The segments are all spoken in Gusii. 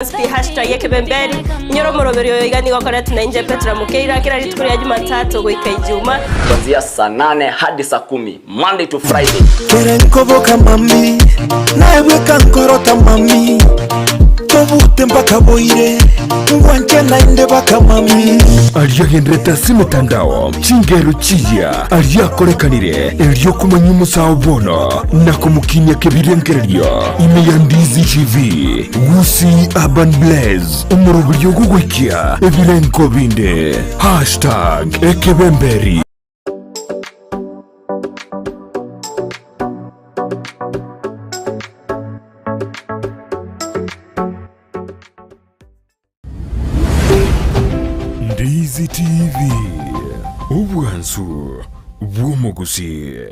yonsi pi hashtag ekebemberi. Inyora omoroberi oyo iga nigo okoretwa na inche Petra Mukeira kera rituko ria Jumatatu goika Ijuma. Kuanzia saa nane hadi saa kumi Monday to Friday. Kere nkoboka mami, naye bweka nkorota mami, tobute mpaka boire, ngwanche naende baka mami. Aria agenderete ase emetandao, chingero chiya aria akorekanire, erio komanya omosao bono na komokinia kebirengererio ime ya Ndizi TV, Gusii Urban Blaze, omoroberio ogogoikia ebirengo binde. Hashtag Ekebemberi. Ndizi TV, obwansu bw'omogusii.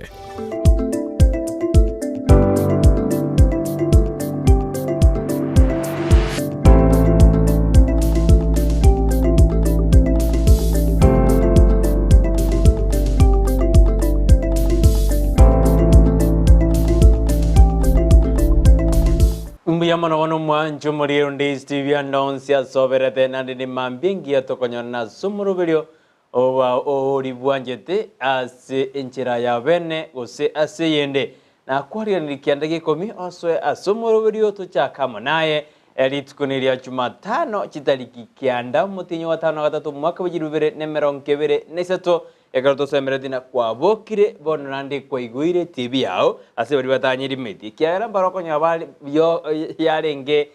Mbuya mono bono omwancho omorero Ndizi TV ande onsi asoberete naende ne mambia engiya tokonyora ase omoroberio oba ori bwanchete ase enchera ya bene gose ase eyende. Nakwariganirie kianda gia ikomi osoe ase omoroberio tochake amo naye rituko neria Jumatano chitariki kianda omotienyi o gatano na gatato omwaka bwe chilifu ibere na emerongo ebere na isato Ekero tosemeretie na kwabokire bono naende kwaigweire TV yao ase baria batanyerimeti, ekiagera mbare okonyora bare yo yarenge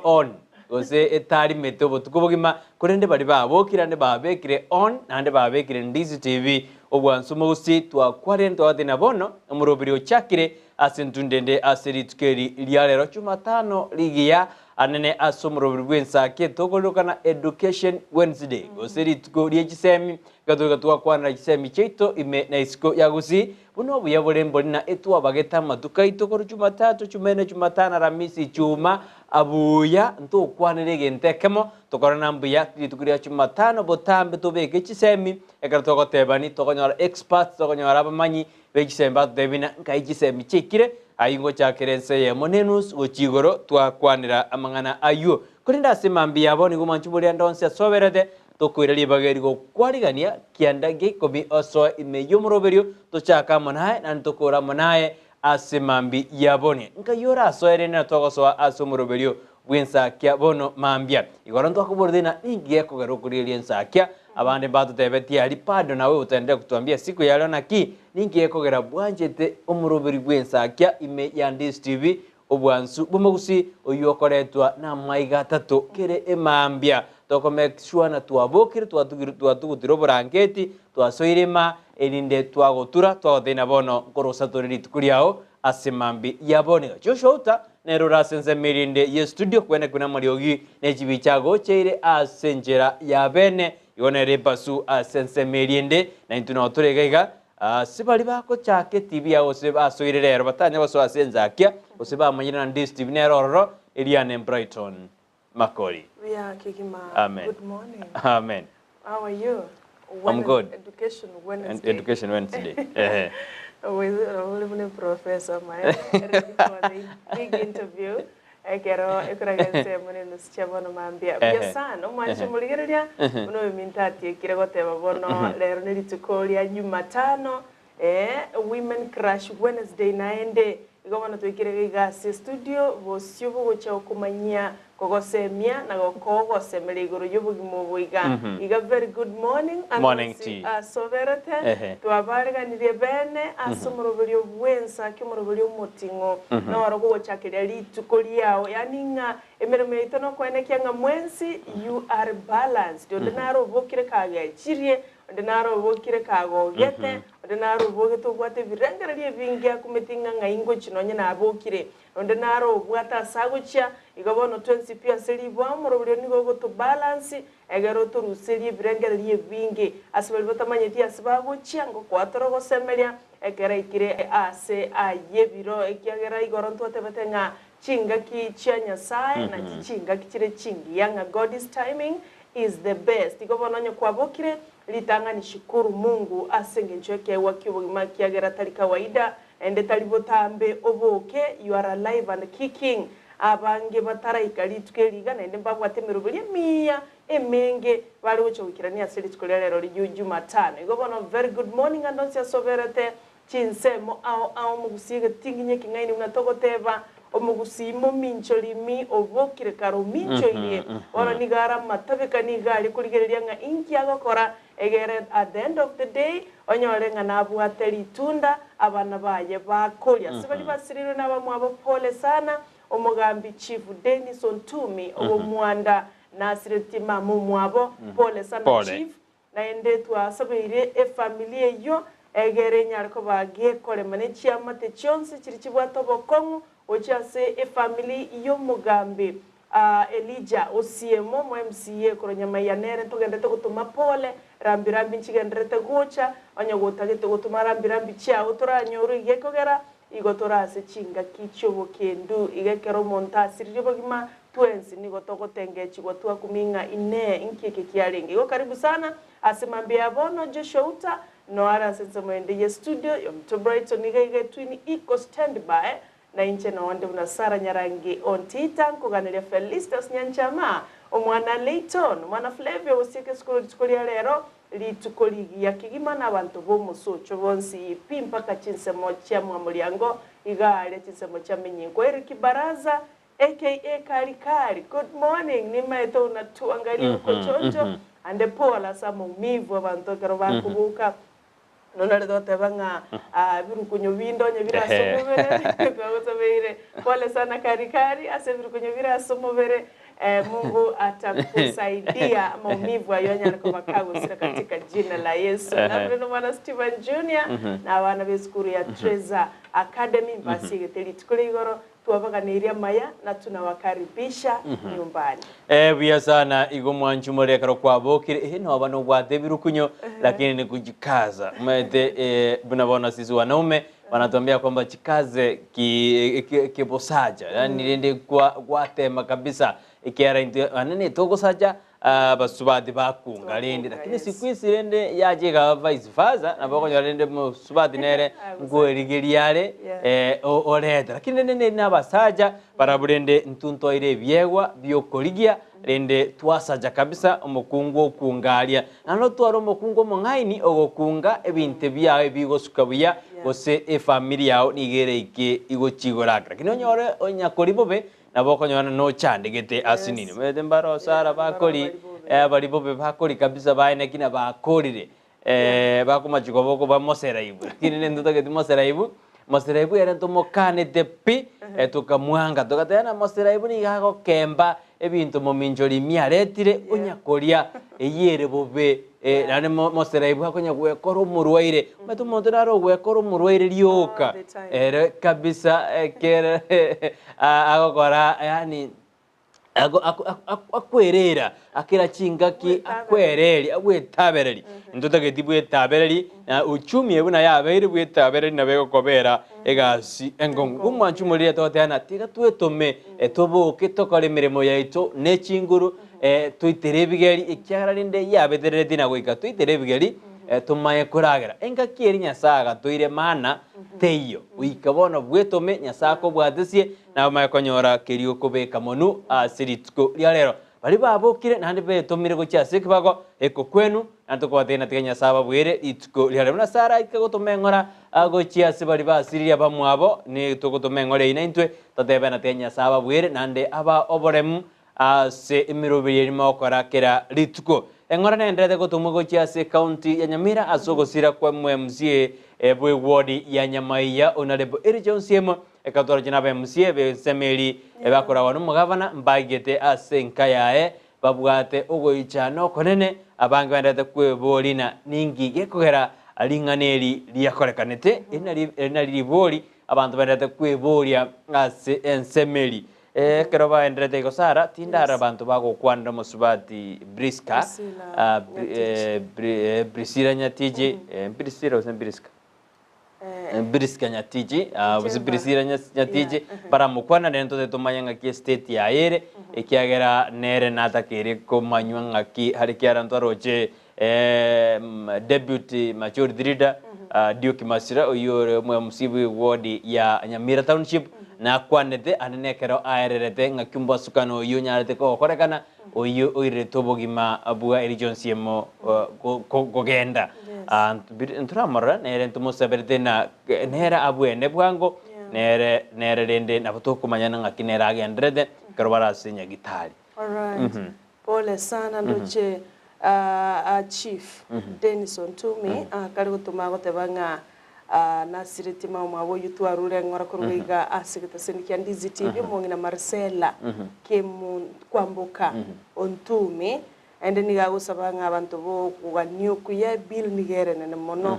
on gose etarimete obotuko bogima, korende baria babokire naende babekire on naende babekire Ndizi TV obwansu mogusi twakwarire ntwagotebia na bono omoroberi ochakire ase entunde ende ase rituko eri ria rero Jumatano rigiya anene ase omoroberi bw'ensaki etokorirokana Education Wednesday gose rituko rie chisemi Iga toika twakwanera chisemi chiaito ime na isiko ya Gusii, buna obuya bore mbori na etwabagete amatuko aito korwa Jumatatu, Jumaine, Jumatano, Aramisi, Ijumaa, abuya ntokwanere egento ekemo, tokorana mbuya rituko ria Jumatano botambe tobeke chisemi, ekero togotebani tokonyora experts, tokonyora abamanyi be chisemi batotebia buna nkai chisemi chiaikire, ayio ngochakera ense eyemo na enusu gochia igoro twakwanera amang'ana ayio. Korende ase mambia abo nigo omwanchi boria ande onsi asoberete, Tokoira ribaga eri gokwarigania kianda gia ikomi osoe ime y'omoroberio, tochake amo naye, naende tokore amo naye ase mambia ya bono. Nkai orasoe rende na togosoa ase omoroberio bw'ensakia bono mambia. Igoro ntwakoboria ng'a ninki gekogera okorigereria ensakia? Abande mbatotebetie aria bado nawe otaendelea kutuambia siku ya leo naki ninki gekogera bwanchete omoroberio bw'ensakia ime ya Ndizi TV Obwansu bw'omogusi oyio okoretwa namaiga atato kere emambia. Toko make sure na twabokire twatugutire oborangeti, twasoire ima, erinde twagotura twagoteina bono nkorosa tore rituko riao ase mambia ya bono iga. Joshua Outa nere ore ase ensemo erinde ye studio kwene kwene amariogi ne chibicha agocheire ase enchera ya bene igo nere ebasu ase ensemo erinde na intwe nao tore iga iga Ase baria bagochaka etibi yao gose basoire rero batanya gosoa ase ensakia, gose bamanyire na Ndizi TV nere ororo, Eliane Brighton Makori. Buya kegima. Amen. Good morning. Amen. How are you? I'm good. Education Wednesday. Education Wednesday. Ehe. With uri buna professor my ready for the big interview. Ekero ekoragera ensemo na enusu chia bono mambia. Buya Ehe. sana omwanchi Ehe. omorigereria buna oyominto atiekire goteba bono rero ne rituko ria Jumatano eh, Women Crush Wednesday naende igo bono twaikire iga iga ase estudio bosio bogocha gokomanyia kogosemia na gokogosemeria igoro y'obogima obo iga. Iga very good morning Morning Anonsi to you. asoberete Ehe. twabareganirie bene ase omoroberio bw'ensa ki omoroberio omoting'o noro gogochakeria rituko riao yaani ng'a emeremo yaito nokoenekia ng'a mwensi you are balanced onde naro obokire kagechirie onde naro obokire kagogete onde naro obogete obwate ebirengererio ebinge akumeti ng'a ng'ai ngochia nonye nabokire onde naro obwate ase agochia igo bono twensi pi ase ribwa omoroberio nigo ogotobalance Egere otoruserie ebirengererio ebinge ase baria batamanyeti ase bagochia, ngokoa tore ogosemeria ekero aikire aase ay'ebiro, ekiagera igoro ntwatebete ng'a chingaki chia Nyasae nachi chingaki chire chingiya, ng'a God's timing is the best. Igo bono onye kwabokire, ritang'ani shukuru Mungu ase engencho y'ekeegwa ki'obogima ekiagera tari kawaida, naende tari botambe oboke, you are alive and kicking. Abange bataraika rituko eri iga naende mbabwate emeroberi emiya emenge bare gocha goikerania ase rituko ria rero riria Jumatano. Igo bono very good morning ande onsi ase oberete chinsemo ao ao omogusii egetinginyi ekeng'aini buna togoteba omogusii momincho rimi obokire kare ominchoirie bono nigo are amatabeka nigo aria korigereria ng'a inki agokora egere at the end of the day onyore ng'a nabwate ritunda abana baye bakoria. Ase baria basirirwe nabamwabo pole sana, omogambi Chief Dennis Ontumi obw'Omwanda nasiretie mama omwabo, pole sana Pole. Chief. Naende twasabeire efamiri eyio egere enyare koba gekorema ne chiamate chionsi chiria chibwate obokong'u gochia ase efamiri y'omogambi Elijah Osiemo, omo MCA korwa Nyamaiya nere ntogenderete gotoma pole, rambi rambi nchigendererete gocha, onye gotagete gotoma rambi rambi chiao toranyorwe iga ekogera igo tore ase chingaki chi'obokendu. Iga ekero omonto asiririe obogima twensi nigo togotengechigwa twakumia ng'a Inee, inki eke kiarenge? Igo karibu sana ase mambia ya bono Joshua Uta noare ase ensemo ende ye studio yominto Brighton iga iga etwini iko standby Na inche nonde buna Sara Nyarangi ontita nkoganeria Felistus Nyanchama, omwana Leighton, omwana Flavia ogosieka esukuru rituko ria rero, rituko rigiya kegima na abanto b'omosocho bonsi pi mpaka chinsemo chia mwamoriango iga aria chinsemo chia menyinko Eric Baraza aka Kari Kari good morning nimaete unatuangalia uko chonjo ande pole ase amaumivu abanto ekero bakoboka Nonare togoteba ng'a ebirukunyo binde onye bire ase omobere, twagosabeire pole sana kari kari ase ebirukunyo bire ase omobere, Mungu atakusaidia maumivu ayio anyare koba kagosira katika jina la Yesu. Nabire nomwana Stephen Junior na abana b'esukuru ya Treasure Academy mbasiegete rituko ria igoro Twabaganeirie amaya na tunawakaribisha nyumbani. Eh, buya sana igo mwanchu more ekero kwabokire eh, noba nobwate ebirukunyo lakini ni kujikaza omanyete eh, buna bono sisi wanaume wanatuambia kwamba chikaze ki, ki, kibosacha yani rende kwa gwatema kabisa ekiara intwe anene togosacha Abasubati bakunga rende, Bakunga, lakini yes. siku isi rende yacha ekaba vice versa, nabo okonyora rende mosubati nere nkoerigeria are Yeah. eh, o- oreta. Lakini rende nere na abasacha barabwo rende intwe ntoire ebiegwa biokorigia rende twasacha kabisa omokungu okunga aria. Naende otware omokungu omong'aini ogokunga ebinto ebiao ebigosuka buya Yeah. gose efamiri yao nigo ereike igochigora. Lakini onyore onyakori bobe Nabo okonyora nochandegete ase nini. Omanyete mbare osara bakori, eh, bari bobe bakori kabisa baeneki na bakorire, eh, bakomachia koba okoba moseraibu. Lakini rende ntotageti moseraibu, moseraibu ere ntomokanete pi, eh, tokamwanga togateba ng'a moseraibu nigo agokemba ebinto mominchori ime aretire, onya koria eyio ere bobe, eh, naende mo- moseraibu akonya gwekora omorwaire. Omanyete omonto nare ogwekora omorwaire rioka, All the time. ere kabisa ekere agokora yaani akwerera akera chingaki akwereria agwetabereri. Ntotageti bwetabereri na uchumi buna yabeire bwetabereri nabo egokobera egasi enkong'u. Omwanchi omoriri togoteba ng'a tiga twetome toboke tokore emeremo yaito ne chinguru toitere ebigeri ekiagera rende yabeterereti na goika toitere ebigeri tomanye koragera. Engaki eria Nyasae agatoire mana teiyo. Goika bono bwetome, Nyasae akobwatesie, naye omanye konyora keria okobeka monwe ase rituko ria rero. Baria babokire naende betomire gochia ase ekebago ekokwenu, naende tokobatebia ng'a tiga Nyasae ababwere rituko ria rero. Buna Sara aika gotoma eng'ora gochia ase baria basiririe abamwabo, nigo togotoma eng'ora eyio naintwe, totebe ng'a tiga Nyasae ababwere naende abae oboremu Ase emeroberi erimo ogokora kera rituko. Eng'ora nenderete gotomwa gochia ase ecounty ya Nyamira ase ogosira kwa MCA bwe ward ya Nyamaiya Honourable Elijah Onsiemo ekatwarwa na aba MCA b'ensemo eri bakoragwa nomogavana mbagete ase enka yaye babwate ogoichana okonene abange baenderete kweboria na ninki gekogera ring'ana eri riakorekanete eri nari ribori abanto baenderete kweboria ase ensemo eri. Ekero baenderete igo Sara, tindara abanto bagokwanera omosubati Briska, Priscilla ah, Nyatichi. Priscilla Nyatichi, Priscilla gose Briska? Briska Nyatichi, ah, gose Whichever. Priscilla Nyatichi, Yeah, mhm. baramokwana nere ntote tomanye ng'aki estate yaye ere, ekiagera nere natakeire komanywa ng'aki are kiara ntwaroche Deputy Majority Leader, Duke Masira, oyio ore omo MC bwe ward ya Nyamira Township. Nakwanete ande nekero aererete ng'aki ombwasukano oyio onyarete kogokorekana, oyio oirerete obogima bwa Elija onsiemo kogenda. Ntoramorora nere ntomosaberete na nere abwene bwango, nere nere rende nabo tokomanyana ng'aki nere agenderete ekero bare ase nyagitari. Alright. Pole sana ndoche Chief Dennis Ontumi akare gotoma agoteba ng'a nasiretie mama mwabo oyio twarure ng'ora korwa iga ase egetaseni kia Ndizi TV omong'ina Marcella Kwamboka Ontumi naende nigo agosaba ng'a abanto bokogania okuya ebill nigo ere enene mono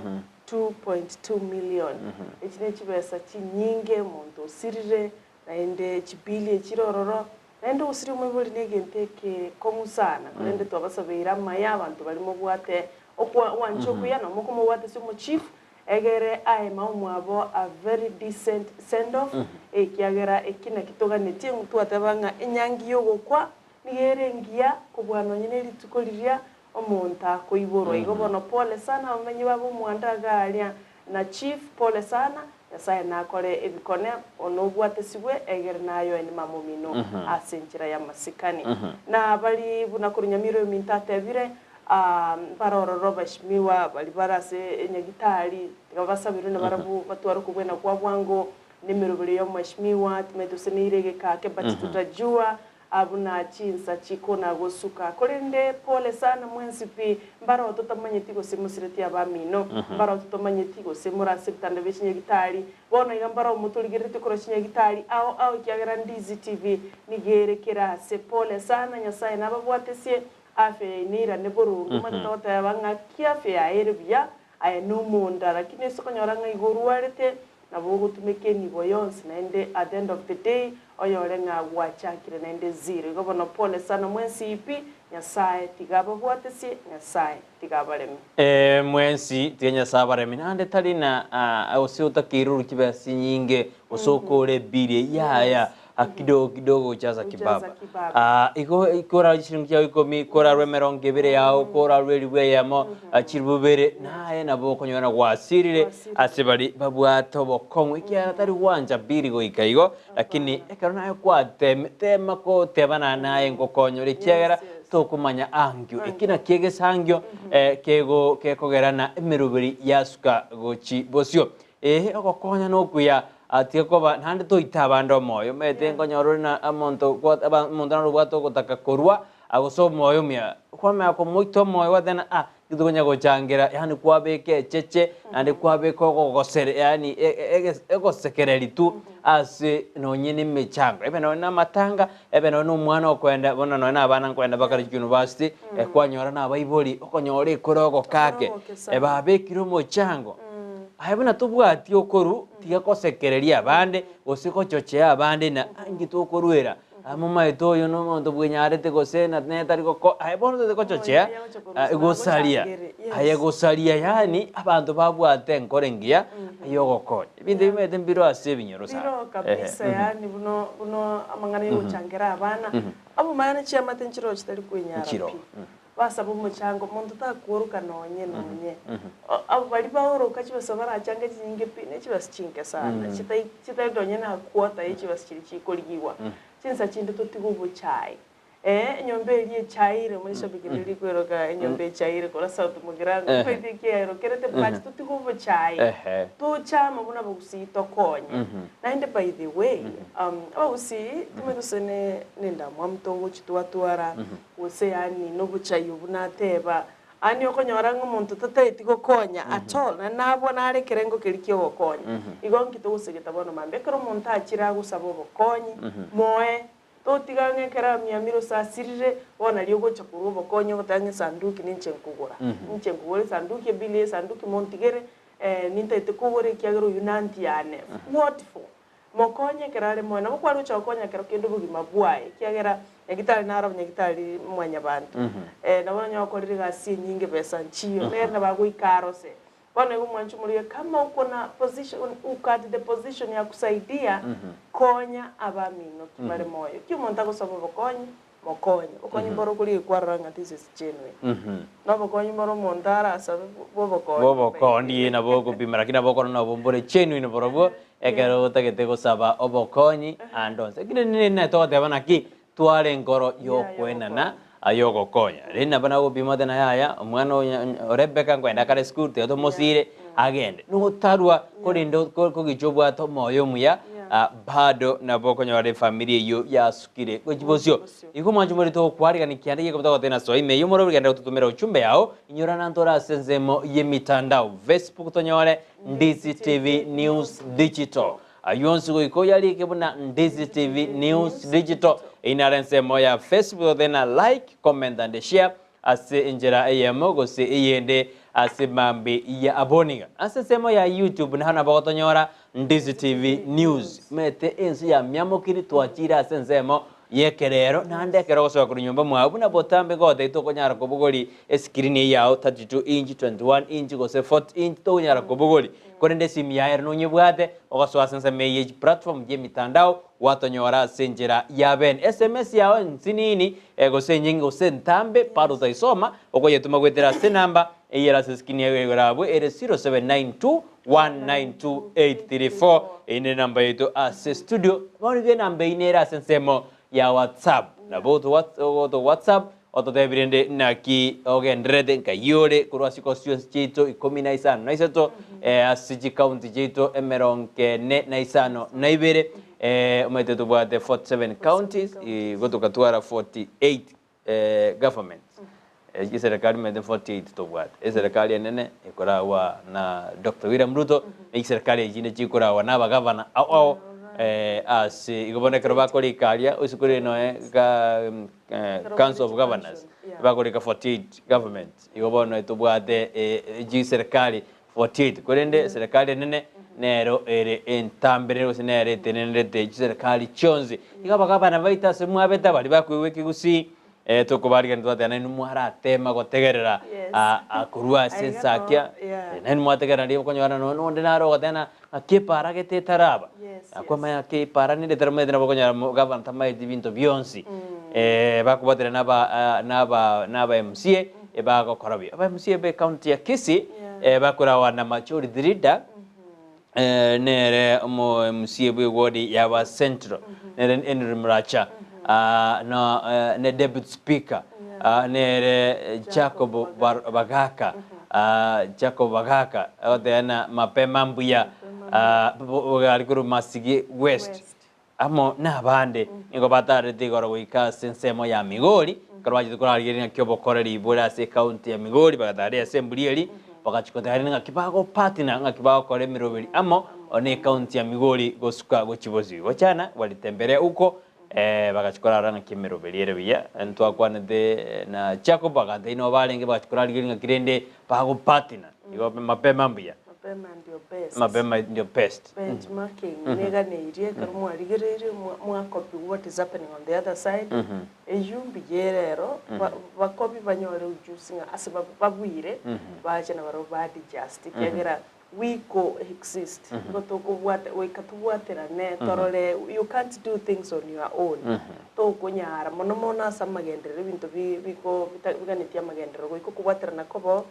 2.2 million echi ne chibesa chinyinge omonto osirire naende chibill echire ororo Naende ogosiria omoibori negento ekekong'u sana, korende twabasabeire amaya abanto baria mobwate ogwancha okuya na mokomobwata ase omochief, egere ae maomwabo a very decent send off, ekiagera eki naki toganetie ng'u twateba ng'a enyangi yogokwa nigo ere engiya kobua nonye ne rituko riria omonto akoiborwa. Igo bono pole sana abamenyi ba bomwanda iga aria Na chief pole sana, Nyasaye nakore ebikone one obwatesigwe egere nayoe nimama omino ase enchera y'amasikani. Na bari buna korwa Nyamira oyominto atebire, mbare ororo abashimiwa bari bare ase enyagitari, tiga basabirwe nabarabwo batware okobwena kwa bwango, nemeroberi y'omweshimiwa, timanyeti gose neire egeka but tutajua Buna chinsa chikona gosuka. Korende pole sana mwensi pi, mbareo totamanyeti gose mosireti abamino, mbareo totamanyeti gose more ase ebitanda bie chinyagitari. Bono iga mbareo motorigereretie korwa chinyagitari ao ao ekiagera Ndizi TV nigo ere kera ase. Pole sana Nyasaye nababwatesie afya yaino eirane boronge. Omanyete togoteba ng'aki afya yaye ere buya, aye nomonda lakini ase okonyora ng'a igo orwarete Nabo ogotumeka enibo yonsi naende at the end of the day oyore ng'a gwachakire naende zero. Igo bono pole sana mwensi pi, Nyasae tiga ababwatesie, Nyasae tiga abaremi. Ee mwensi tiga Nyasae abaremi naende tari na gose otakeire orwe chibesa chinyinge gose okore ebill eyio yaya kidogo kidogo gochaza kibaba. Igo korarwe chisiringi chiao ikomi, korarwe emerongo ebere yao, korarwe elifu eyemo, chilifu ibere, naye nabo okonyora gwasirire ase baria babwate obokong'u, ekiagera tari gwancha biri goika igo, lakini ekero naye kwateme, tema kotebana naye ngokonyore, ekiagera tokomanya ankio. Eki nakio egesangio kego gekogera na emeroberi yasuka gochi bosio. Ee, ogokonya nokuya, tiga koba naende toite abande omoyo. Omanyete nkonyora ore na omonto omonto naro obwate ogotaka korwa, gose omoyo omuya, kwamanya komoita omoyo gwateba ng'a ah, inki tokonya gochangera, yaani kwabeka echeche, naende kwabeka ogogosere yaani egosekereri tu ase nonye na emechango, ebe nonye na amatanga, ebe nonye na omwana okoenda, bono nonye na abana nkoenda bakare chiuniversity, kwanyora na abaibori, okonyora ekore ogokake, babekire omochango. Aye buna tobwati okoru, tiga gosekereria abande, gose gochochea abande na inki tokoruera, momaete oyo nomonto bwenyarete gose na nere tari goko aye bono tari gochochea, gosaria, aye gosaria yaani abanto babwate enkoro engiya yogokonya. Ebinto ebi omanyete mbiro ase ebinyoro sana. Biro kabisa yaani buno buno amang'ana yogochangera abana, abamanyene chiamate nchiroo chitari kwenyara Nchiroo. pi. Basaba omochango, monto takworoka nonye nonye. Abo baria baoroka chibesa barachange chinyinge pi, ne chibesa chinke sana, chitai chitari nonye na quarter ye chibesa chiria chikorigigwa. Chinsa chinde totige obochai, eh, enyomba eria echaire morishabiki riria rikweroka enyomba echaire korwa South Mugirango, omanyete eki erokerete but totige obochai, tochame buna abagusii tokonye. Naende by the way, abagusii timanyeti gose ne nendamwamu togochi twatwara. Gose yaani nobochai obwo nateba, Yaani okonyora ng'a omonto tataeti gokonya at all, naende nabwo nare ekerengo keria ki'ogokonya. Igo nki togosegeta bono mambia? Ekero omonto achire agosaba obokonyi, moe, totiga ng'a ekero amiamire gose asirire, bono nario ogocha korwa obokonyi ogoteba ng'a esanduki ninche nkogora, ninche nkogora esanduki, ebill ya esanduki montigere, nintagete kogora ekiagera oyio nantiane. What for? Mokonye ekero are moyo, nabo kware gocha gokonya ekero kende obogima bwaye, ekiagera nyagitari naro abanyagitari mwanyabanto, nabo nonye okorire egasi enyinge besa nchiyo, nere nabo agoika arose. Bono igo mwanche omorigie kama uko na position, uko at the position ya kusaidia, konya abamino ki bare moyo. Ki omonto agosaba obokonyi, mokonye. Obokonyi mboro okorigia kwarora ng'a this is genuine. Na obokonyi mboro omonto arasabe bwobokonyi. Bwobokonyi nabo okopima lakini nabo okorora nabo mbore genuine borobwo. ekero otagete gosaba obokonyi ande onsi. Lakini nini naye togoteba naki, tware enkoro yokoenana ayogokonya. Rende nabo nagopima ote na yaya, omwana oyo Rebecca nkoenda akare esukuru tiga tomosire agende. Notarwa korende kogicha obwate omoyo omuya bado nabo okonyora efamiri eyio yasukire gochia bosio. Igo mwanche more togokwarigania kianda giakoba togoteba na soa ime eyio more genda gototomera ujumbe yao, inyora nantore ase ensemo y'emitandao, Facebook tonyore Ndizi TV News Digital. Ayio onsi goika oyarike buna Ndizi TV News Digital. Eyio naro ensemo ya Facebook totebe na like, comment and share ase enchera eyemo gose eyende ase mambi ya aboniga. Ase ensemo ya YouTube naho nabo ogotonyora Ndizi TV News. Omanyete ense ya miamokiri twachire ase ensemo y'ekerero naende ekero ogosoka korwa nyomba mwao buna botambe gotebia tokonyara kobogori esikirini eyio yao 32 inch, 21 inch gose 40 inch tokonyara kobogori korende esimi yaye ere nonyebwate ogosoa ase ensemo eye ye chiplatform chi'emitandao gwatonyora ase enchera ya bene. Sms yao ensinini gose enyinge gose entambe bado otaisoma okoyetoma goetera ase enamba eyio ere ase eskrini yago igoro abwo ere 0792 192834 Eyio nere enamba yaito ase studio. Bono igo enamba eyio nere ase ensemo ya WhatsApp. Nabo ogoto WhatsApp ototebie rende naki ogendererete nkai ore korwa ase constituency chiaito ikomi na isano na isato ase chicounty chiaito emerongo ene na isano na ibere omanyete tobwate 47 counties igo tokatwara 48 governments Eserekari omanyete 48 tobwate, eserekari enene ekoragwa na Doctor William Ruto, na chiserekari echinde chikoragwa na abagavana ao ao ase igo bono ekero bakorika aria ase kore noe ga council of governors bakorika 48 governments igo bono tobwate chiserekari 48 korende eserekari enene nero ere entambe gose nere etenenerete chiserekari chionsi. Igo abagavana baito ase mwabete baria bakoigwa ekegusii Tokobarigania twateba nainwe mwaratema gotegerera korwa ase ensakia, nainwe mwategerera riria okonyora nonya onde nare ogoteba ng'a ng'aki epaara gete etaraba. Akwamanya ng'aki epaara nere etaramaete nabo okonyora gavana tamaeti binto bionsi. Bakobwaterana na aba na aba na aba MCA ebagokora buya. Aba MCA be county ya Kisii bakorawa na majority leader nere omo MCA bwe ward ya ba Central nere Henry Muracha na ne deputy speaker nere Jacob Bagaka Jacob Bagaka agoteba na mapema mbuya ari korwa Masigi West Amo nabande nigo bataarete igoro goika ase ensemo ya Migori, ekero bachete korarigereria ng'aki obokoreri bore ase ekaunti ya Migori, bagataara assembly eria, bagachia kotegerera ng'aki bagopartner, ng'aki bagokora emeroberi amo ne ekaunti ya Migori gosuka gochia bosio. Igo chana walitembelea huko bagachia korara ng'aki emeroberi ere buya. Ntwakwanete na Jacob agantebia nigo barenge bagachia korarigereria ng'aki rende bagopartner. Igo mapema mbuya. Mapema ndio best. Mapema ndio best. Benchmarking neganeirie ekero mwarigereirie mwa copy what is happening on the other side, eyio mbuya ere ero, bakobi banyore ujuzi ng'a ase babwire, bache nabarobwo ba adjust ekiagera we co exist, nigo tokobwata goika tobwaterane torore you can't do things on your own, tokonyara mono mono ase amagenderero ebinto biko biganetie amagenderero goika okobwaterana kobo,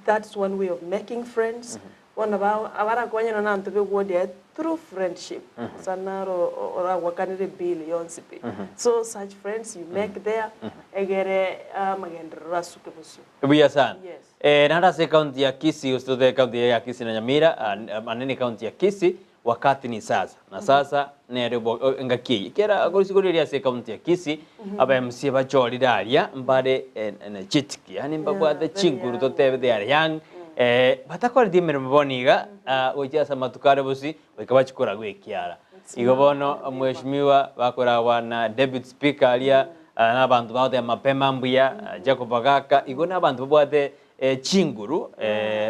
that's one way of making friends. Bono abarakonyane nabanto b'eward yaye through friendship, gose naro oragwakanere ebill yonsi pi. So such friends you make there, egere amagenderero asuke bosio. Buya sana. Yes. Naende ase ekaunti ya Kisii gose tote ekaunti ya Kisii na Nyamira, ande ne ekaunti ya Kisii, wakati ni sasa. Na sasa nere engaki eye. Kera risiku riria ase ekaunti ya Kisii, aba MCA bachorire aria mbare energetic, yaani mbabwate very chinguru young. totebe they are young, batakoreti emeremo bono iga, gochia ase amatuko are bosio, goika bachie koragwa ekiara. Igo bono mheshimiwa bakoragwa na deputy speaker aria, na abanto bagoteba mapema mbuya, Jacob Agaka, igo na abanto babwate chinguru,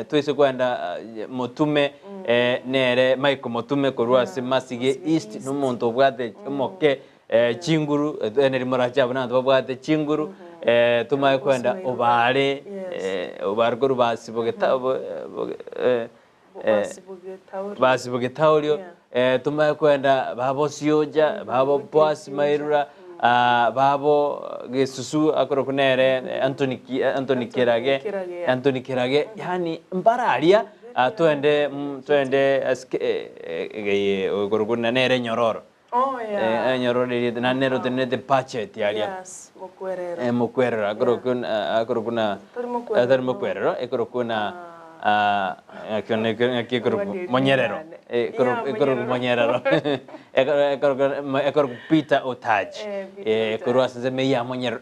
toise kwenda Motume nere Michael Motume korwa ase Masige East, nomonto obwate omoke chinguru, neri morache abwo nabanto babwate chinguru, tomanye kwenda Obare, Obare korwa Basibogeta Basibogetaorio, tomanye kwenda babo Sioja, babo Boaz Mairura, babo Gesusu akorokwa nere Anthony Anthony Kerage, Anthony Kerage, yaani mbare aria. Ah, twende twende asike eye okorokwa nere nyororo. Oh, yeah. Enyororo eriete na nere otenenete budget aria. Yes, mokwerero. Mokwerero akorokwa akorokwa na Tari mokwerero. tari mokwerero ekorokwa na ng'aki ekorokwa Obwate monyerero ring'ana. ekorokwa Yeah, ekorokwa monyerero. monyerero ekorokwa ekorokwa Peter Otaji Eh, Peter Otaji. korwa ase ensemo ya monyerero.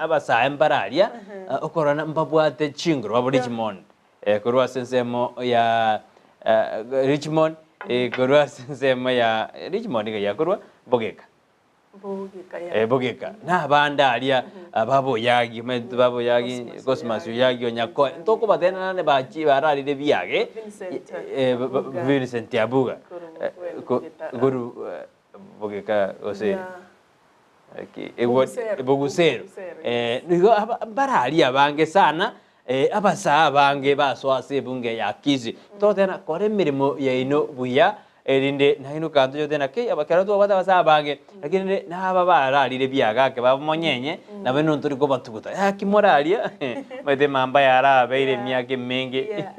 Abasae mbare aria okorora mbabwate chinguru babore Richmond korwa ase ensemo ya Richmond korwa ase ensemo ya Richmond iga yakorwa Bogeka. Bogeka, yeah. Bogeka. Na abande aria baboyagi omanyete baboyagi Cosmas Cosmas Oyagi Onyakoe ntokobatebia naende bachi bararire biage Vincent Abuga. Vincent Abuga Korwa Bogeka. korwa Bogeka gose Yeah. Ki- egwa- Bogusero. Bogusero. Bogusero, Eh, nigo aba- mbararia abange sana eh, abasaa abange basoa ase ebunge ya Kisii. Togoteba kora emeremo yaino buya erinde nainwe kanto yoteba ki ekero twabwate abasaa abange lakini rende naba bararire biagake bamonyenye nabo inwe ntori kobatuguta gaki moraria omanyete emamba yarabeire emiaka emenge. Yeah.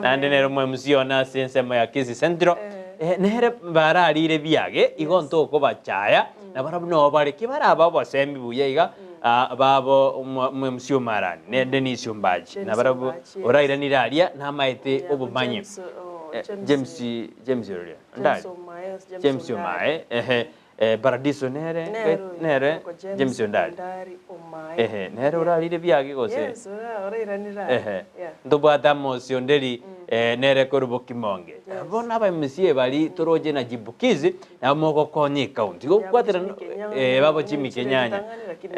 Naende nere omo MC one ase ensemo ya Kisii Central. Eh. Nere bararire biage igo ntokobachaya nabarabwo noo bare ki baraba obosemi buya iga babo omo MC Omarani ne Dennis Ombachi Dennis nabarabwo Ombachi, yes. orairanire aria namaete Yeah, obomanyi. James, oh, James- James James oria James ndari Omae, James James Ondari. Omae ehe Paradiso nere Nere oyo, nere oko James James Ondari Ondari Omae. ehe nere orarire biage gose Yes, orairanire aria. Ehe. Yeah. Ntobwate Amos Onderi nere korwa Bokimonge. Yes. Bono aba MCA bari toroche na Chipukizi nabo mogokonya ecounty. Igo gokwatera Jimmy Kenyanya, babo Jimmy Kenyanya. Ritang'ani lakini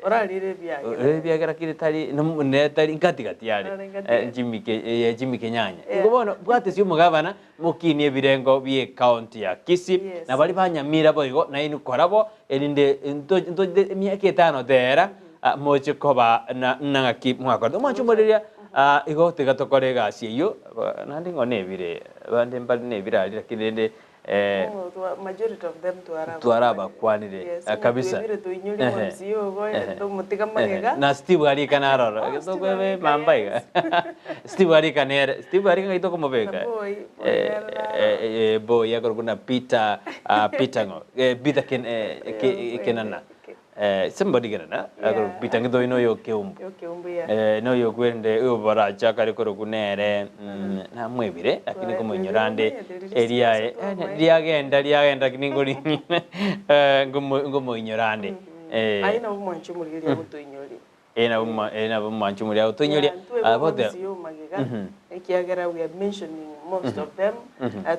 orarire ebiage. Orarire ebiage lakini tari ne tari nkatigati are. Are nkatigati. Jimmy Ke Jimmy Kenyanya. Yeah. Igo bono bwate ase omogabana mokinie ebirengo bie ecounty ya Kisii Yes. na baria ba Nyamira boigo nainwe korabo erinde nto emiaka etano tera moche koba na nang'aki mwakorete. Omwanche omoreria igo tiga tokore egasi eyio naende ng'o nebire abande mbare nebire aria lakini rende Oh, majority of them twarabakwanire Yes, kabisa. twebire toinyori mwansi ogo, tomotiga magega. Na Steve Arika naroro Oh, Steve tokwebe Arika, mamba iga. yes. Steve Arika nere Steve Arika ng'ai tokomobeka Na Boy, Boy nere naroro. Boy akorokwa na Peter Peter ng'o Peter Ken Kenana somebody Kenana akorokwa Peter ng'ito oino oyo Keumbu Yo Keumbu, yeah. noyo okwende oyo baracha akare korokwa nere namwebire lakini komoinyora ande eriaye riagenda riagenda lakini ngori ngomoinyora ande. Aye nabo mwanche omorigereria agotoinyoria. Eh nabo eh nabo mwanche omorigereria agotoinyoria. Yeah, ntwe Ah, bote. bote magega ekiagera we are mentioning most of them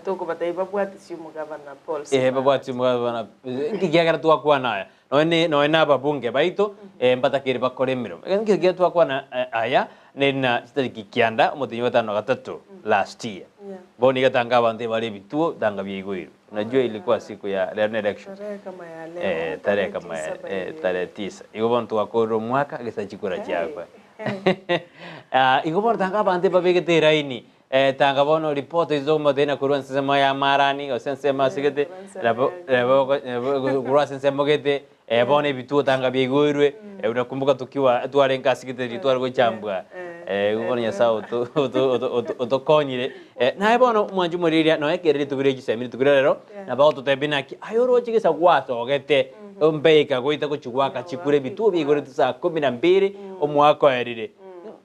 tokobatebia babwatisie omogabana Paul Eh Sibanda. babwatisie omogabana nkigiagera twakwana aya noe noe na ababunge baito mbatakeri bakore emeremo nkigiagera twakwana aya neri na chitariki kianda omotenyi wa tano gatato last year Yeah. bono iga tanga abanto ebare ebituo tanga biaigweirwe unajua ilikuwa siku ya leo ni election Tarehe kama ya leo. Eh, tarehe kama ya tisa by eh, the way. tarehe tisa igo bono twakorire omwaka gesa chikura Hey. chiakwa Ah, igo bono tanga abanto ebabegete eraini eh, tanga bono report izo omotebi korwa ensemo ya marani gose ensemo asegete korwa ensemo nabo ya- nabo nabo korwa ase ensemo gete eh, bono ebituo tanga biaigweirwe eh, unakumbuka tukiwa twarenge ase gete riria tware gochambwa Eh, eh, igo bono nyasaye otokonyire naye bono mwanche omorigereria noe ekere rituko ria chisemi rituko ria rero nabo agototebia naki aye oroche gesa gwasogete mbeika goita gochia goaka chikura ebituo biaigorete saa kumi na mbili omwaka oerire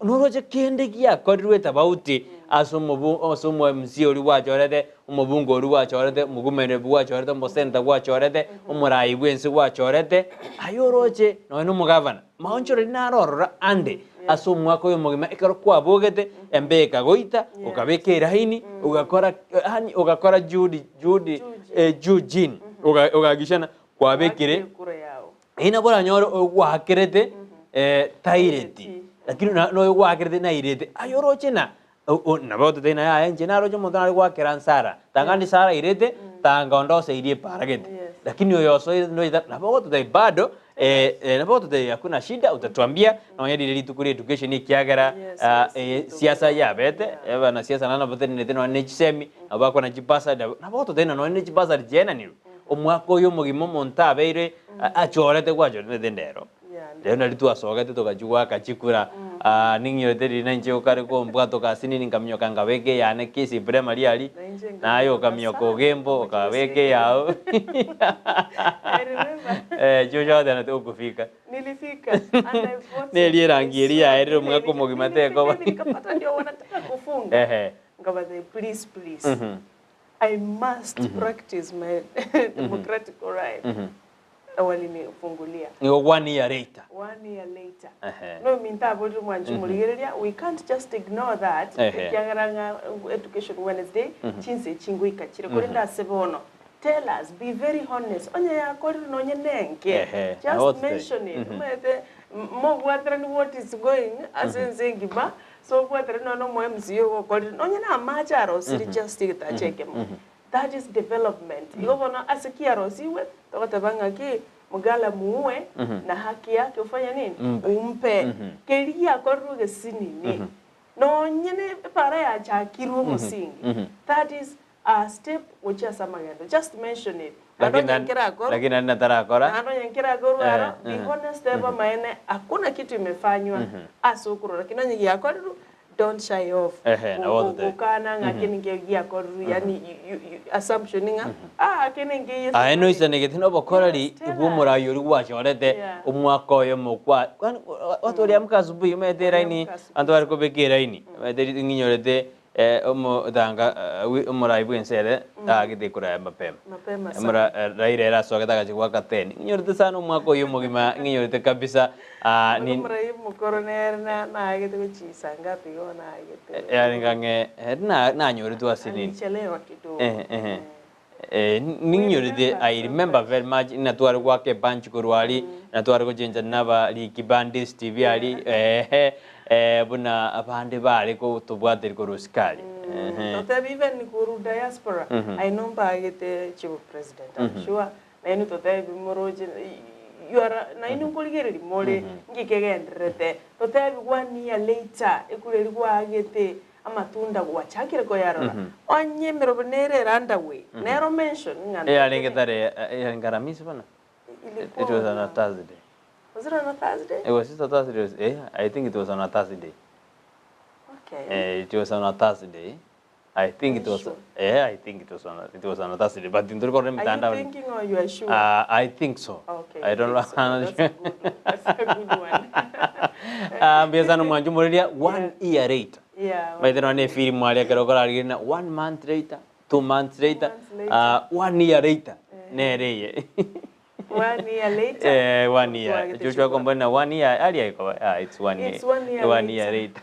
noroche kende giakorirwe etabauti ase omobu ase omo MC oria gwachorete omobunge oria gwachorete omogumene gwachorete omosenta gwachorete omorai bwa ense gwachorete aye oroche nonya na omogavana maonchoreri naro ororo ande ase omwaka oyo omogima ekero kwabogete embeka goita okabeka eraini ogakora yaani ogakora juhudi juhudi juu chini ogahakikisha kwabekire Kura yao. Eyio nabo oranyore ogwakerete taireti Taireti. lakini noyo gwakerete nairete aye oroche na nabo ototebie naye aye inche naroche omonto nare gwakera nsara tanga ndi sara airete tanga onde oseirie epara gete Yes. lakini oyo osoire noita nabo ogototebia bado nabo ogototebia hakuna shida utatuambia nonya rire rituko ria education ekiagera Yes, yes, rituko. siasa yabete Yeah. abanasiasa naende nabo batenenete nonya na chisemi nabo bakwana chibasari nabo nabo ogototebia nonya na chibasari chiaenanirwe omwaka oyo omogima omonto abeire achorete gwachorete ndero. Yeah, Rero nari twasogete togachia goaka chikura, ah, ning'iyorete riria nainche okare kombwata okasinini nkaminyoka nkabeka eyane Kisii Primary aria, Nainche naye nkaminyoka okaminyoka sana, Ogembo nkamochia okabeka eyao. I remember. Eh, Joshua agoteba tokofika. Nilifika and I voted. Neri erangi eria yaerire omwaka omogima Nilifika tekoba. hivi nikapata ndio wanataka kufunga. Ehe. Nkabatebia please please. I must practice my democratic right. Walinifungulia. Nigo one year later. One year later. Ehe. No minto aborire mwanchi omorigereria, we can't just ignore that Ehe. ekiagera ng'a education Wednesday chinsa echi ngoika chire korende ase bono tell us be very honest onye yakorire nonye nenke Ehe, just nabo tote. mention it omanyete mobwaterani what is going ase ense engima so obwaterani nonye omo MCA ogokorire nonye na amache arosire just egetacha ekemo that is development igo bono ase ki arosiwe togoteba ng'aki mgala muue na haki yake ufanye nini umpe keri giakorire gesinini nonye ne epara yachakirwe omosingi that is a step gochia ase amagendo just mention it Lakini Naende onye nkerakorwa lakini nari natarakora. naende onye nkerakorwa aro be honest ebe amaene hakuna kitu imefanywa ase okorora lakini onye giakorirwe don't shy off Ehe, nabo tote. gokana ng'a kende nkio giakorirwe yani assumption ng'a ah kende nkeiyo Aye noisanegete na obokoreri Yes, tell bwa omorai oria gwachorete Yeah. omwaka oyo mokwa kwani watu waliamka asubuhi omanyete eraini Waliamka asubuhi. abanto bare kobeka eraini omanyete ng'inyorete omotanga omorai bwa ense ere agete koraya mapema. Mapema sana. Omora Raila ere asogete agachia goaka 10 ng'inyorete sana omwaka oyo omogima ng'inyorete kabisa ah, Bono omorai omokoro nere naagete gochisa ngapi igo naagete. Yaani ngang'e nanyoretwe ase nini. Alichelewa kidogo. Eh, eh. Eh, ninyorete I remember very much natware gwaka epunch korwa aria natware gochencha naba Ricky Bandits TV aria ehe eh, buna abande bare gotobwateri korwa sukari ehe. Totebe even koru diaspora I know mbagete chief president I'm sure nainwe totebi moroche you are nainwe nkorigereria more ngikegendererete totebi one year later ekure eri gwagete amatunda gwachakire koyarora onye emerobo nere erandaway nero mention ng'a Yarenge tare yarenge Aramisi bono Ilikuwa it was on a Thursday. Was it on a Thursday? It was it a Thursday? Eh, I think it was on a Thursday. Okay. Eh, it was on a Thursday. I think it Are you was sure? eh, I think it was on a Thursday but ndiri kore Are you mitandao. thinking or you are sure? I think so. Okay, I you don't know. think so. That's a good one. That's a good one. Ah, mbia sana mwanju muriria one year later. Yeah. Maithero ne filimu aria kero korarigia na one month later, 2 months later, months later. One year later. Nereye. One year later. Eh, one year. Twagete Joshua chukua. kombona one year aria iko ah, it's one year. It's one year One year later.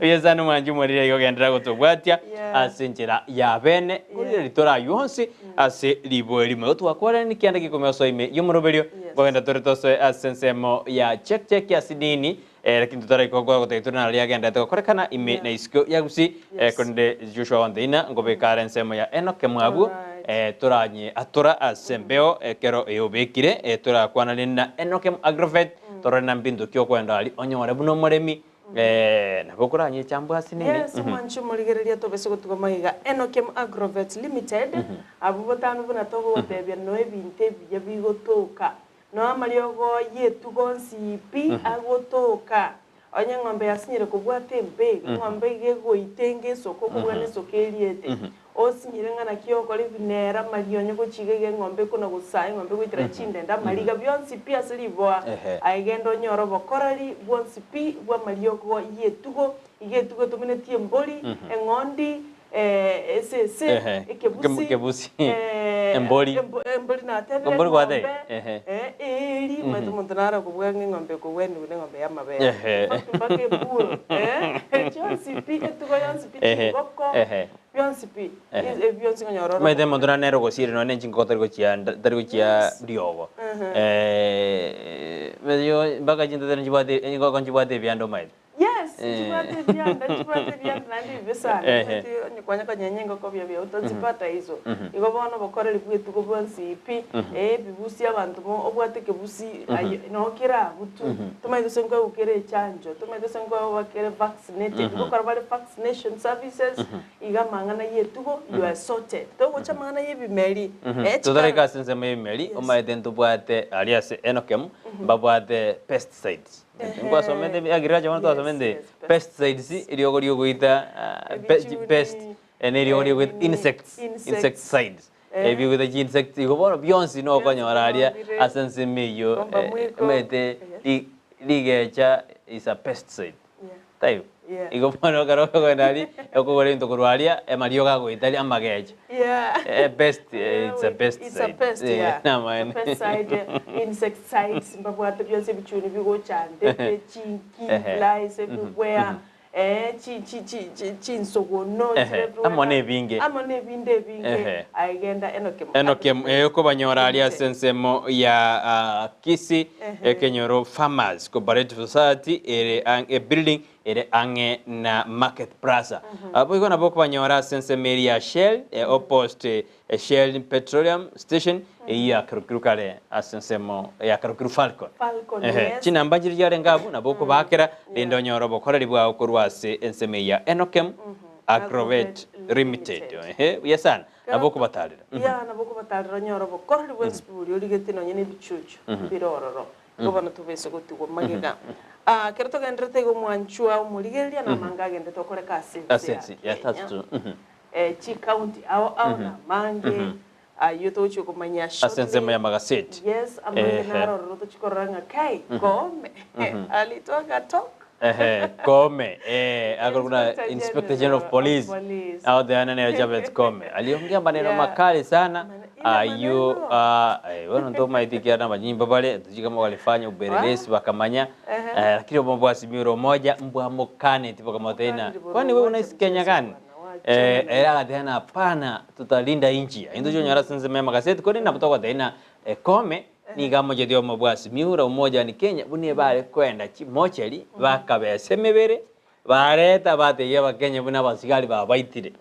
Oya sana mwanju muriria igogendera gotobwatia ase enchera ya bene korire ritora yonsi ase ribo erimo twakore ni kianda gikomeo soime yomoroberio gogenda tore tosoe ase ensemo ya check check ya sidini eh, lakini tutaraiko gwa gotaitu na ria gendete gokorekana ime na isiko ya gusi eh, konde Joshua Wandeina ngobekara ensemo ya Enoch Mwabu eh, toranye atora ase embeo ekero eyobekire eh, torakwanania na Enoch Agrovet torore na mbinto ki okwenda ari onyore buna omoremi eh, nabo okoranye echambo ase nini. Yes, mwanchi omorigereria tobese gotuga maiga Enokem Agrovet Limited abwo botambe buna togotebia no ebinto ebiya bigotoka no amariogo yetugo nsi pi agotoka onye eng'ombe yasinyire kobwata embe eng'ombe iga egoitenga esoko okobua na esoko eriete osinyire ng'a naki okora ebinera amarionyo gochiga iga eng'ombe ekona gosaa eng'ombe goitera chindende amariga bionsi pi ase riboa aye genda onyore obokoreri bwonsi pi bwa amariogo yetugo iga etugo etomenetie embori eng'ondi eh, esese ekebusi Kebusi. eh, Embori. Embori natebire Embori gwatebire? eng'ombe, eh, eeri maete omonto nare okobua ng'a eng'ombe ekogweniwa na eng'ombe ya amabere. In fact, mpaka eburo eh, chionsi pi etugo yonsi pi chingoko bionsi pi bionsi konyora ore Maete omonto nare ogosire nonye chingoko tari gochia tari gochia riogo. Eh, yo mpaka chinto tari nchibwate engoko nchibwate ebianda omaete. Yes. Nchibwate ebianda, nchibwate ebianda naende ebibe sana. Ehe. Omanyete onye kwanya konyenya engoko buya buya otazipata hizo. Igo bono obokoreri bwa etugo bwensi pi, ebibusi abanto bo obwate ekebusi aye noo kere abwo tu. Tomanyete gose nkoegwa kere echanjo, tomanyete gose nkoegwa kere vaccinated, ngokora bare vaccination services, iga amang'ana ya etugo you are sorted. Togocha amang'ana ya ebimeri, Totareka chikara ase ensemo ya ebimeri, Yes. omanyete ntobwate aria ase Enokem, mbabwate pesticides. Nkwasomete agriculture bono twasomete Yes, yes, pesticides eriogo riogoita Ebichuni, pest neriogo riogoita nini, insects, insects. insecticides. Ebigoita chinsects igo bono bionsi nokonyora aria bire. ase ensemo eyio Bomba mwiko. omanyete rigecha is a pesticide. Yeah. Taibo? Yeah. Igo bono ekero okogenda aria, okogora ebinto korwa aria, amariogo agoita aria amagecha. Yeah. Pest, it's a It's a pesticide. pest, yeah. Namaene. It's a pesticide, insecticides, mbabwate bionsi ebichuni bigochanda, chinki, flies everywhere, chi chi chi chi chinsogono, Ehe, amo na ebinge. Amo na ebinde ebinge. Aigenda Enokem. Enokem, okobanyora aria ase ensemo ya Kisii, ekenyoro Farmers Cooperative Society ere ang- e building ere ang'e na Market Plaza. Boigo nabo okobanyora ase ensemo eria ya Shell, opposite Shell Petroleum Station, eyio ya Karukiru kare ase ensemo ya Karukiru Falcon. Falcon, yes. Chinamba nchiria chiarenge abwo nabo okobakera, rende onyore obokoreri bwao korwa ase ensemo eye ya Enokem Agrovet Agrovet Limited. Limited. Ehe, buya sana. Nabo okobatarera. Ya, nabo okobatarera onyore obokoreri bwensi boria origetie nonye na ebichuchu bire ororo. Igo bono tobese gotigwa magega. Kero togenderete igo omwanchwa omorigereria na amange agendete okoreka ase ense Ase ya ense, yeah, Kenya. that's true. Chicounty ao ao na amange ayio togochia komanya Ase ensemo ya magaseti. Yes, amange naro ororo tochia korora ng'a kai Koome alitoka tok. Ehe, Koome, akorokwa Inspector Inspector General of General of Police. Police. Out there nene Japhet Koome. Aliongea maneno makali sana. Ila Ayo maneno. bono ntomaete ekiagera abanyimbo bare sijui kama walifanya upelelezi bakamanya lakini obo bwasimire omoja mbwamokaneti bakamotebia Mukanire kwani wewe bono, unaishi wacha Kenya mchezo gani? bwana, wacha Ere agateba ng'a hapana tutalinda nchi. Intwe chonyora ase ensemo y'amagaseti korende nabo togotebia ng'a Koome nigo amocheti omo bwasimire omoja ni Kenya buna ebare koenda chimochari bakabesa emebere bareta batebia abakenya buna abasigari babaitire.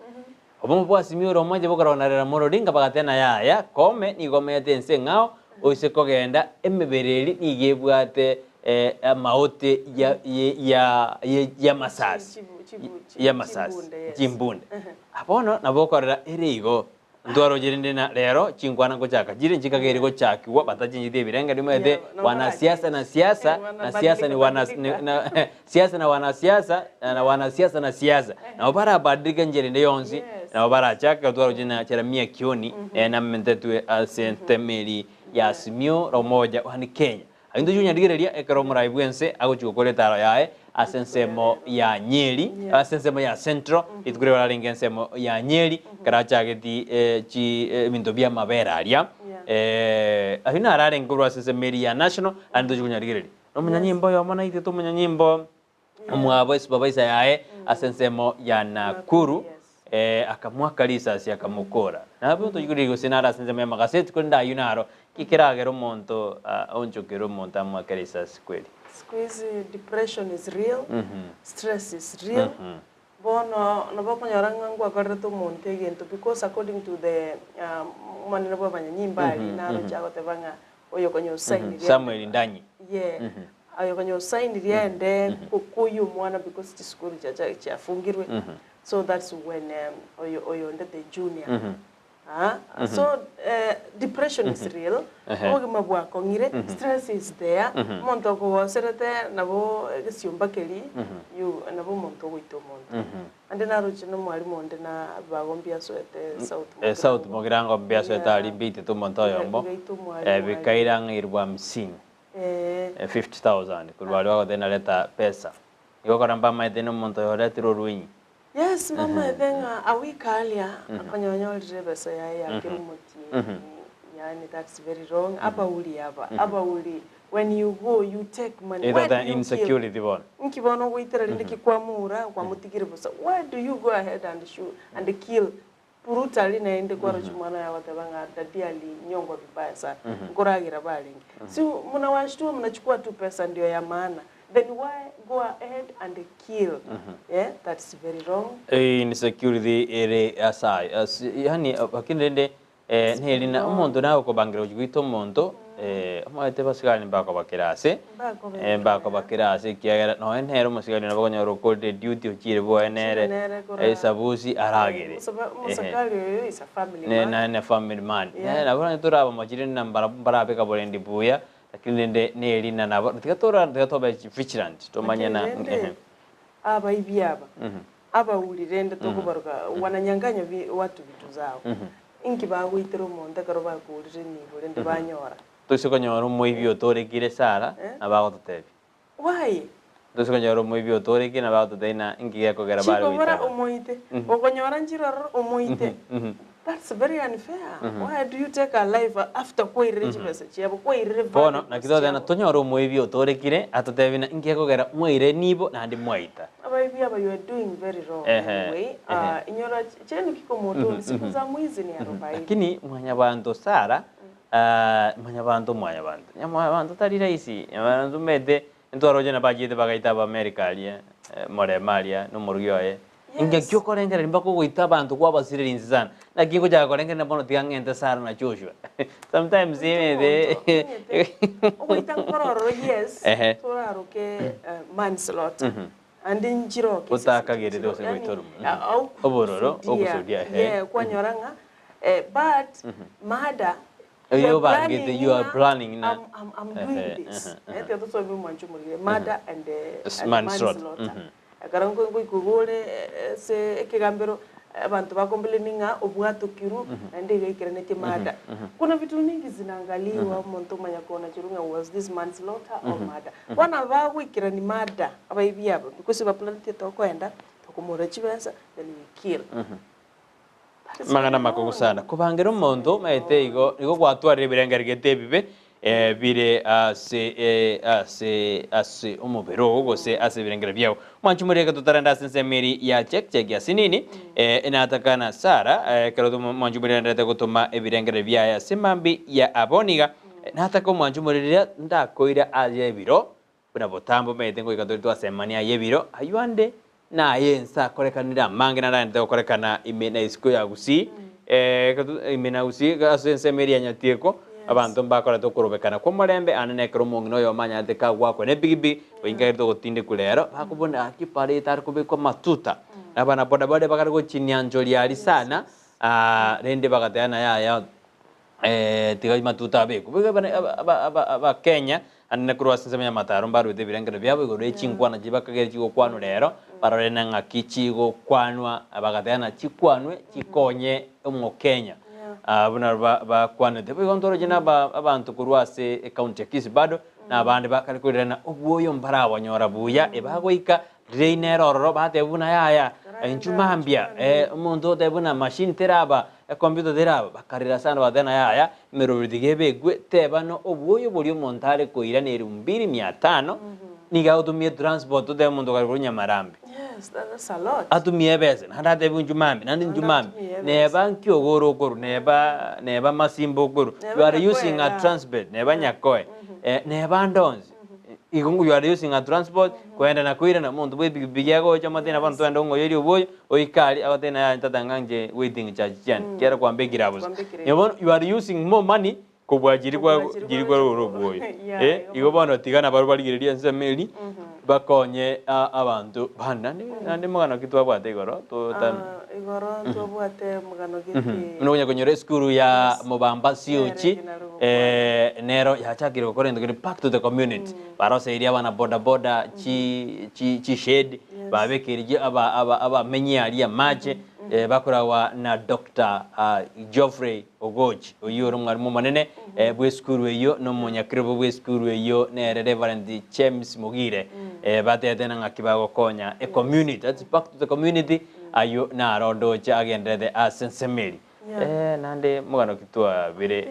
Obomo bwasimire omoja bokoronarera mororinga bagateba ng'a yaya Koome nigo omanyete ense eng'ao oise kogenda emebere eri nigo ebwate amaote ya ya ya y'amasasi y'amasasi Chimbunde, yes. chimbunde. Bono nabo okorora ere igo ntwaroche rende na rero chinkwana nkochaka chire nchikagere gochakigwa batachincheti ebirenge rimanyete Yeah, no wanasiasa na siasa na siasa ni wana Wanabadilika, ni- na siasa na wanasiasa na wanasiasa na siasa nabo barabadilika enchera ende yonsi nabo barachaka twaroche na Jeremiah Kioni namentetwe ase entemeri ya Azimio la Umoja one Kenya. Intwe chonyarigereria ekero omorai bwense agochia gokora etaro yaye ase ensemo ya Nyeri, ase ensemo ya Central, rituko riria orarenge ensemo ya Nyeri, ekero achageti chi ebinto bia amabere aria, ayio naro arenge korwa ase ensemo eria ya National, naende tochia konyarigereria. Na omonyanyimbo oyomo naitete omonyanyimbo omwabo esupervisor yaye ase ensemo ya Nakuru, akamoaka risasi akamokora. Nabo tochia korigereria gose naro ase ensemo ya amagaseti korende ayio naro, ki keragere omonto aonchokere omonto amoake risasi kweri? Siku hizi depression is real, stress is real. Bono nabo okonyora ng'a ngwakorerete omonto egento because according to the omonene bwa abanyanyimba aria naroche agoteba ng'a oyo konya osainirie Samuel Ndanyi. Yeah. Oyo konya osainirie ende koyia omwana because chisukuru chia chiafungirwe. So that's when oyo oyonde the junior. So depression is real, obogima bwakong'ire, stress is there, omonto okogoserete nabo egesiomba keria, you nabo omonto ogoita omonto. Ande naroche na omwalimu onde na bagombia asoete South South Mugirango mbuya asoete aria mbeitete omonto oyomo, Bigaita omwalimu aria. bikaira ng'a elfu hamsini, 50,000 korwa aria bagoteba nareta pesa. Igo okora mbamaete na omonto oyo oretire orwenyi. Yes, mbamaete ng'a awika aria akonyonyorire ebesa yaye ya kera omotienyi, yaani that's very wrong. Abauri aba, abauri, when you go you take money, why Either do the you kill? insecurity bono. Nki bono ogoitera rinde ki kwamoura kwamotigire bosa, why do you go ahead and shoot and kill brutally naende kwarochia omwana oye agoteba ng'a daddy alinyongwa vibaya sana, nkoragera barenge. Si mnawashtua mnachukua tu pesa ndio ya maana. Then why go ahead and kill? Eh, that's very wrong. Insecurity ere ase aye ase yaani lakini rende neri na omonto nagokobangera gochia goita omonto omanyete basigari mbakobakera ase mbakobakera ase ekiagera nonye nere omosigari nabo okonyora okorire duty ochire bwoye nere esabusi aragere Omosikari oyo is a family man. Naende family man. Nabo onye torabamochire na mbarabwo mbarabeka borendi buya Lakini rende nerina nabo, tiga tora tiga tobe vigilant tomanye na Lakini rende abaibi aba abauri rende tokobaroka wananyanganya bi watu vitu zao inki bagoitera omonto ekero bakourire nibo rende banyora. Toise konyora omoibi otorekire Sara nabo agototebia. Why? Toise konyora omoibi otorekire nabo agototebia ng'a inki gekogera bare Chikobora goitera. omoite, okonyora nchire ororo omoite. That's very unfair. Why do you take a life after kwairire chibesa chiabo, kwairire Bono valuables naki toteba ng'a chiabo? tonyore omoibi otorekire atotebie ng'a inki gekogera mwaire nibo naende mwaita. Abaibi aba you are doing very wrong anyway. Inyora chenu kiko motoni, siku za mwizi ni arobaini. Lakini mwanyabanto Sara, mwanyabanto mwanyabanto, mwanyabanto tari rahisi, mwanyabanto omanyete Ntwaroche nabachiete bagaita Abaamerika aria, moremo aria, na omorugi oye. Engaki okorengereria mpaka ogoita abanto kwabasirire inse sana. Naki ngochaka korengereria bono tiga ng'ente Sarah na Joshua. Sometimes Goita omonto, omanyete, ogoita nkoro ororo yes, Ehe. toraroke manslaughter, ande nchiroke ase Otakagerete chiro, gose yaani goita orumo. Obororo, aukusudia, ogosudia, ehe. yeah, kwanyora ng'a but murder Oyio You are obangete, planning you are ng'a planning na I'm, I'm, I'm doing Ehe, this. ehe, Eh, tiga tosome omwancho omorire, murder and, eh, and Manslaughter. manslaughter. Mhm. Ekero nko- ngoikigwa ore eh, ase ekegambero, abanto bakomplaini ng'a obwatokirwe, naende iga aikeranetie murder. Kuna vitu mingi zinaangaliwa, omonto omanya konacherwa ng'a was this manslaughter or murder. Bono aba bagoikerani murder, abaibi aba, because baplanetie tokoenda, tokomora chibesa, then we kill. Amang'ana amakongu sana. Kobangera omonto omanyete igo nigo gwatwarire ebirengererio gete ebibe bire ase ase ase omobere oo gose ase ebirengererio biao. Mwanche moreke totarende ase ensemo eria ya check check ya sinini enatakana Sarah ekero mwanche morenderete gotoma ebirengererio biaye ase mambia ya aboniga nataka omwanche morere ndakoira aye ebiro Buna botambe omanyete ngoika tore twasemania aye ebiro, ayio ande naye ense akorekanire amange naraendete gokorekana ime na isiko ya Gusii, ime na Gusii ase ensemo eria ya Nyatieko, abanto mbakorete okorobekana kw'omorembe ande nekero omong'ina oyomo anyarete kagwakwa nepigipigi, oinkagerete ogotindekwa rero, bakobuna gaki pare etari kobekwa amatuta, na abanaboda baria bakare gochinianchoria aria sana, rende bagateba naye aya. Tiga amatuta abekwe. Boigo abana Abakenya ande korwa ase ensemo y'amataro mbaruete ebirengererio biabo igoro ye chinkwana chiria bakagera chigokwanwa rero, barore na ng'aki chigokwanwa, bagateba ng'a chikwanwe chikonye omokenya buna bakwanete. Boigo ntoroche na abanto korwa ase ecounty ya Kisii bado na abande bakare koirana obwoyo mbarabonyora buya ebagoika Riria nere ororo bateba buna yaya, inchuo mambia, omonto oteba buna machine teraba, ecomputer teraba, bakarera sana bagateba ng'a yaya, emeroberi tiga ebekwe, teba no obwoyo boria omonto are koira na elifu mbili mia tano, nigo agotumia etransport otebe omonto okare korwa Nyamarambe. Yes, that's a lot. Atumie ebesa, naende atebe inchuo mambia, naende inchuo Naende mambia, atumie ebesa. neba nki ogoro okorwa, neba neba masimba okorwa, Neba you are using a Nyakoe, transport, neba Nyakoe, neba ande onsi. Igo you are using a transport koenda na koirana omonto bwe epikipiki agocha omotebie bono twende ong'oyerie oboyo oike aria agotebie naye tata ng'a inche waiting charge chiane ekiagera kwambekire abwo bosa. Kwambekire. Nabo bono you are using more money kobua chiria kwa Kobua chiria chiria kwagocha kwarora kogora. oboyo. Yeah, Eh, igo igo bono tiga nabarabwo barigererie ensemo eria bakonye abanto bande. Naende naende omogano ki twabwate igoro tota. Ah, igoro ntwabwate omogano gete. Buna okonya konyora esukuru ya Mobamba Siochi Nere naro nero yachakire gokora egento kere back to the community. Baroseirie abana boda boda chi chi chishade babekeire chi aba aba abamenyi aria amache bakoragwa na Doctor Geoffrey Ogoch oyio ore omwalimu omonene bw'esukuru eyio na omonyakerobo bw'esukuru eyio nere Reverend James Mogire batebete ng'a ng'aki bagokonya ecommunity that's back to the community ayio naro ondoche agenderete ase ensemo eria. Naende omogano ki twabire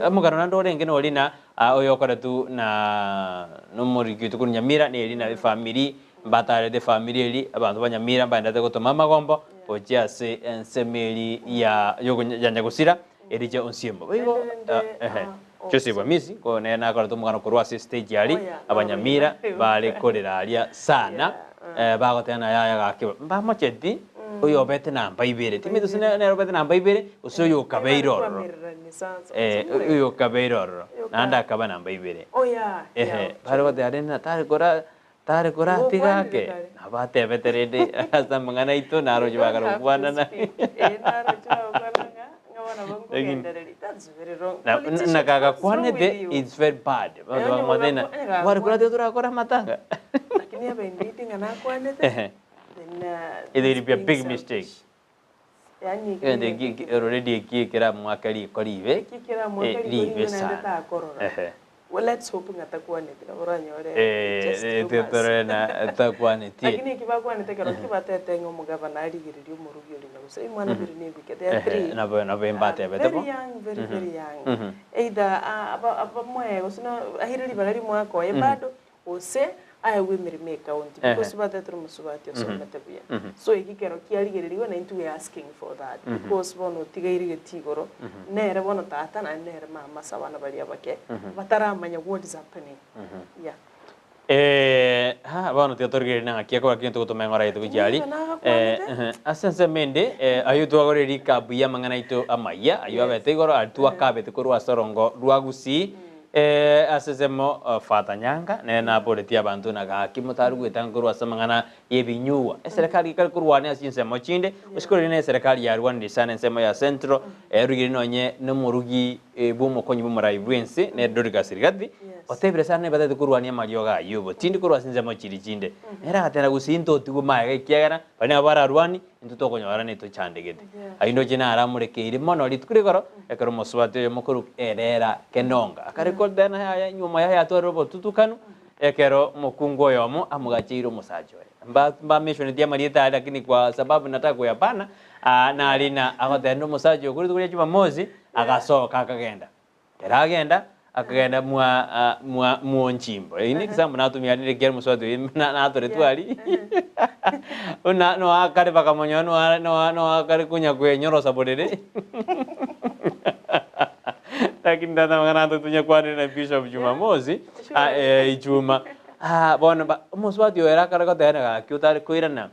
omogano naende orenge nori na oyokoretwe na nomoriki oito korwa Nyamira neri na efamiri mbatarete efamiri eria abanto ba Nyamira mbaenderete gotoma amagombo gochia ase ensemo eria ya ya Nyagosira eriche Onsiemo. Boigo Naende rende, ehe. Joseph Amisi ko nere nakorete omogano korwa ase estage aria Oh, yeah, abanyamira no, bare korera aria sana Yeah, bagoteba na yaya gaki mbamocheti oyo obete namba ibere timanyeti gose nere obete namba ibere gose oyo okabeire ororo oyo okabeire ororo naende akaba namba ibere Oh, yeah, ehe yeah. bare goteba rende na tare kora tare koratiga ake Gokwanire kare. nabo atebete rende ase amang'ana aito naroche You don't have to bakarokwanana speak. Eh, naroche bagokwana ng'a ng'a bono Lakini- bonkogendereria. That's very wrong. Na- Politicians, na what's wrong with kagakwanete you? it's very bad Eh, Abanto onye bakamotebia gogakwa- onye gagakwana- "Gware koratiga torakora amatanga Lakini ebe indeed ng'a nakwanete, Ehe. then, It will it's be a being big selfish. mistake. Yaani Egento eki eki already eki ekeramwake riko ribe, Eki keramwake eh, riko ribe ribe naende sana. takorora. Ehe. Well, let's hope ng'a takwanete nabo oranyore Eh, just eh, rumors. torore na takwanetie. Lakini eki bakwanete ekero ki batete ng'a omogabana arigererie omorugi oria na gose omwana biri na ebike. They are Ehe, three. nabo nabo mbatebete bo. Very young, very very young. Mhm. Either ah, aba- abamoe gose na aire ribaga rimwaka oye bado gose aegwe emeremo ecounty Ehe. because batetire omosubati osomete buya. So eki kero kiarigereriwe na intwe we are asking for that because bono otigaire geti igoro nere bono tata naende nere mama ase abana baria abake bataramanya what is happening. Yeah. Eh, ha, bono tiga torigererie na ng'aki ekogera kegento gotoma eng'ora yaito gochia aria. Nigo nagakwanete. Eh, ehe, ase ensemo ende, eh, ayio twagorire rikabu ya amang'ana aito amaya, ayio abete igoro, aria twakabete korwa ase orongo rwa Gusii, Eh, ase ensemo Father Nyanga nere naboretie abanto na gaki motari goetanga korwa ase amang'ana y'ebinyugwa. Eserekari ekare korwania ase chinsemo chinde, gose korende na eserekari yarwanire sana ensemo ya Central, erugire nonye nomorugi bw'omokonyi bw'omorai bw'ense nere Dorcas Rigathi, otebire sana nebatagete korwania amariogo ayio obotindi korwa ase ensemo chiria chinde. Nere agateba gose intwe totigwe magega ekiagera baria nabo bararwanie Intwe tokonyora netochandegete. Ayio ndoche naramorekeire mono rituko rigoro, ekero omosubati oyomo korwa Erera Kenonga akare kotena yaya nyuma yaye atwarire obotutukanu, ekero omokungu oyomo amogacheire omosacha oye. Mba mbamentioneti amarieta aria lakini kwa sababu nataka kuyapana, aa nari na agoteba omosacha oyo korwa rituko ria Jumamosi, agasoka akagenda. Ekero agenda, akagenda mwa mwa mwonchimbo. Eye ne example natumia rende ekiagera omosubati oyo na natoretwe aria, buna noakare bakamonyora noa noa noakare konya kwenyorosa borere, lakini tata amang'ana ato tonyakwanire na bishop jumamosi, ah ichuma, bono ba omosubati oyo ere akare goteba gaki otare koirana.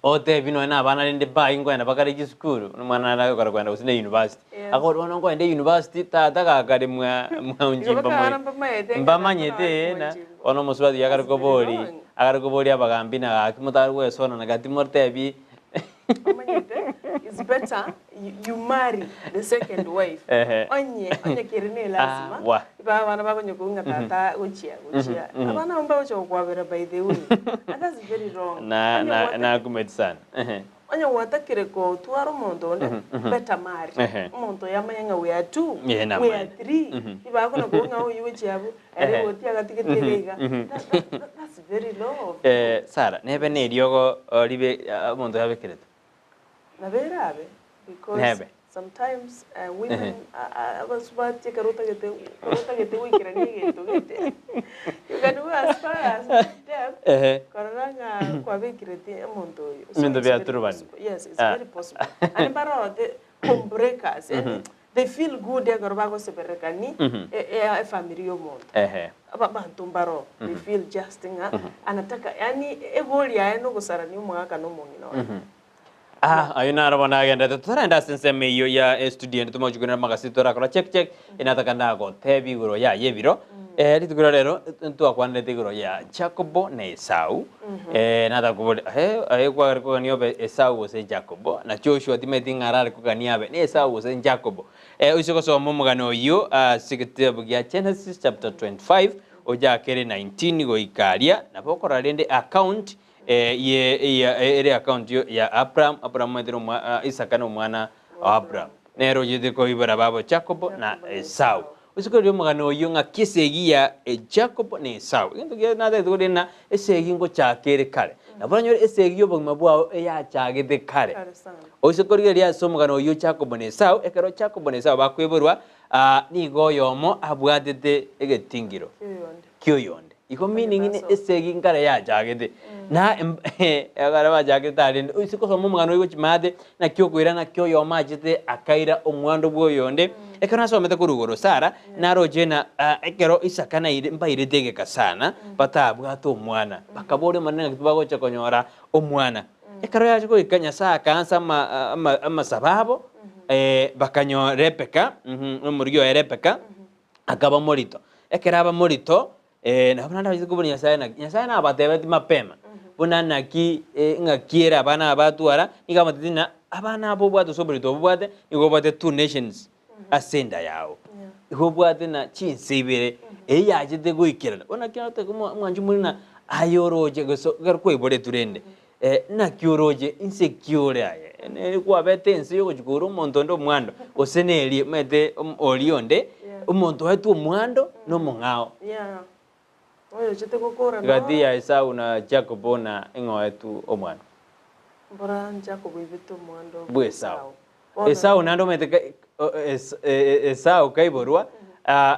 Otebi nonya na abana rende bayi nkoenda bakare chisukuru, buna omwana nare agokora koenda gose na university. Yes. Akore bono nkoenda university, tata gakare mwa Igo mwaonchimba moi. bakabana mbamaete ng'a Mbamanyete tata ee na, mwanchimba. bono omosubati akare That's very kobori, wrong. akare koboria abagambi na gaki motare goesona na gati motebi Omanyete, it's better you, you marry the second wife. Ehe. Onye, onye kere ne lazima. Ah, wa. Iba abana bakonya kong'a tata gochia, gochia. Abana abo mbagocha gokwabera by the way. And that's very wrong. Na Onye na gwata- nakumeti sana. Ehe. Onye gwatakire gotwara omonto onde, better marry. Ehe. Omonto oyo amanye ng'a we are two, Yeah, we namanye. are three. Ibakona kong'a oyo gochia abwo, ere goti agatigete iga iga. That, that, that, that's very low of you. Eh, Sarah, nebe na eriogo ribe omonto yabekerete. Nabo erabe because Nebe. sometimes women abasubati ekero otagete ekero otagete goikerania egento gete you can go as far as death Ehe. korora ng'a kwabekireti omonto oyo. So Ebinto it's very biaturubani. possible. Yes, it's Ah. very possible. Naende mbarorote home breakers, yani they feel good ekero bagoseberekani efamiri ya omonto. Ehe. Aba abanto mbaro they feel just ng'a anataka yani egoli yaye nogosarania omogaka na omong'ina oye. Ah, ayio naro bono agenderete. Totarenda ase ensemo eyio ya estudio ende tomochi koirana amagazeti torakora check check, enataka ndagotebi igoro yaye ebiro. Eh, rituko ria rero ntwakwanerete igoro ya Jacobo na Esau. Eh, nataka koboria, eh, aye kware kogania obe Esau gose Jacobo, na Joshua timanyeti ng'a arare kogania abe ne Esau gose Jacobo. Eh, oise gosoma omogano oyio ase egetabu gia Genesis chapter 25 ojakere 19 goika aria, nabo okorora rende account Eye ere account ya Abraham, Abraham omanyete nomwa Isaka nomwana o Abraham. Nere ochete koibora babo Jacobo na Esau. Ase korire omogano oyio ng'aki esegi ya Jacobo na Esau. Egento kiaye natagete korire ng'a esegi ngochaka ere kare. Nabo oranyore esegi y'obogima bwao eyachagete kare. Oise korigereria ase omogano oyio Jacobo na Esau, ekero Jacobo na Esau bakoiborwa, nigo oyomo abwatete egetingiro ki'oyonde. Igo meaning ne esegi nkare yachagete. Na ekero bachagete arende, oise kosoma omogano oyo gochia maate, naki okoira naki oyomo achete akaira omwando bwa oyonde. Ekero nasomete korwa igoro Sarah, naroche ng'a ekero Isaka naire mbairete egeka sana, batabwate omwana. Bakaboria Omonene ng'aki bagocha konyora omwana. Ekero yacha goika Nyasaye akaansa ama ama amasabo abo, bakanyora Rebeka, omorwoti oye Rebeka, akaba morito. Ekero aba morito, nabo naende bachete koboria Nyasaye naki, Nyasaye nabatebetie mapema, buna naki ng'aki ere abana aba batwara, nigo abatebetie ng'a abana aba obwate ase oborito obo obwate, nigo obwate two nations ase enda yago. Igo obwate na chinse ibere, eyio yachete goikerana. Bono naki orotebe omwanchi omoriri ng'a aye oroche gose ekero kwaiboretwe rende, Naki oroche inse ki ore aye? Neri kwabete ense y'ogochia koura omonto onde omwando, gose neri omanyete oria onde, omonto oetwe omwando nomong'ao. Yeah. Oyo ochete gokora Gati noro. ya Esau na Jakobo na ing'o oetwe omwando? Mbora Jakobo oibete omwando Bwa Esau. Bono Esau naende omanyete ka Esau kaiborwa,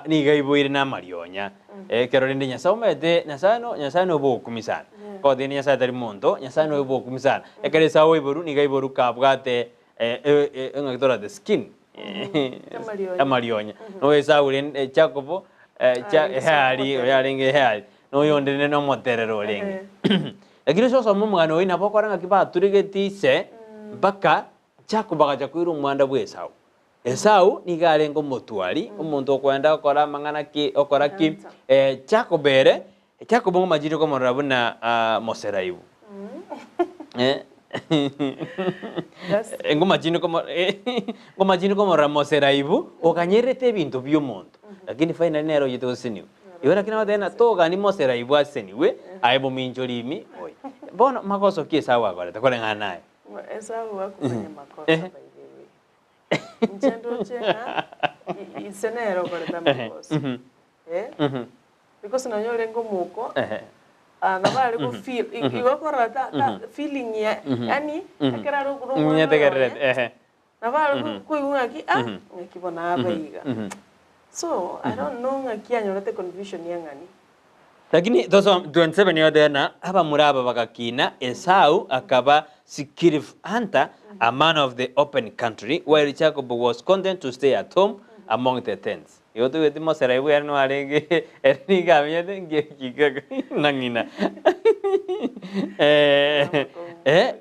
nigo aiboire namarionya. Ekero rende Nyasae omanyete, Nyasae no Nyasae nobokumia sana. Kogotebia Nyasae tari monto, Nyasae nobokumia sana. Ekero Esau aiborwa, nigo aiborwa kabwate ng'aki torate skin, Amarionya. amarionya. Noyo Esau rende Jakobo, Arenge hairy, oyo arenge hairy, na oyonde rende nomoterere orenge. Lakini ase osome omogano oyio nabo okora ng'aki baturegeti ise, mpaka Jakobo agacha koira omwanda bw'Esau. Esau nigo arenge omotwari, omonto okwenda gokora amang'ana ki, okora ki. Jakobo ere, Jakobo ng'omachire komorora buna moseraibu. Ng'omachire komo ng'omachire komorora moseraibu, oganyererete ebinto bi'omonto, lakini finally nere oyete gosesenigwa. Igo naki nagotebia ng'a togani moseraibu asesenigwe, aye mominchori imi oye. Bono magoso ki Esau akorete koreng'ana naye? Ng'a Esau akomanya makosa by the way. Inche ndoche ng'a ise nere okorete amagoso. Eh? Because nonye orenge omouko, ah, nabo are go feel, igo okorora ta ta feeling ya yaani ekero are okure omwana oye Nyetegererete, oye, ehe. nabo are koigwa ng'aki ah, ng'aki bono abe iga. So, I don't know ng'aki anyorete confusion ya ng'ani. Lakini tosome 27 yoteba na abamura aba bagakina, Esau akaba skillful hunter, a man of the open country, while Jacob was content to stay at home among the tents. Igo toigweti moserai bwe ere noarenge ere nigo amenyete nge na ng'ina. Eh, eh,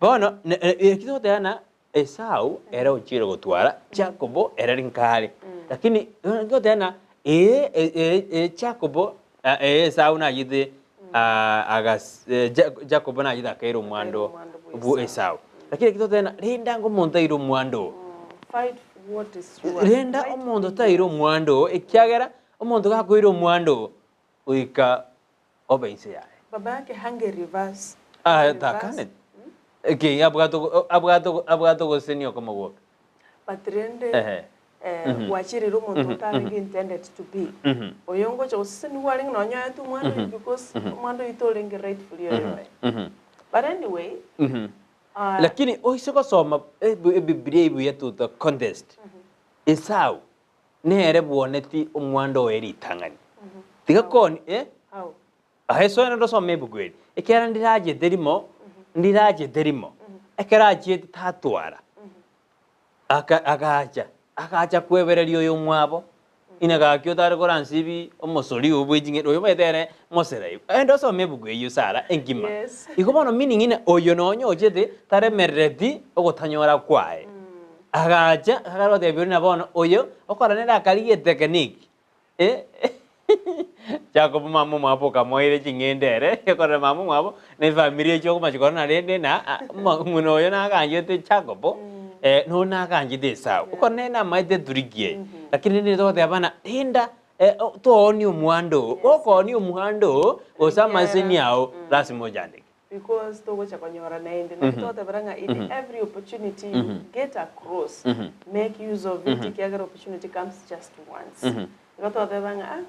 bono eki togoteba na Esau ere ochire gotwara Jakobo ere nkare. Lakini ngoteba ng'a ee ee Jakobo ee Esau nayete agas Jakobo nayete akaira omwando bwo Esau. Lakini eki togoteba ng'a rende ango omonto aire omwando oo. Renda omonto taira omwando oo ekiagera omonto gakoira omwando oo goika obe inse yaye. Baba yake hange reverse. Ah, takane. Eke abwate abwate abwate ogosesenia okomo gwoka. But rende eh, gwachirire omonto otarenge intended to be. Oyo ngocha gosesenigwa arenge nonye oete omwana oyo because omwana oyo torenge rightfully oyoye. But anyway, ah, Lakini oise gosoma ebibilia ebuya to the contest, Esau nere bwoneti omwando oye ritang'ani. Tiga koni eh? How? Aye soe ndosome ebuku eri, ekiagera ndirachete rimo, ndirachete rimo, ekero achiete tatwara, aka agacha, agacha kwebereria oyo omwabo, ina gaki otare koransibi omosori oyo bwe ching'eni, oyo omanyete ere moserai. Ende osome ebuku eyio Sarah engima. Yes. Igo bono meaning ng'a oyo nonye ochete taremerereti ogotanyora kwaye. Agacha, akarotebia oria na bono oyo okora nere akarigia etekiniki eh Jacob mama omwabo okamoeire ching'ende ere, okorora mama omwabo na efamiri echio okomachi korora rende na omong'ina oyo naganchete Jacob, noyo naganchete Esau. Okore nere namaete eturiki eye, lakini rende togoteba buna renda toonie omwando oo, gokoonia omwando oo gose amaseseni ao lasima ochandeke. Because togocha konyora naende. Naki togotebera ng'a in every opportunity you get across, make use of it ekiagera opportunity comes just once. Igo togoteba ng'a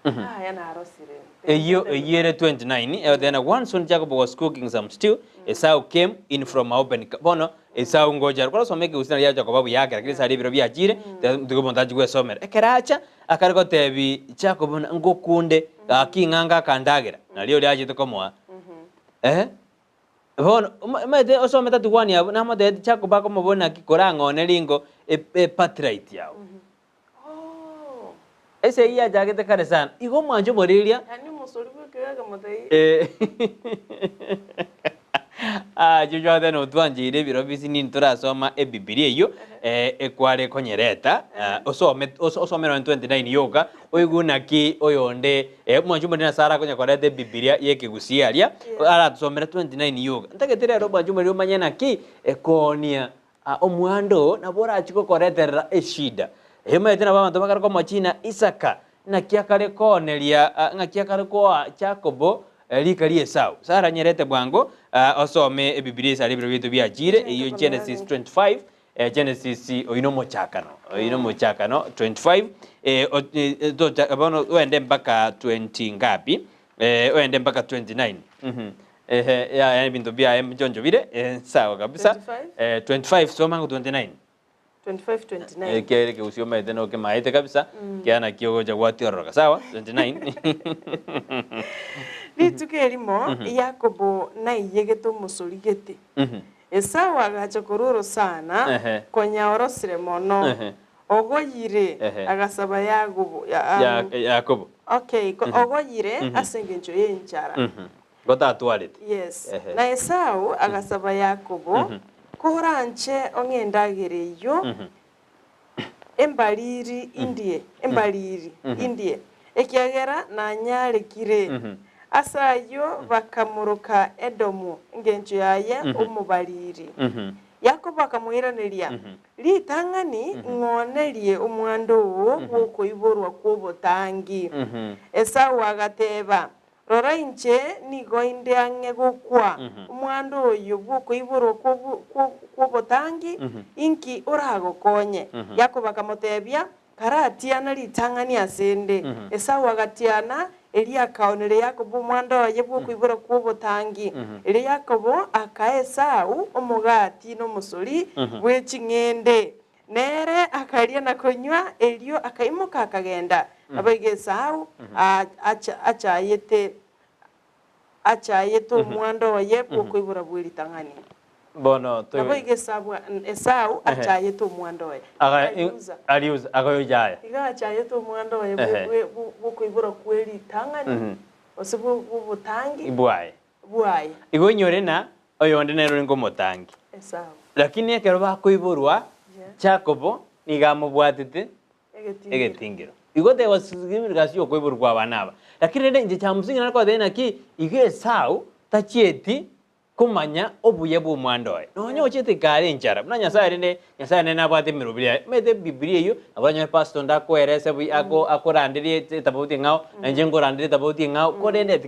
ah, Aya narosire. Eyio eyio ere 29 egoteba once when Jacob was cooking some stew, Esau came in from a open ca-. Bono Esau ngocha are korasoma ekegusii nario yacha koba buya ake lakini ase aria ebiro biachire, tiga omonto achie gwesomera. Ekero acha, akare gotebi Jacob buna ngokunde gaki ng'a ngakandagera, nario oria achete komoa. Eh, bono omanyete osomete atiwani abwo namotebeti Jacob akomoboria naki korang'one ringo e-birthright yao. Ase eyio yachagete kare sana. Igo omwanche omoriria. Yaani omosori bw'ekeyo akamotebia. Eh. Ah, chichwate notwancheire ebiro bisi nini torasoma ebibilia eyio eh, ekware konyereta ah, osome os- osome nonye 29 yoka oigwe naki oyonde eh, omwanchi omoriri nase arakonya koreta ebibilia ya ekegusii aria aratosomere 29 yoka. Ntagete rero omwanchi omoriri omanye naki ekoonia Omwando oo nabo orachie gokoreterera eshida. Erio omanyete nabo abanto bakare komochina Isaka, naki akare kooneria, ng'aki akare koa Jakobo rika ri'Esau. Sara nyerete bwango osome Ebibilia ase aria ebiro biaito biachire, eyio Genesis 25, Genesis oyio nomochakano, oyio nomochakano 25, tocha bono oende mpaka 20 ngapi, oende mpaka 29. Ehe, yaya ebinto biaye mchoncho bire, eh, sawa kabisa. 25? Eh, 25 soma ngo 29. 25 29 Eh, kiaire kegusii omaete nokemaete kabisa, kiana nakio ogocha gwatiororoka, sawa? 29. Rituko erimo Yakobo naiyegete omosori gete. Esau agacha korwa orosana, Ehe. konya orosire mono, Ehe. ogoyire, Ehe. agasaba Yagobo, ya, Ya- Yakobo. okay, ko- ogoyire ase engencho y'enchara. Gotatwarete. Yes. Ehe. Na Esau agasaba Yakobo, Koranche ong'e endagera eyio, embariri indie, embariri indie, ekiagera nanyarekire. Ase ayio bakamoroka Edomu, engencho yaye omobariri. Yakobo akamoiraneria, Ritang'ani ng'oonerie omwando oo bw'okoiborwa kw'obotangi. Esau agateeba, Rora inche nigo inde ang'e gokwa, omwando oyo bw'okoiborwa kw'obotangi, inki oragokonye? Yakobo akamoteebia, Karatiana ritang'ani ase 'nde. Esau agatiana, erio akaoneria Yakobo omwando oye bw'okoiborwa kw'obotangi. Erio Yakobo akaa Esau omogati na omosori bwe ching'ende. Nere akaria na konywa, erio akaimoka akagenda. Naboigo Esau achayete achayete omwando oye bw'okoibora bwe ritang'ani. Bono to Naboigo Esau Esau achayete omwando oye. Aga- Ariuza. ariuza akayochaya. Iga achayete omwando oye Ehe. bw'okoibora kwe ritang'ani, gose bw'obotangi Bwaye. bwaye. Igo inyore na oyonde nere orenge omotangi. Esau. Lakini ekero bakoiborwa, Yeah. Jakobo nigo amobwatete Egetingiro. egetingiro. Igo there was significance yokoiborwa kwa abana aba. Lakini rende inche chamusingi nare koteba naki, igo Esau tachieti komanya obuya bwa omwando oye. Nonya ochete kare enchara, buna Nyasaye rende, Nyasaye nere nabwate emeroberi yaye. Omanyete ebibilia eyio, nabo oranyore pastor onde akoerese buya, ako akoranderie etofauti eng'ao, na inche nkoranderie etofauti eng'ao, korende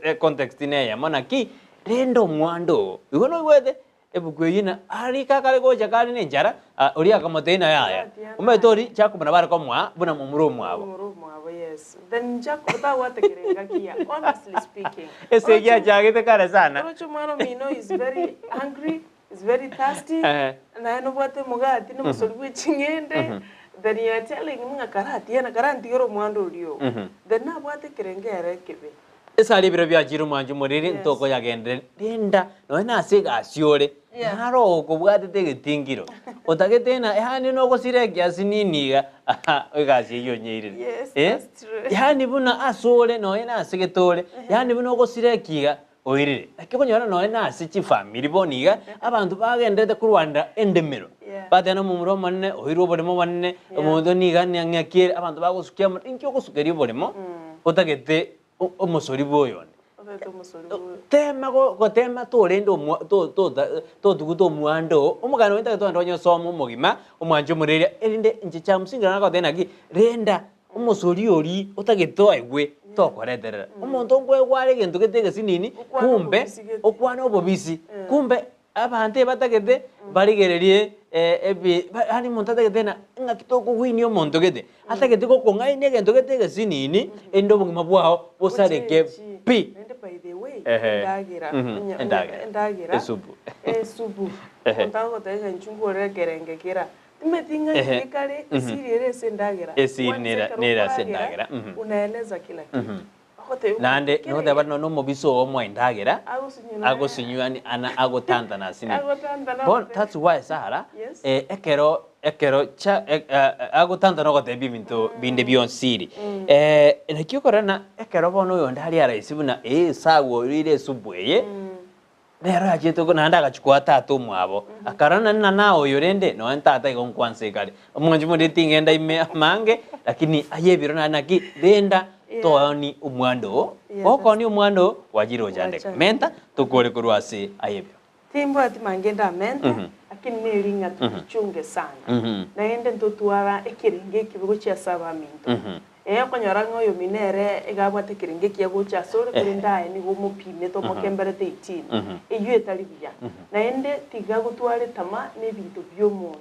econtext neyemo naki, rende omwando oo, igo noigwete Ebuku eyio na arika akare gocha kare nenchara, oria akamotebia na yaya. Omanyete oria Jakobo nabo are komoa buna momura omwabo. Momura omwabo, yes. Then Jacob tabwate kere engaki ya, honestly speaking. Esegi yachagete kare sana. Oroche omwana omino is very hungry, is very thirsty, Ehe. naye nobwate omogati na omosori bwe ching'ende, then you are telling him ng'a karatiana karantigere omwando oria oo. Then nabwate ekerengo ere ekebe. Ase aria ebiro biachire omwancho omoriri ntokoyagendereria, renda nonya nase egasi ore, naro okobwatete egetingiro, otagete ng'a yaani nogosira ekiasi nini iga, aha, egasi eyio onyeirire. Yes, Eh? that's true. Yaani buna ase ore nonya nase gete ore, yaani buna ogosira eki iga, oirire. Naki okonyora nonya nase chifamiri bono iga, abanto bagendererete korwanera endemero. Yeah. Bateba na omomura omonene, oirwe oboremo obonene, Yeah. omonto niga ng'aki ere, abanto bagosukia amo, inki ogosukeria oboremo, otagete omosori bw'oyonde. Tema gotema torende omwa to tota totuguta omwando oo, omogano oyo ntagete ogende onyosome omogima, omwanche omoreria, erinde inche chamusingi naro nagotebia naki, renda omosori oria otagete oegwe tokoreterera. Omonto nkoegwa are egento gete egesinini, kumbe okwane obobisi, kumbe abanto ebatagete barigererie ebi yaani omonto atagete ng'a. ng'aki tokogwinia omonto gete, atagete gokong'ainia egento gete egesinini, erinde obogima bwao bosareke Bochenchi. pi. Naende by the way, Ehe. endagera, Mhm, onye- onye- endagera. endagera, Esupu. esupu, Ehe. omonto agogotebia ng'a inchuo ngorere ekerenge kera, timeti ng'a Ehe. inki kare, esiri ere ase endagera. Esiri Once nere- ekero nere ase okoragera, endagera, mhm. unaeleza kila kitu. Ogotebia omonto, Naende "Kere noteba nonya omobisa oo omoe endagera, Agosinywa agosinywa yani ana agotantana asini. Agotantana Bono ogoteba. that's why Sarah, Yes. eh, ekero ekero cha eh, eh, agotantana ogotebia ebinto binde bionsi iri. Eh, naki okorora na ekero bono oyonde aria arahisi buna eh Esau oirire esubu eye, Nero yachete oko naende agachia koa tata omwabo, akarora nari na naye oyo rende, nonya tata igo nkwansa ekare. Omwanchi bonde tingenda ime amange, lakini aye ebiro nari naki, renda tooni omwando oo, gokooni omwando oo, gwachire gochandeka. Menta tokore korwa ase aye ebiro. Timbwati mange ndamente, lakini neri ng'a tujichunge sana. Naende ntotwara ekerenge ekibe gochia ase abaminto. Ee, okonyora ng'a oyomino ere iga abwate ekerengo ekiya gocha asore, korende aye nigo omopimete omokemberete eitini. Eyio etari buya. Naende tiga gotwara etamaa na ebinto bi'omonto.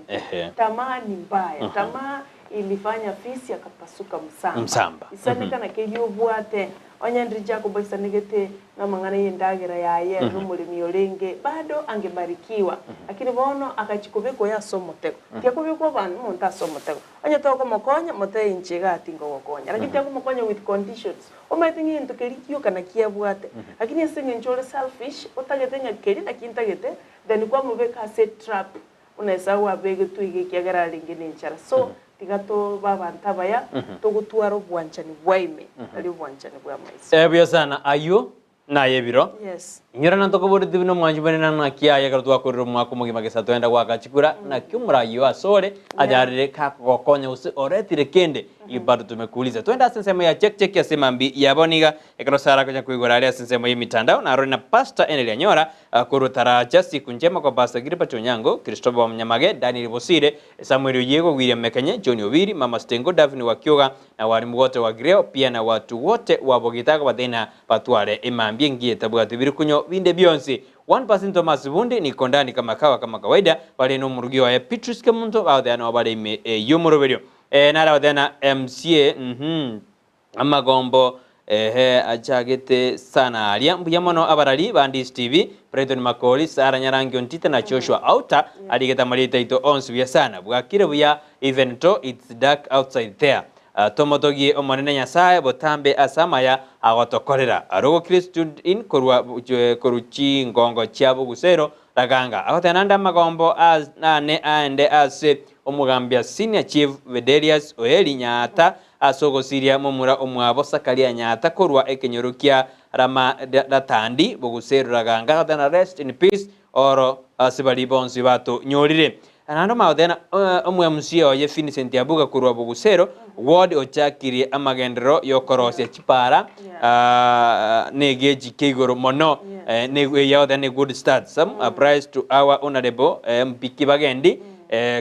Tamaa ni mbaya. Tamaa ilifanya fisi akapasuka msamba. Msamba. Isaneka na keria obwate. Onye ndiri Jakobo aisanegete namang'ana y'endagera yaye ere nomoremi orenge, bado angebarikiwa. Lakini bono agachia kobekwa oyo ase omotego. Tiakobekwa abanto omonto ase omotego. Onye tokomokonya, motebie inche igaa tingogokonya. Lakini tiakomokonya with conditions. Omanyete ng'a egento keria gioka naki abwate, lakini ase eng'encho ore selfish, otagete ng'a keria naki ntagete, then kwamobeka ase etrap buna Esau abegetwe iga ekiagera arenge na enchara. So, tiga tobe abanto abaya, togotwara obwanchani bwa ime, tari obwanchani bwa amaiso. Eh, buya sana aywo naye ebiro. Yes. Inyora nantokoboreti buna omwanchi bwane na naki aye ekero twakorire omwaka omogima gesa twenda goaka chikura, naki omoraai oo asore anyarire kakogokonya gose oretire kende igo bado tumekuuliza. Twende ase ensemo ya check check ase mambia ya bono iga ekero Sarah akonya koigora aria ase ensemo y'emitandao narore na Pastor Henry Anyora korwa Taraja siku njema kwa Pastor Gilbert Onyango, Christopher Wamnyamage, Daniel Bosire, Samuel Oyiego, William Mekenye, John Obiri, Mama Stengo, Daphne Wakioga na walimu wote wa Greo pia na watu wote wa Bogita akobatebia batware emambia engiya etabwati birikunyo binde bionsi. One person Thomas Bundi niko ndani kama kawa kama kawaida bare nomorugi oye Petrus Kemunto bagoteba nabo bare ime y'omoroberio. Eh, nare agoteba na MCA mhm amagombo ehe achagete sana aria mbuya mono abarari ba Ndisi TV Brighton Makori Sarah Nyarangi Ontita na Joshua Auta arigete amarieta aito onsi buya sana bwakire buya even though it's dark outside there Uh, tomotogie omonene Nyasaye botambe ase amaya agotokorera arogo Chris tuned in korwa korwa chingongo chia bogusero raganga agoteba naende amagombo ane aende ase omogambia senior chief Vederius Oeri Nyaata ase ogosiria momura omwabo Sakaria Nyaata korwa ekenyoro kia Rama Ratandi bogusero raganga agoteba na rest in peace oro ase bari bonsi batonyorire. Naende omagoteba na omo-MC oye Vincent Abuga korwa Bogusero ward ochakirie amagenderero yokorosia chipara negechi kia igoro mono eyagoteba ne good start some praise to our honorable MP Kibagendi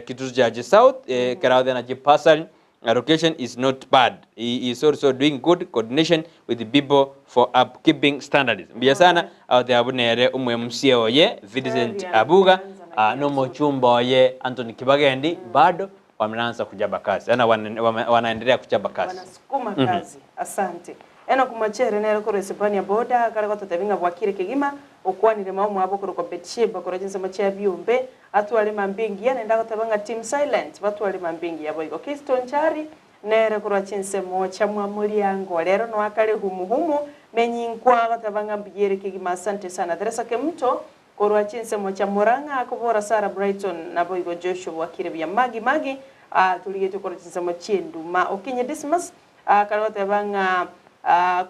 Kitutu Chache South ekero agoteba na chipasari allocation is not bad he is also doing good coordination with the people for upkeeping standards mbuya sana agoteba buna ere omo-MC oye Vincent Abuga nomochumba oye Anthony Kibagendi bado wameanza kuchapa kazi yaani wanaendelea kuchapa kazi wanasukuma kazi asante eno kumachere nere korwa Hispania boda kare gototebia ng'a bwakire kegima okwanire mao mwabo korwa kwa Betsheba korwa chinsemo chia biombe atware mambia engiya naende agoteba ng'a team silent batware mambia engiya boigo Kingston Chari nere korwa chinsemo chia mwamoriango rero noakare humuhumu menyinkwa agoteba ng'a mbuyere kegima asante sana Teresa Kemuto korwa chinsemo chia Murang'a akobora Sarah Brighton naboigo Joshua bwakire buya magi magi turigete korwa chinsemo chienduma okinye Dismas kare goteba ng'a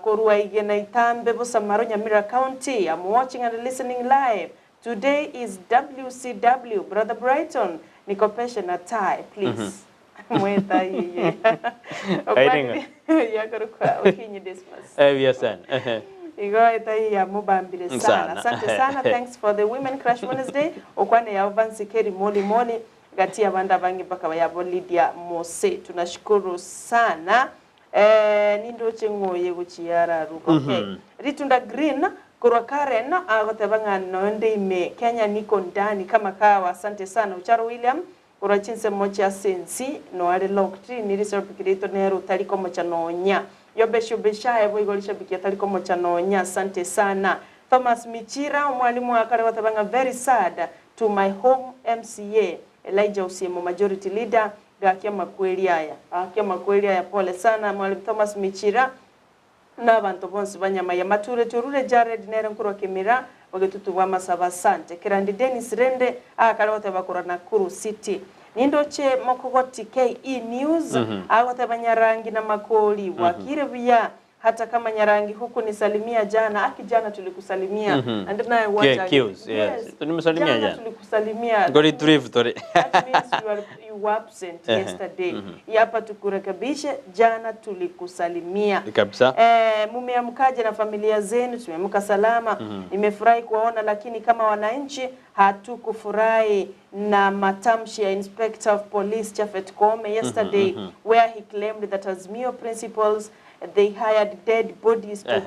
korwa igena itambe Bosamaro Nyamira County I'm watching and listening live today is WCW brother Brighton nikopeshe na tie please mweta iye Airinga. yakorokwa okinye Dismas buya sana igo etai ya mubambire sana Sana. asante sana thanks for the women crush Wednesday okwane ya Vansi Keri moli moli gati ya banda bangi mpaka yabo Lydia Mose tunashukuru sana eh nindoche ng'oye guchiara ruko okay Ritunda Green korwa Karen agoteba ng'a nonde ime Kenya niko ndani kama kawa asante sana Ucharo William Korwa chinsemo chia ase ensi, noare locked, nirishabiki riaito nere otari komocha nonya. Yobesh Obeshaye boigo rishabiki atari komocha nonya. Asante sana. Thomas Michira, omwalimu akare goteba ng'a very sad to my home MCA Elijah Osiemo majority leader gaki amakweri aya. Gaki amakweri aya pole sana mwalimu Thomas Michira na abanto bonsi ba Nyamaiya. Mature Torure Jared nere nkorwa Kemira bogetutu bwa Masaba asante. Kerandi Dennis rende akare goteba korwa Nakuru City. Nindoche mokogoti KE News agoteba Nyarangi na Makori bwakire buya hata kama Nyarangi hukunisalimia jana aki jana tulikusalimia and naye wacha Qs, yes. Tulimsalimia jana jana. tulikusalimia Ngori turivu tori. That means you were absent yesterday. Hapa tukurekebishe, jana tulikusalimia. Kabisa. Mumeamkaje na familia zenu? Tumeamka salama. Nimefurahi kuwaona, lakini kama wananchi hatukufurahi na matamshi ya Inspector of Police Chafet Koome yesterday where he claimed that Azimio principals they hired dead bodies to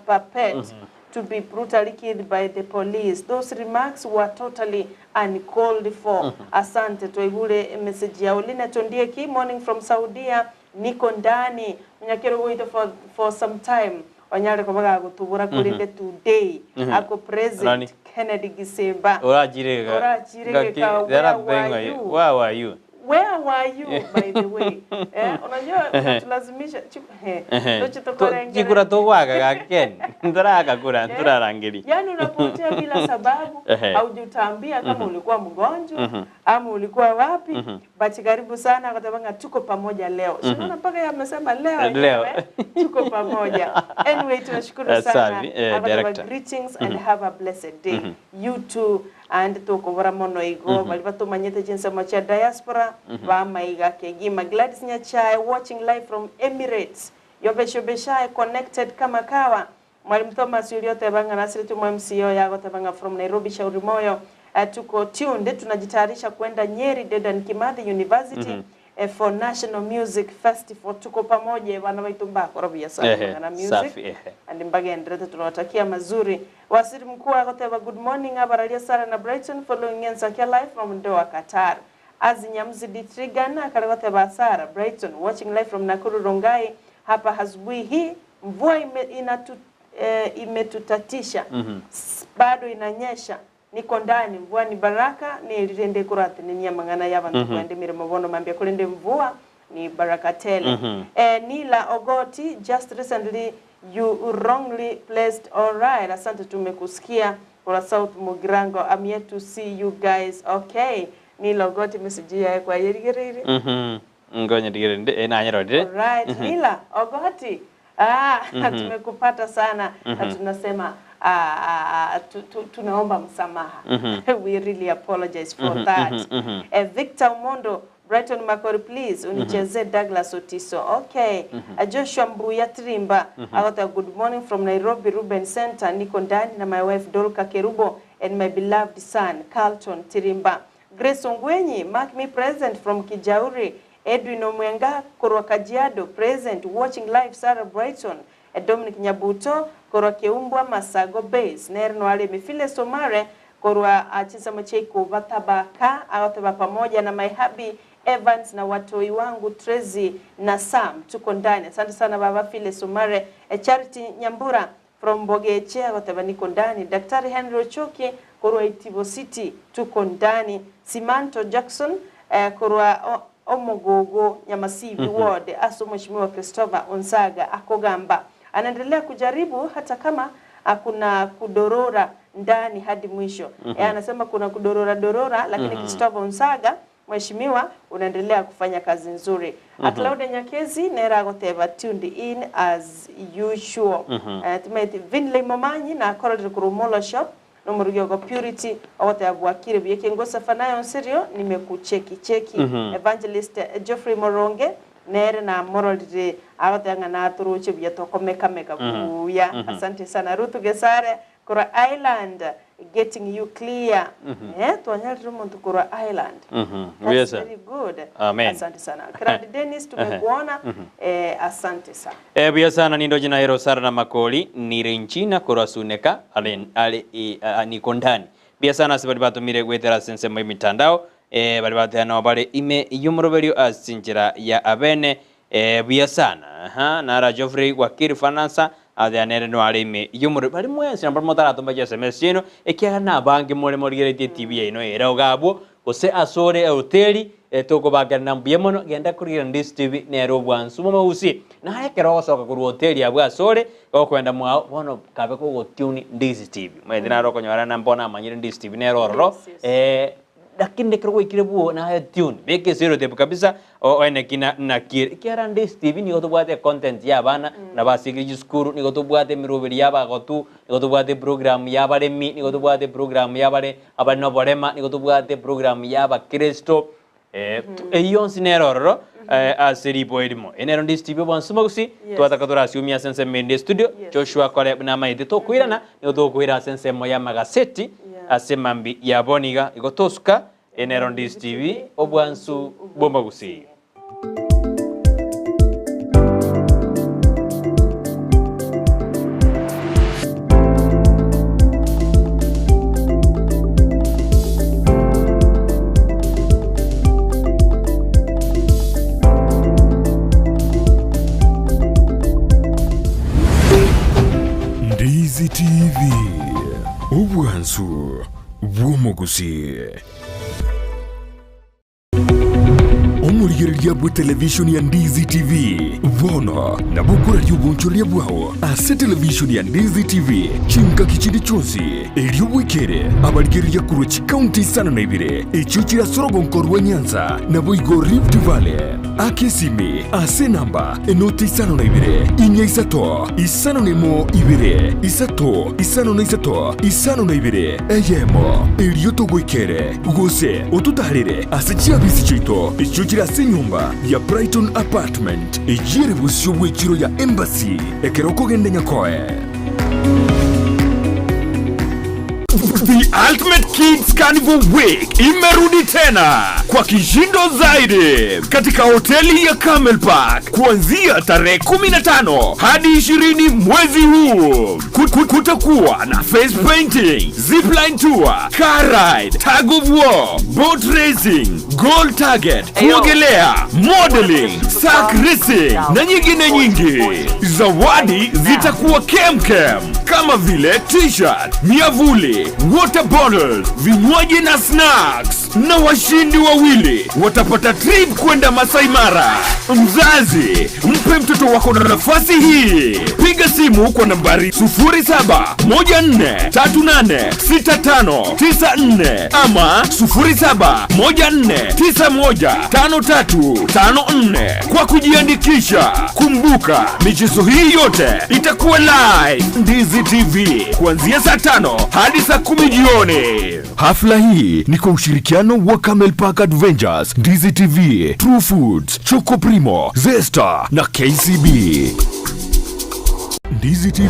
puppet to be brutally killed by the police. Those remarks were totally uncalled for. Asante twaigure message yao. Lina Tondieki, morning from Saudia, niko ndani. Munyakero wait for some time. Onyare kobaga gutubura kurinde today. Ako present Nani? Kennedy Gisemba. Orachire Orachire where were you? Where were you? Where were you by the way? Unajua unatulazimisha Chikura togwaka gaken. Nturagakura nturarangeri. Yaani unapotea bila sababu, haujutambia kama ulikuwa mgonjwa ama ulikuwa wapi. But karibu sana kwa sababu tuko pamoja leo. Si unaona mpaka yeye amesema leo Leo. yenyewe, tuko pamoja. Anyway, tunashukuru sana. Safi, Akataba director. Greetings and have a blessed day. You too and tukobora mono igo bali batumanyete chinsemo chia diaspora bamaiga kegima. Gladys Nyachai watching live from Emirates. Yobeshobeshai connected kama kawa. Mwalimu Thomas uliotebanga nasiri tu MCO yago tebanga from Nairobi Shauri Moyo. Tuko tuned tunajitayarisha kwenda Nyeri Dedan Kimathi University for National Music Festival. Tuko pamoja bana baitu mbakora buya sana na music Safi ehe. and mbagenderete tunawatakia mazuri. Waziri Mkuu akoteba good morning abaralia Sara na Brighton following Ensakia live from Doha Qatar. Azi Nyamzi Ditrigan akaregoteba Sara Brighton watching live from Nakuru Rongai hapa asubuhi hii mvua imetutatisha bado inanyesha niko ndani mvua ni baraka ni kuratininia mang'ana ya bantu kwende mirimo bono mambia kulinde mvua ni baraka tele. Nila Ogoti just recently you wrongly placed all right. Asante tumekusikia kwa South Mugirango. I'm yet to see you guys. Okay. Nila Ogoti message yae kwa yerigerere. Ngonya digere nanyerorire. All right. Nila Ogoti. Tumekupata sana na tunasema tunaomba msamaha. We really apologize for that. Victor Omondo Brighton Makori please unichezee Douglas Otiso. Okay. Joshua Mbuya Trimba akota good morning from Nairobi Ruben Center niko ndani na my wife Dolka Kerubo and my beloved son Carlton Tirimba. Grace Ongwenyi mark me present from Kijauri. Edwin Omwenga korwa Kajiado present watching live Sarah Brighton. Dominic Nyabuto korwa Keumbwa Masago Base nere nwale Mifile Somare korwa achisamo cheiko batabaka awateba pamoja na my hubby Evans na watoi wangu Tracy na Sam tuko ndani. Asante sana baba File Somare. Charity Nyambura from Bogeche akoteba niko ndani. Daktari Henry Ochoki korwa Itibo City tuko ndani. Simanto Jackson korwa Omogogo Nyamasibi Ward aso Mheshimiwa Christopher Onsaga akogamba anaendelea kujaribu hata kama kuna kudorora ndani hadi mwisho. Anasema kuna kudorora dorora lakini Christopher Onsaga mheshimiwa unaendelea kufanya kazi nzuri. Claudia Nyakezi nera agoteba tuned in as usual. Tumeti Vinley Momanyi na Coral Kurumolo shop nomurugyogo Purity ogoteba bwakire byeke ngosa fanayo nsirio nimekucheki cheki. Evangelist Geoffrey Moronge nere na mororire agoteba na turuche bya tokomeka meka buya. Asante sana Ruth Gesare kura Island getting you clear. Twanyarire omuntu kura Island. That's Yes, sir. very good. Amen. Asante sana. Krandi Dennis tumekuona. Asante sana. Buya sana nindo jina hero Sara na Makoli nire nchina korwa suneka ale, ale niko ndani. Buya sana sibali batumire gwetera sense mu mitandao. Baria bateba nao bare ime y'omoroberio ase enchera ya abene. Buya sana. Aha, nara Geoffrey Wakili Fanansa, agateba nere no are ime y'omoroberio. Baria mwensi nabo motaratoma chiSMS chiaino, ekiagera nabange more morigeretie eTV yaino ere iga abwo, gose asore ehoteli, tokobakerana mbuya mono, genda korigereria Ndisi TV nere obwansu bw'amausi. Naye ekero ogosoka korwa hoteli abwo asore, gokwenda mwao, bono kabe kogotune Ndisi TV. Omanyete naro okonyora na mbono amanyire Ndisi TV nere ororo, Lakini ekero gwaikire bwoo naye tune, beka esellotape kabisa oene ki na naki ere. Ekiagera ande TV nigo tobwate econtent ya abana buna basigire chisukuru, nigo tobwate emeroberi ya abagotu, nigo tobwate eprogram ya abaremi, nigo tobwate eprogram ya abare abare na oborema, nigo tobwate eprogram ya abakristo, eyio yonsi nere ororo ase riboa erimo. Eye nero Ndisi TV obwansu mogusi, twataka torasiumie ase ensemo ende estudio, Joshua akore buna amaete tokoirana, nigo tokoira ase ensemo ya amagaseti, Ase mambia ya bono iga igo tosuka eye nero Ndisi TV, obwansu bw'omogusii. Ndizi TV. Obwansu bw'omogusii. Omorigereria bw'etelevishoni ya Ndizi TV bono nabo okoraria obonchoreria bwao ase televishoni ya Ndizi TV chingaki chinde chionsi, erio bwekere abarigereria korwa chikaunti isano na ibere echio chire ase orogonko rwa Nyanza naboigo Rift Valley. Aka esimi ase enamba enoti isano na ibere, inya isato, isano na emo ibere, isato, isano na isato, isano na ibere, eyemo, erio togoikere, gose ototaarere ase chiabisi chiaito echio chire ase enyomba ya Brighton Apartment, eyio ere bosio bw'echiro ya Embassy, ekero okogenda Nyakoe. The Ultimate Kids Carnival Week imerudi tena kwa kishindo zaidi katika hoteli ya Camel Park kuanzia tarehe 15 hadi 20 mwezi huu. Kutakuwa na face painting, zipline tour, car ride, tug of war, boat racing, goal target, kuogelea, modeling, sack racing na nyingine nyingi. Zawadi zitakuwa kemkem kama vile t-shirt, miavuli, water bottles, vinywaji na snacks. Na washindi wawili watapata trip kwenda Masai Mara. Mzazi, mpe mtoto wako nafasi hii. Piga simu kwa nambari 0714386594 ama 0714915354 kwa kujiandikisha. Kumbuka, michezo hii yote itakuwa live Ndizi TV kuanzia saa 5 hadi saa 10 jioni. Hafla hii ni kwa ushirikiano wa Camel Park Adventures, Ndizi TV, True Foods, Choco Primo, Zesta na KCB. Ndizi TV,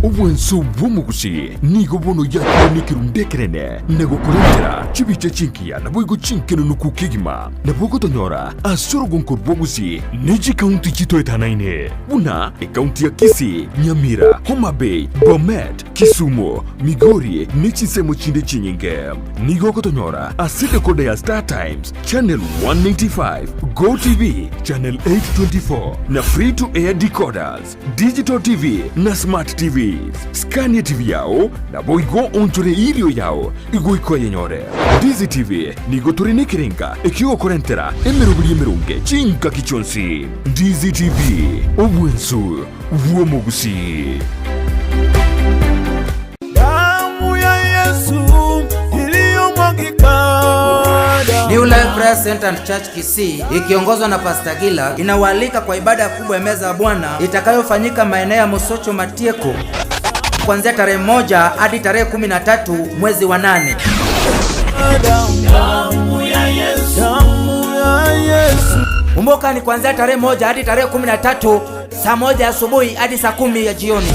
obwanso bw'omogusi nigo bono yakire nekerunde ekenene na gokorentera chibicha chinkiya naboigo chinkenunuku kegima nabo ogotonyora ase orogonko rw'obogusi ne chikaunti chitoetanaine buna ekaunti ya Kisii, Nyamira, Homa Bay, Bomet, Kisumu, Migori ne chinsemo chinde chinyinge. Nigo ogotonyora ase decoder ya Star Times, Channel 195, Go TV, Channel 824 na Free to Air decoders, Digital TV na Smart TVs. Scan TV yao naboigo onchore irio yao igoika oyenyore. Ndizi TV nigo tore nekerenga ekiogokorentera emeroberi emeronge chingaki chionsi. Ndizi TV, obwensu bw'omogusii. Damu ya Yesu iliyomwagika. New Life Prayer Center and Church Kisii ikiongozwa na Pastor Gila inawaalika kwa ibada kubwa ya meza ya Bwana itakayofanyika maeneo ya Mosocho Matieko kuanzia tarehe 1 hadi tarehe 13 mwezi wa 8. Damu ya Yesu, damu ya Yesu. Kumbuka ni kuanzia tarehe 1 hadi tarehe 13 saa 1 asubuhi hadi saa 10 ya jioni.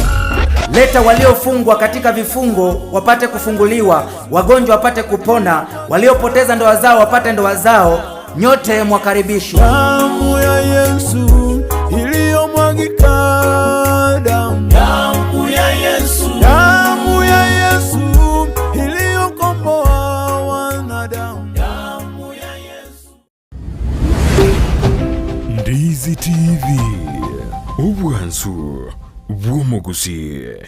Leta waliofungwa katika vifungo wapate kufunguliwa, wagonjwa wapate kupona, waliopoteza ndoa zao wapate ndoa zao. Nyote mwakaribishwa. Damu ya Yesu iliyomwagika, damu, damu ya Yesu, damu ya Yesu iliyokomboa wanadamu. Damu ya Obwansu bw'omogusii.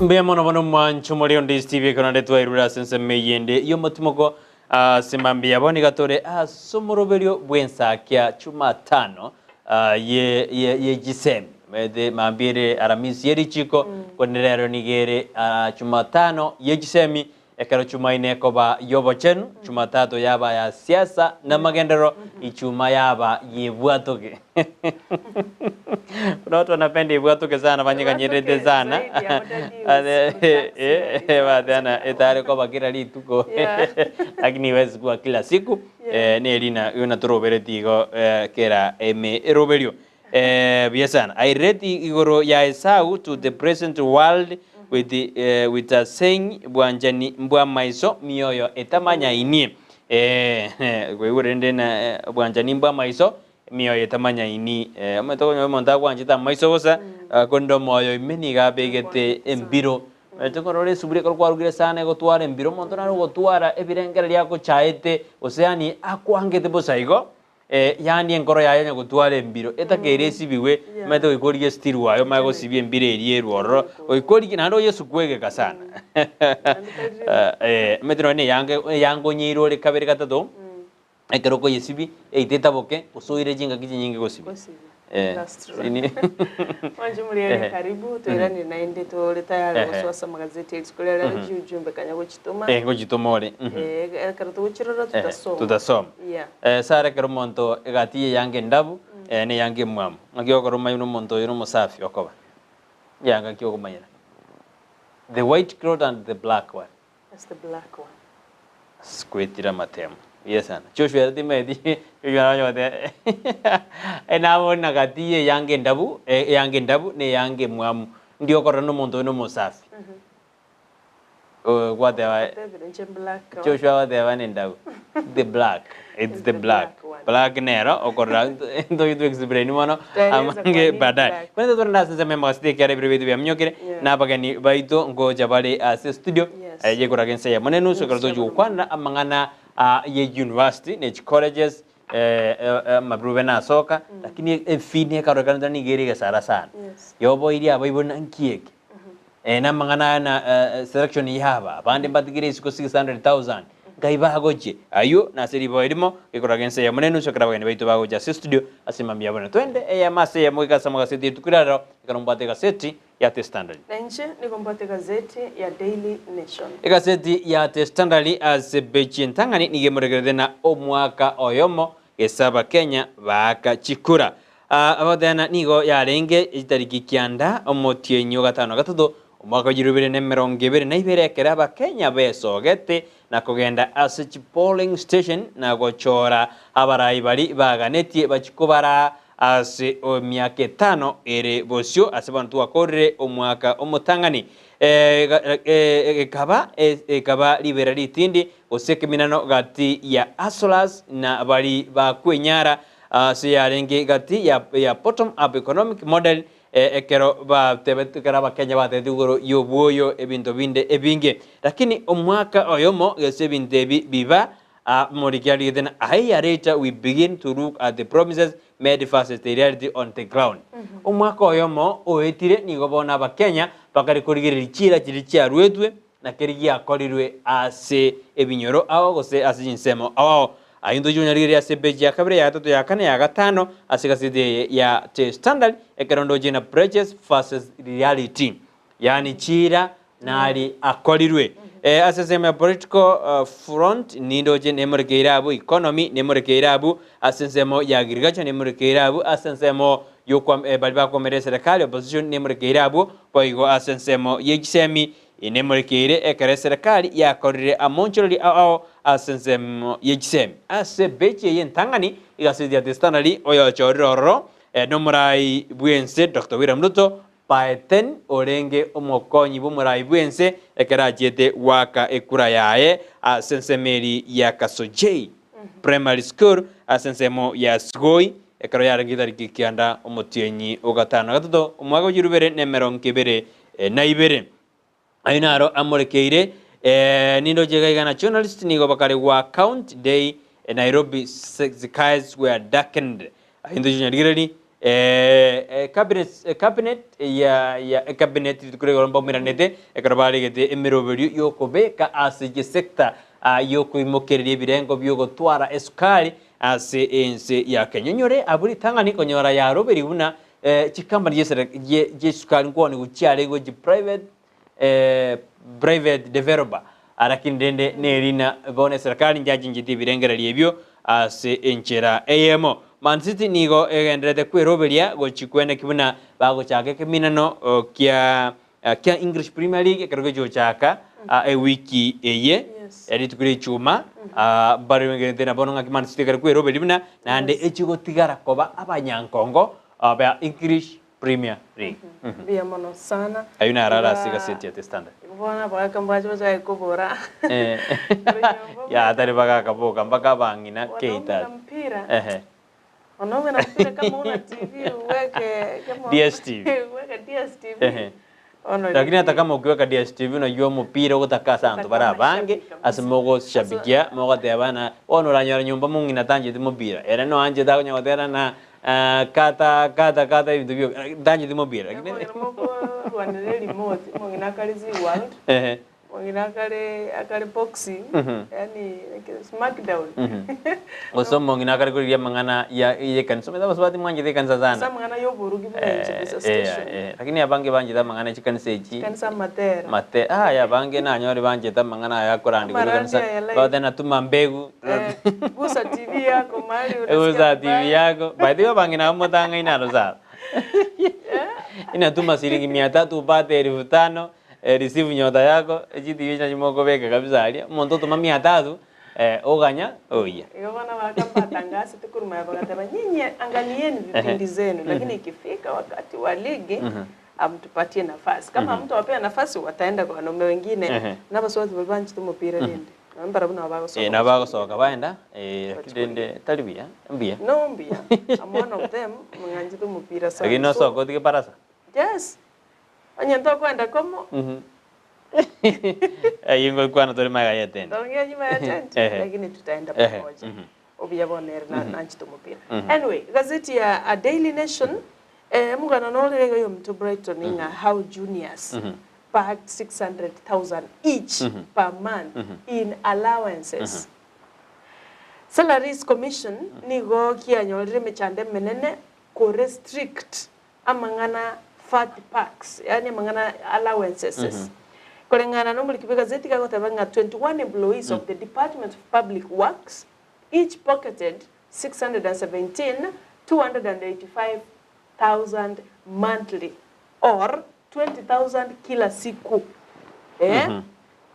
Mbuya mono bono mwancho more onde Steve ekero naende twairure ase ensemo eyende y'omotimoko ase mambia bono iga tore ase omoroberio bw'ensakia Jumatano ah, ye ye ye chisemi omanyete mambia ere Aramisi ye richiko korende rero nigo ere ah, Jumatano ye chisemi ekero Chumaine ekoba y'obochenu Jumatatu yaba ya siasa na amagenderero Ichuma yaba y'ebwatoke Kuna watu wanapenda ibwatoke sana banyeganyerete Ibwatoke sana zaidi ya madadi bateana etare koba kila rituko Yeah. lakini iwezi kuwa kila siku eh, nerina yuna torobereti igo eh, kera eme eroberio eh, buya sana I read igoro ya Esau to the present world with, the, eh, with a saying bwanjani mbwa maiso mioyo etamanyainie eh, koigure na eh, bwanjani mbwa maiso mioyo etamanyaini eh, omanyete okonyora omonto agwanchete amaiso bosa korende omoyo ime nigo abegete embiro omanyete korora esuguri ekero kwarugire sana egotwara embiro omonto nare ogotwara ebirengererio agochaete gose yaani akwangete bosa igo yaani enkoro yaye onye gotwara embiro etakeire esibiwe omanyete goika origie estiri waye omanye gosibia embiro eria erwe ororo goika origie naende oyesukue egeka sana omanyete nonye na eyanga eyanga onyeire ore kabere gatato. Ekero okoyesibia, eite etaboke, gose oire chingaki chinyinge gosibia. Gosibia. Eh, That's true. sini- Mwanche muriere Ehe. karibu toiranie naende tore tayari Ehe. gosoa ase amagazeti rituko riria rero chiujumbe kanya gochitoma Eh, ngochitoma ore. Mhm. Eh, ekero togochirora Ehe, tutasoma tutasoma. Yeah. Eh, sare ekero omonto egati ye eyanga endabu, eh, na eyanga emwamu. Ng'aki ogokora omanye buna omonto oyo nomosafi okoba. Eyanga ki okomanyera? The white cloth and the black one. That's the black one. Skwetire amatemo. Buya sana. Joshua ere timaeti Joshua naro onye goteba nabona gati ye eyanga endabu eyanga endabu na eyanga emwamu. Ndi okorora na omonto oyo na omosafi. Gwateba Tebire inche black one. Joshua agoteba nendabu. The black. It's the black. Black nero okorora ntoki explain mono Twaeleza amange kwa nini baadaye. black. Kwanza tore nase ensemo y'amagazeti ekiara ebiro biaito biaminyokire Yeah. na abageni baito ngocha bare ase studio Yes. eh, yekoraga ense eyemo na enusu ekero tochi gokwana amang'ana ah, ye university ne chicolleges eh, eh, eh, amabrube nasoka lakini efee nekarorekana nigo ere egesara sana Yes. yoboirie abaibori na nki eke Eh, na amang'ana aya na eh, selection yaba abande mbatigire isiko 600,000 ngai bagochie aywo nase riboa erimo gekoraga ense eyemo na enusu ekero abageni baito bagocha ase estudio ase mambia bono twende eyemo ase eyemo goika ase amagaseti rituko ria rero ekero mbwate egaseti ya The Standard. Na inche nigo mbwate egazeti ya Daily Nation. Egaseti ya The Standard ase peji entang'ani nigo emorekerete na omwaka oyomo gese Abakenya baaka chikura. Abateana nigo yarenge chitariki kianda omotienyi o gatano na gatato omwaka o chirubere na emerongo ebere na ibere ekero Abakenya besogete na kogenda ase chipolling station na gochora abarai baria baganetie bachie kobaraa ase emiaka etano ere bosio ase bono twakorire omwaka omotang'ani. Ekaba ekaba ribera ritindi gose ekeminano gati ya hustlers na baria bakwenyara Ase yarenge gati ya ya bottom up economic model ekero batebete ekero abakenya batebete igoro y'obwoyo ebinto binde ebinge. Lakini omwaka oyomo gese ebinto ebi biba moriki arigete na a year later we begin to look at the promises made versus the reality on the ground. Omwaka oyomo oetire nigo bono abakenya bakare korigereria chiira chiria chiaruetwe na keria giakorirwe ase ebinyoro ao gose ase chinsemo ao ao. Ayio ntochie konyarigereria ase epeji ya kabere, ya gatato, ya kane, ya gatano ase egaseti eye ya The Standard, ekero ndoche na Pledges versus Reality, yaani chiira nari akorirwe. Eh, ase ensemo ya political uh, front nindoche nemorekeire abwo, economy nemorekeire abwo, ase ensemo ya agriculture nemorekeire abwo, ase ensemo yokwa eh, baria bakwomera eserekari opposition nemorekeire abwo, boigo ase ensemo ye chisemi Inemorekeire ekero eserekari yakorire amonchorori ao ao ase ensemo ye chisemi. Ase epeji eye entang'ani, egaseti ya The Standard oyochorire ororo nomorai bw'ense Doctor William Ruto Baeten orenge omokonyi bw'omorai bw'ense ekero achiete goaka ekura yaye ase ensemo eria ya Kasojei Primary School ase ensemo ya Sugoi. ekero yarenge etariki kianda omotienyi o gatano na gatato omwaka o chirubere na emerongo ebere na ibere. Ayio naro amorekeire nindoche iga iga na journalist nigo bakare gwa count day Nairobi skies were darkened. Ayio ntoche nyarigereri cabinet cabinet ya ya cabinet rituko riria igoro mbaumeranete ekero baregete emeroberio yokobeka ase chisector yokoimokereria ebirengo biogotwara esukari ase ense ya Kenya. Onyore abwo ritang'ani konyora yaroberigwe buna Chikampani chi'esukari nkwanigwa chiaregwe chi private private developer, lakini rende nerina bono eserekari nchachincheti ebirengererio ebio ase enchera eyemo. Man City nigo egendererete kweroberia gochi kweneki buna bagochaka ekeminano kia kia English Premier League ekero gechochaka ewiki eye rituko ria echuma barengerete na bono ng'aki Man City ekero kweroberia buna naende echigotigara koba abanyankongo ba English Premier League. Mbuya mono sana. Ayio naro are ase egaseti ya The Standard. Bono abagaka mbache bachake kobora. Yaya tari bagaka boka mpaka abang'ina Wanaume keita. na mpira. Ehe. Wanaume na mpira kama una TV uweke kama DStv. uweke DStv. Ehe. Ono Lakini hata ni- kama ukiweka DStv unajua omopira ogotaka ase abanto bare abange ase mogoshabikia mogoteba na bono oranyora nyomba mong'ina tancheti mopira ere noanchete akonya gotera na kata kata kata ebinto bio tancheti mopira lakini Omong'ina mokorwanera remote, omong'ina akare Zee World. Ehe. Omong'ina akare akare boxing, yaani smackdown. Gose omong'ina akare korigia amang'ana ya y'ekanisa. Omanyete abasubati mwanchete ekanisa Ase sana. amang'ana y'oborugi buna inche Eh, gose eh, station. eh, lakini abange banchete amang'ana ya chikanisa echi. Chikanisa amatera. Mate, aya abange nanyore banchete amang'ana aya akorandigwa Amarandi ekanisa. aya live. Bagote natuma mbegu. Eh, gusa TV yako mahali unasikia Gusa TV vibaya. yako. By the way abang'ina abo motang'aine aro sana. Inatuma shilingi mia tatu upate elfu tano. Receive nyota yako, echitibi echi nachio mokobeka kabisa aria, omonto otoma mia tatu, oganya oyia. Igo bono bakabatangasete korwa magega bagateba, nyinyi angalieni vipindi zenu, lakini ikifika wakati wa ligi amtupatie nafasi. Kama hamtawapea nafasi wataenda kwa wanaume wengine. Nabasubati baria banchete omopira rende, nabo mbarabwo nabo bagosoka. Eh, nabo bagosoka baenda, lakini rende tari buya, mbuya. No mbuya, I'm one of them, ng'anchete omopira sana. Lakini nosoke otige barasa. Yes. Onye ntokwenda komo. Eyio ngokwana tore magega ye tent. Tongea nyuma ya tent Ehe. lakini tutaenda Ehe, pamoja. Obuya bono ere na- nanchete omopira. Anyway, gazeti ya a Daily Nation eh, omogano nore iga oyominto Brighton ng'a how juniors bagged 600,000 each per month in allowances. Salaries Commission nigo kianyorire emechando emenene ko restrict amang'ana fat packs, yaani amang'ana allowances. Koreng'ana nomoriki bw'egazeti gagoteba ng'a 21 employees of the Department of Public Works each pocketed 617 285,000 monthly or 20,000 kila siku. Eh?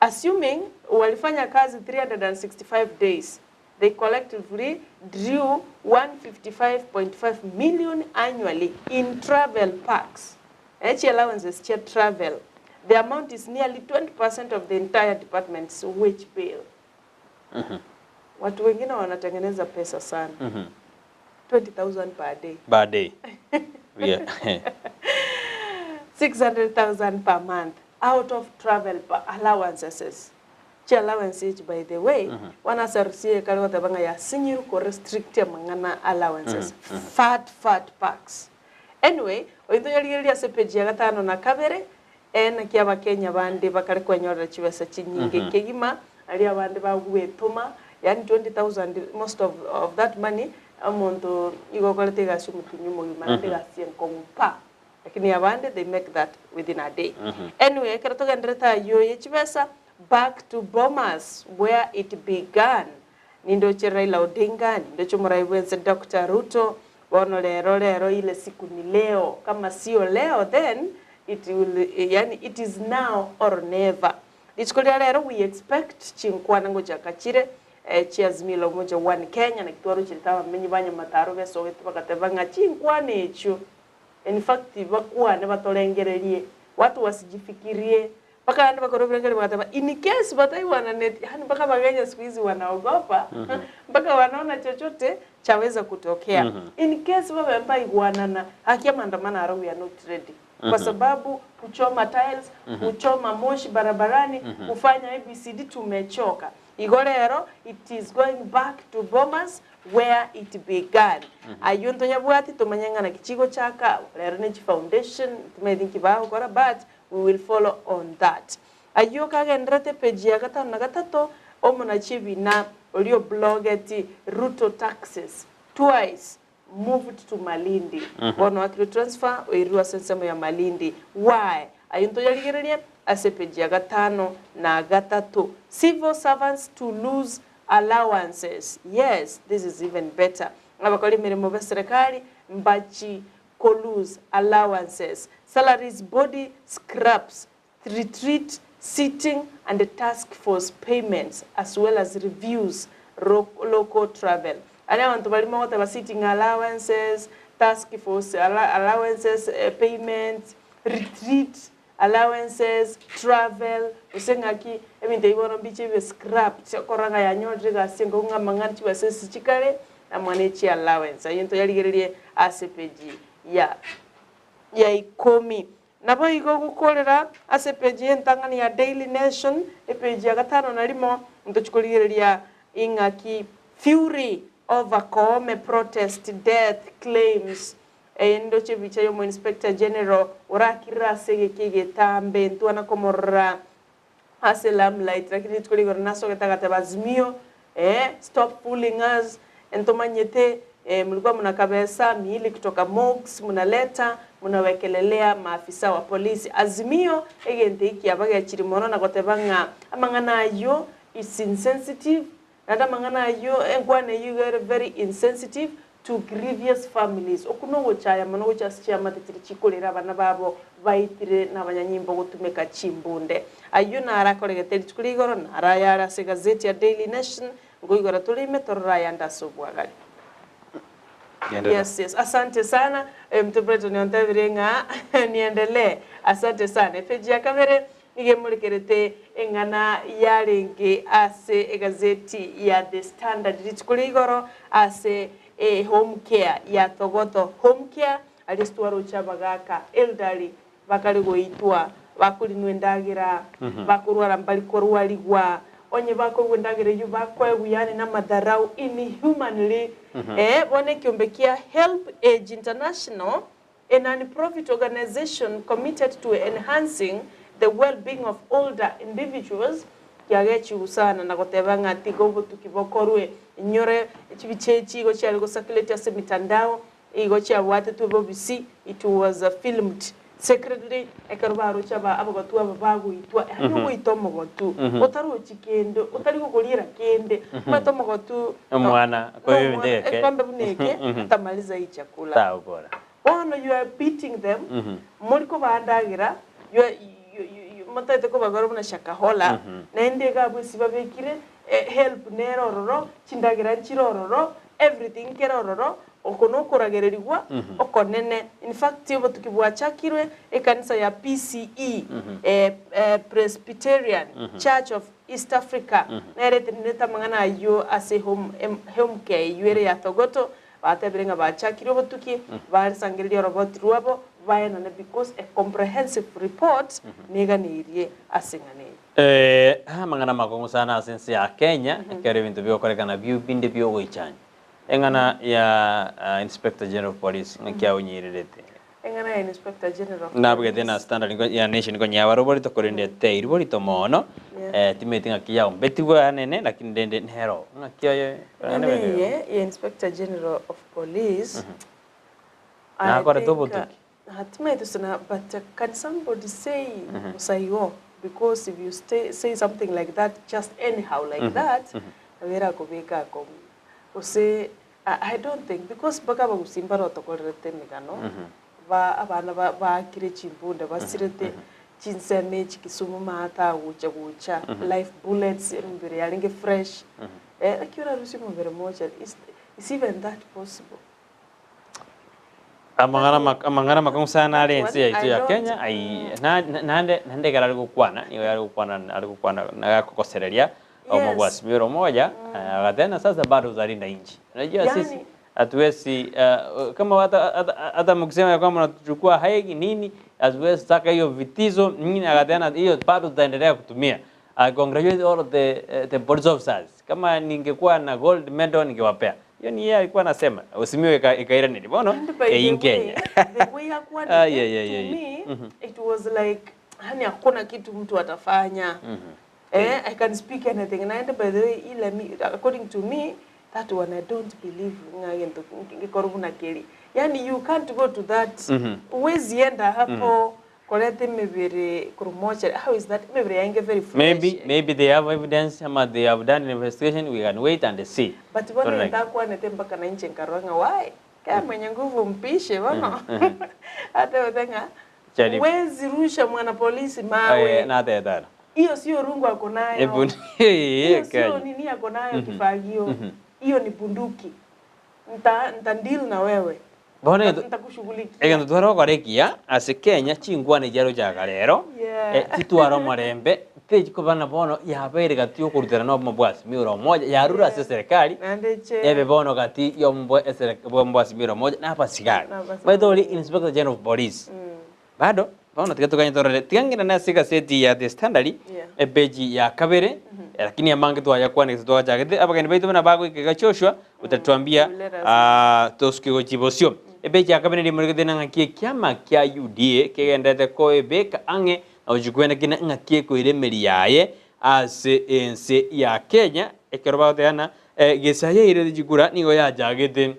Assuming walifanya kazi 365 days, they collectively drew 155.5 million annually in travel packs. Echi allowances chia travel. The amount is nearly 20% of the entire department's wage bill. Watu wengine wanatengeneza pesa sana. 20,000 per day. Per day. Yeah. 600,000 per month out of travel allowances. Chi allowance echi by the way, bono ase arusie ekare goteba ng'a yasinyirwe ko restrict amang'ana allowances. Fat fat packs. Anyway, ointwe onyarigereria ase page ya gatano na kabere, eh naki abakenya bande bakare kwenyorera chibesa chinyinge kegima, aria abande bagwetoma, yaani 20,000 most of, of that money, omonto igo okorete egasi omotienyi omogima naende egasi enkong'u pa. Lakini abande they make that within a day. Anyway, ekero togenderete ayio ye chibesa, back to Bomas where it began. Nindoche Raila Odinga, nindoche omorai bwense Doctor Ruto, bono rero rero ile siku ni leo, kama sio leo then it will, yani it is now or never. Rituko ria rero we expect chinkwana ngochaka chire chia Azimio la Umoja One Kenya, naki twarocherete abamenyi ba Nyamataro besogete bagateba ng'a chinkwana echio in fact bakwane batorengererie, watu wasijifikirie. Mpaka abande bakora oborengeri bagateba in case bataiwananeti yaani mpaka abakenya siku hizi wanaogopa mpaka wanaona chochote chaweza kutokea. In case babe mbaigwanana haki amaandamano aro we are not ready kwa sababu kuchoma tiles, kuchoma moshi barabarani, kufanya ABCD tumechoka. Igo rero it is going back to Bomas where it began. Ayio ntonyabwati tomanye ng'a naki chigochaka rero ne chifoundation timanyeti nki bagokora but we will follow on that. Ayio kagendererete page ya gatano na gatato omonachi ebina oria oblogeti Ruto taxes twice moved to Malindi bono oakirwe transfer oirirwe ase ensemo ya Malindi why? Ayio ntoyarigererie ase page ya gatano na gatato. Civil servants to lose allowances yes this is even better abakori emeremo beserekari mbachi ko lose allowances salaries body scraps retreat sitting and task force payments as well as reviews local travel. Aria abanto baria mogoteba sitting allowances, task force allowances, payments, retreat allowances, travel, gose ng'aki, ebinto ebi bono mbiche bibe scrapped, okorora ng'a yanyorire egasi enkong'u ng'a amang'ana chibesa ase chikare, amo ne chi allowance. Ayio ntoyarigererie ase epeji ya ya ikomi. Naboigo gokorera ase epeji y'entang'ani ya Daily Nation, epeji ya gatano na rimo, ntochie korigereria ing'aki Fury over Koome protest death claims. Eye ndoche ebicha y'omo-inspector general orakirire ase egeka egetambe ntwana komorora ase limelight lakini rituko rigoro nasogete agateba Azimio eh stop fooling us ntomanyete eh mlikuwa mnakabesa miili kutoka morgues mnaleta mnawekelelea maafisa wa polisi Azimio egento eki kiabagechiri mono na goteba ng'a amang'ana ayio is insensitive Naende amang'ana ayio, enkwana eyio iga ere very insensitive to grievous families. Okwo nogochaya mono gochia ase chiamate chiria chikorera abana babo baitire nabanyanyimbo gotumeka chimbunde. Ayio naro akoregete rituko ria igoro, naro ayare ase egazeti ya Daily Nation, nkoigora tore ime torore ayande ase obwagare. Yes, yes. Asante sana. Oyominto Brighton ontebirie ng'a niendelee. Asante sana. Epeji ya kabere Nigo emorekerete eng'ana yarenge ase egazeti ya The Standard rituko ria igoro ase e home care ya Thogoto Home Care aria ase twaroche abagaka elderly bakare goitwa bakorinwa endagera bakorwara mbari korwarigwa onye bakoigwa endagera eyio bakoegwa yaani namadharau inhumanly eh bono ekiombe kia Help Age International A non-profit organization committed to enhancing the well-being of older individuals, kiagechigwe sana na goteba ng'a tiga obotuki bokorwe. Inyore chibicha echi igo chiare go-circulate ase emitandao, igo chiabwatetwe bobisi, it was filmed secretly, ekero baroche aba abagotu aba bagoitwa, yaani ogoita omogotu, otarochi kende, otari gokoriera kende, omanyete omogotu Omwana, no omwana, egekombe buna eke, atamaliza hii chakula. Tagokora. Bono you are beating them, mori kobandagera, you are you you motagete kobagora buna shakahola, naende iga abwo ase babekire, help nere ororo, chindagera nchire ororo, everything nkere ororo, oko nokoragererigwa okonene. In fact obotuki bwachakirwe, ekanisa ya PCE, Presbyterian Church of East Africa, nere etenenerete amang'ana ayio ase home home care eyio ere ya Thogoto, Batebire ng'a bachakire obotuki, basangererie oroboti rwabo, baenane because a comprehensive report neganeirie ase eng'ana eye. Eh, amang'ana amakong'u sana ase ense ya Kenya, ekero ebinto bigokorekana bio binde biogoichania. Eng'ana ya ah, Inspector General of Police ng'aki aonyererete. Eng'ana ya Inspector General of Nabwete na Police. standard nko ya nation nkonya yabare oborito korende teiri borito mono Yeah. eh, timeti ng'aki yaombetigwe anene lakini rende nero ng'aki oye Eng'ana eye ya Inspector General of Police, I Nakorete think, obotuki. hatimaye tusina but can somebody say bosa igo because if you stay, say something like that just anyhow like that nabo erakobeka akong'u gose I don't think because mpaka abagusii mbare otokorerete emegano, ba abana ba baakire chimbunde basirete chinsemo echi Kisumu maate agocha gocha life bullets emebere yarenge fresh eh naki orarusie omobere mochari is is even that possible? Amang'ana mak- amang'ana makong'u sana are ense One, yaito I ya don't- Kenya, ai na- na- naende naende ekero are gokwana, nigo are gokwana are gokwana nagakogosereria Yes. omobwasimi ore omoya, agateba na sasa bado utalinda nchi. Unajua sisi Yani- hatuwezi uh, kama hata hata hata mkisema ya kwamba mnatuchukua Hague nini, hatuwezi taka hiyo vitizo nini, akatena hiyo bado tutaendelea kutumia. I congratulate all of the, eh, the police officers. Kama ningekuwa na gold medal ningewapea. Hiyo ni yeye alikuwa anasema. Usimiwe ika- ikaira nini? Bono And by the in way, Kenya. the way hakuwa Ah, yeah, yeah, to yeah, me, it was like yani hakuna kitu mtu atafanya. Eh, I can speak anything. And by the way, ile mi, according to me, that one I don't believe ng'agento ngikorubu na keri. Yani you can't go to that. Huwezi enda hapo kolete mibiri kurumocha. How is that? Mibiri yange very fresh. Maybe maybe they have evidence ama they have done an investigation we can wait and see. But bwana Correct. nitakuwa nete mpaka na nchi nkarwanga why? Kama mwenye nguvu mpishe bwana. Hata utenga Jaribu. Huwezi rusha mwana polisi mawe. Eh, na tetara. Hiyo sio rungu ako nayo. Ebu Hiyo sio Kenya. nini ako nayo kifagio. Hiyo ni bunduki. Nita nita deal na wewe. Bono Nita- Nitakushughulikia. egento twarokorekia ase Kenya chingwana chiaro chiaka rero Yeah. eh, chitwara omorembe techikobana bono yabeire gati okorutera na omobwasi miura omoja yarura ase serikali Nandeche. ebe bono gati ya ombo- esere- omobwasi miura omoja na abasigari Na abasigari. baito ori inspector general of police bado bono tiga toganye torore tiga ng'ina na ase egaseti ya The Standard Yeah. epeji ya kabere eh, lakini amange twayakwana gese twachagete abageni baito buna bagoikega Joshua utatwambia You let us ah, tosuke gochibosio epeji ya kabere rimurigete na ng'aki ekiama kia UDA kegendete koebeka ang'e na gochikwena kina ng'aki ekoira emeri yaye ase ense ya Kenya ekero bagoteana eh, gesa yairete chikura nigo yachagete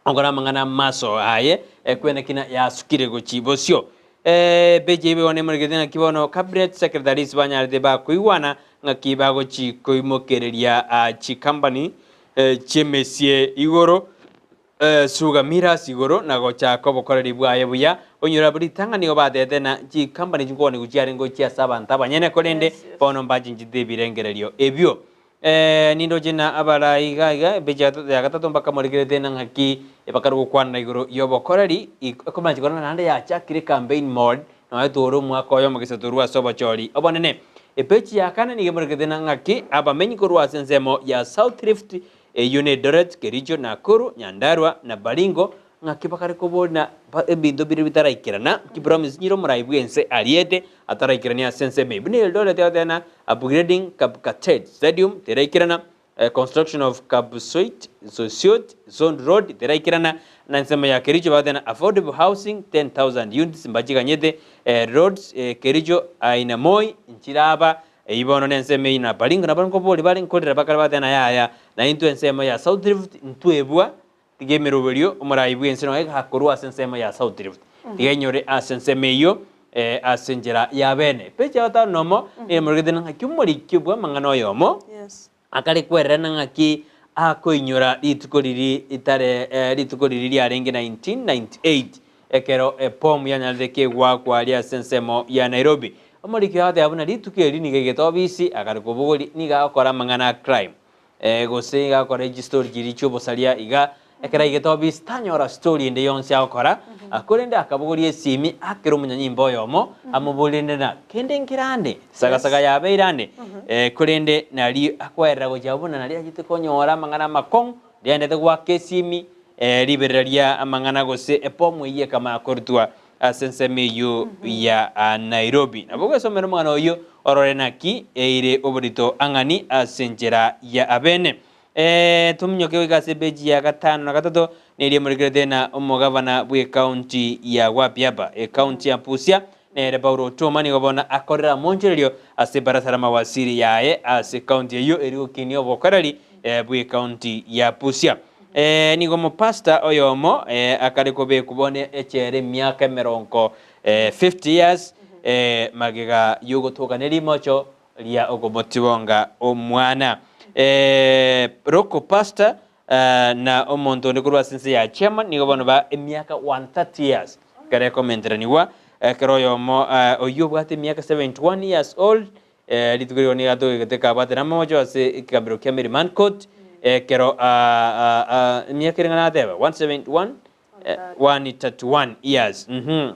okora amang'ana maso aye ekwene kina yasukire gochibosio eh peji ibe one murigete ng'aki bono cabinet secretaries banyarete bakoigwana ng'aki bagochi koimokereria ah, chicompany eh, chiemesie igoro eh, suga miras igoro na gochaka obokoreri bwaye buya onyora buri tanga nigo batete na chikampani chinkogoni gochiare ngochia ase abanto abanyene korende Yes, yes. bono mbachinchete ebirengererio ebio eh, nindoche na abarai iga iga epeji ya ya gatato mpaka morekerete na ng'aki ebakare gokwanera igoro ya obokoreri ekomanya chikorana naende yachakire campaign mode noe tore omwaka oyo omogisa torwa ase obochori obonene epeji ya kane nigo emorekete na ng'aki abamenyi korwa ase ensemo ya South Rift eywo na Eldoret, Kericho, Nakuru, Nyandarua na Baringo ng'aki bakare kobona ba- ebinto bire bitaraikerana kipromise nyire omorai bwa ense ariete ataraikerania ase ensemo eywo. Buna Eldoret egoteba upgrading Kapkatet Stadium teraikerana eh, construction of Kapsoit Sosiot Zone Road teraikerana na ensemo ya Kericho bagoteba affordable housing 10,000 units mbachiganyete eh, roads eh, Kericho Ainamoi nchiraba eywo bono na ensemo eywo na Baringo nabo nkobori bare nkorera bakare bagoteba yaya na intwe ensemo ya South Rift ntwebwa tiga emeroberio omorai bwa ense noe gakorwa ase ensemo ya South Rift tiga enyore ase ensemo eywo eh, ase enchera ya bene peji ya gatano nomo nigo ng'aki omoriki bwa amang'ana oyomo Yes. akare kwererana ng'aki akoinyora rituko riri itare eh, rituko riri riarenge 1998 ekero epomu yanyarete kegwakwa ria ase ensemo ya Nairobi omoriki agotebi buna rituko eri niga egete obisi akare kobogori niga agokora amang'ana a crime eh, gose iga agokora echistory chiri chia obosaria iga ekero aigete obisi tanyora story ende yonsi agokora korende akabogoria esimi akere omonyanyimba oyomo amoborende na kende nkirande sagasaga yabeire ande eh, korende nari akwerera gochia buna nari achete konyora amang'ana amakong'u riaendete gwaka esimi eh, riberera ria amang'ana gose epomu eywo ekamanya korutwa ase ensemo eywo ya ah, Nairobi nabo ogosomera omwana oywo orore naki eire oborito ang'ani ase enchera ya abene eh, tominyoke goika ase epeji ya gatano na gatato niria emorekerete na omogavana bwa ekaunti ya Wapiaba ekaunti ya Busia nere Paulo Otuoma nigo bono akorera monchererio ase ebarasa ra mawasiri yaye ase ekaunti eywo eri gokinia obokoreri eh, bwa ekaunti ya Busia eh, nigo omopasta oyomo eh, akare kobekwa bono echere emiaka emerongo eh, 50 years eh, magega yogotoka rimocho ria ogomotibonga omwana eh, roko pastor eh, na omonto onde korwa ase ense ya chairman nigo bono ba emiaka 130 years ekero ekomenteraniwa ekero oyomo eh, oywo obwate emiaka 71 years old eh, rituko rigo nigo atogegete kabwate namamocho ase ekegambero kia Mary Court ekero ah, ah, ah, emiaka ere ng'a nateba 171 131 years mhm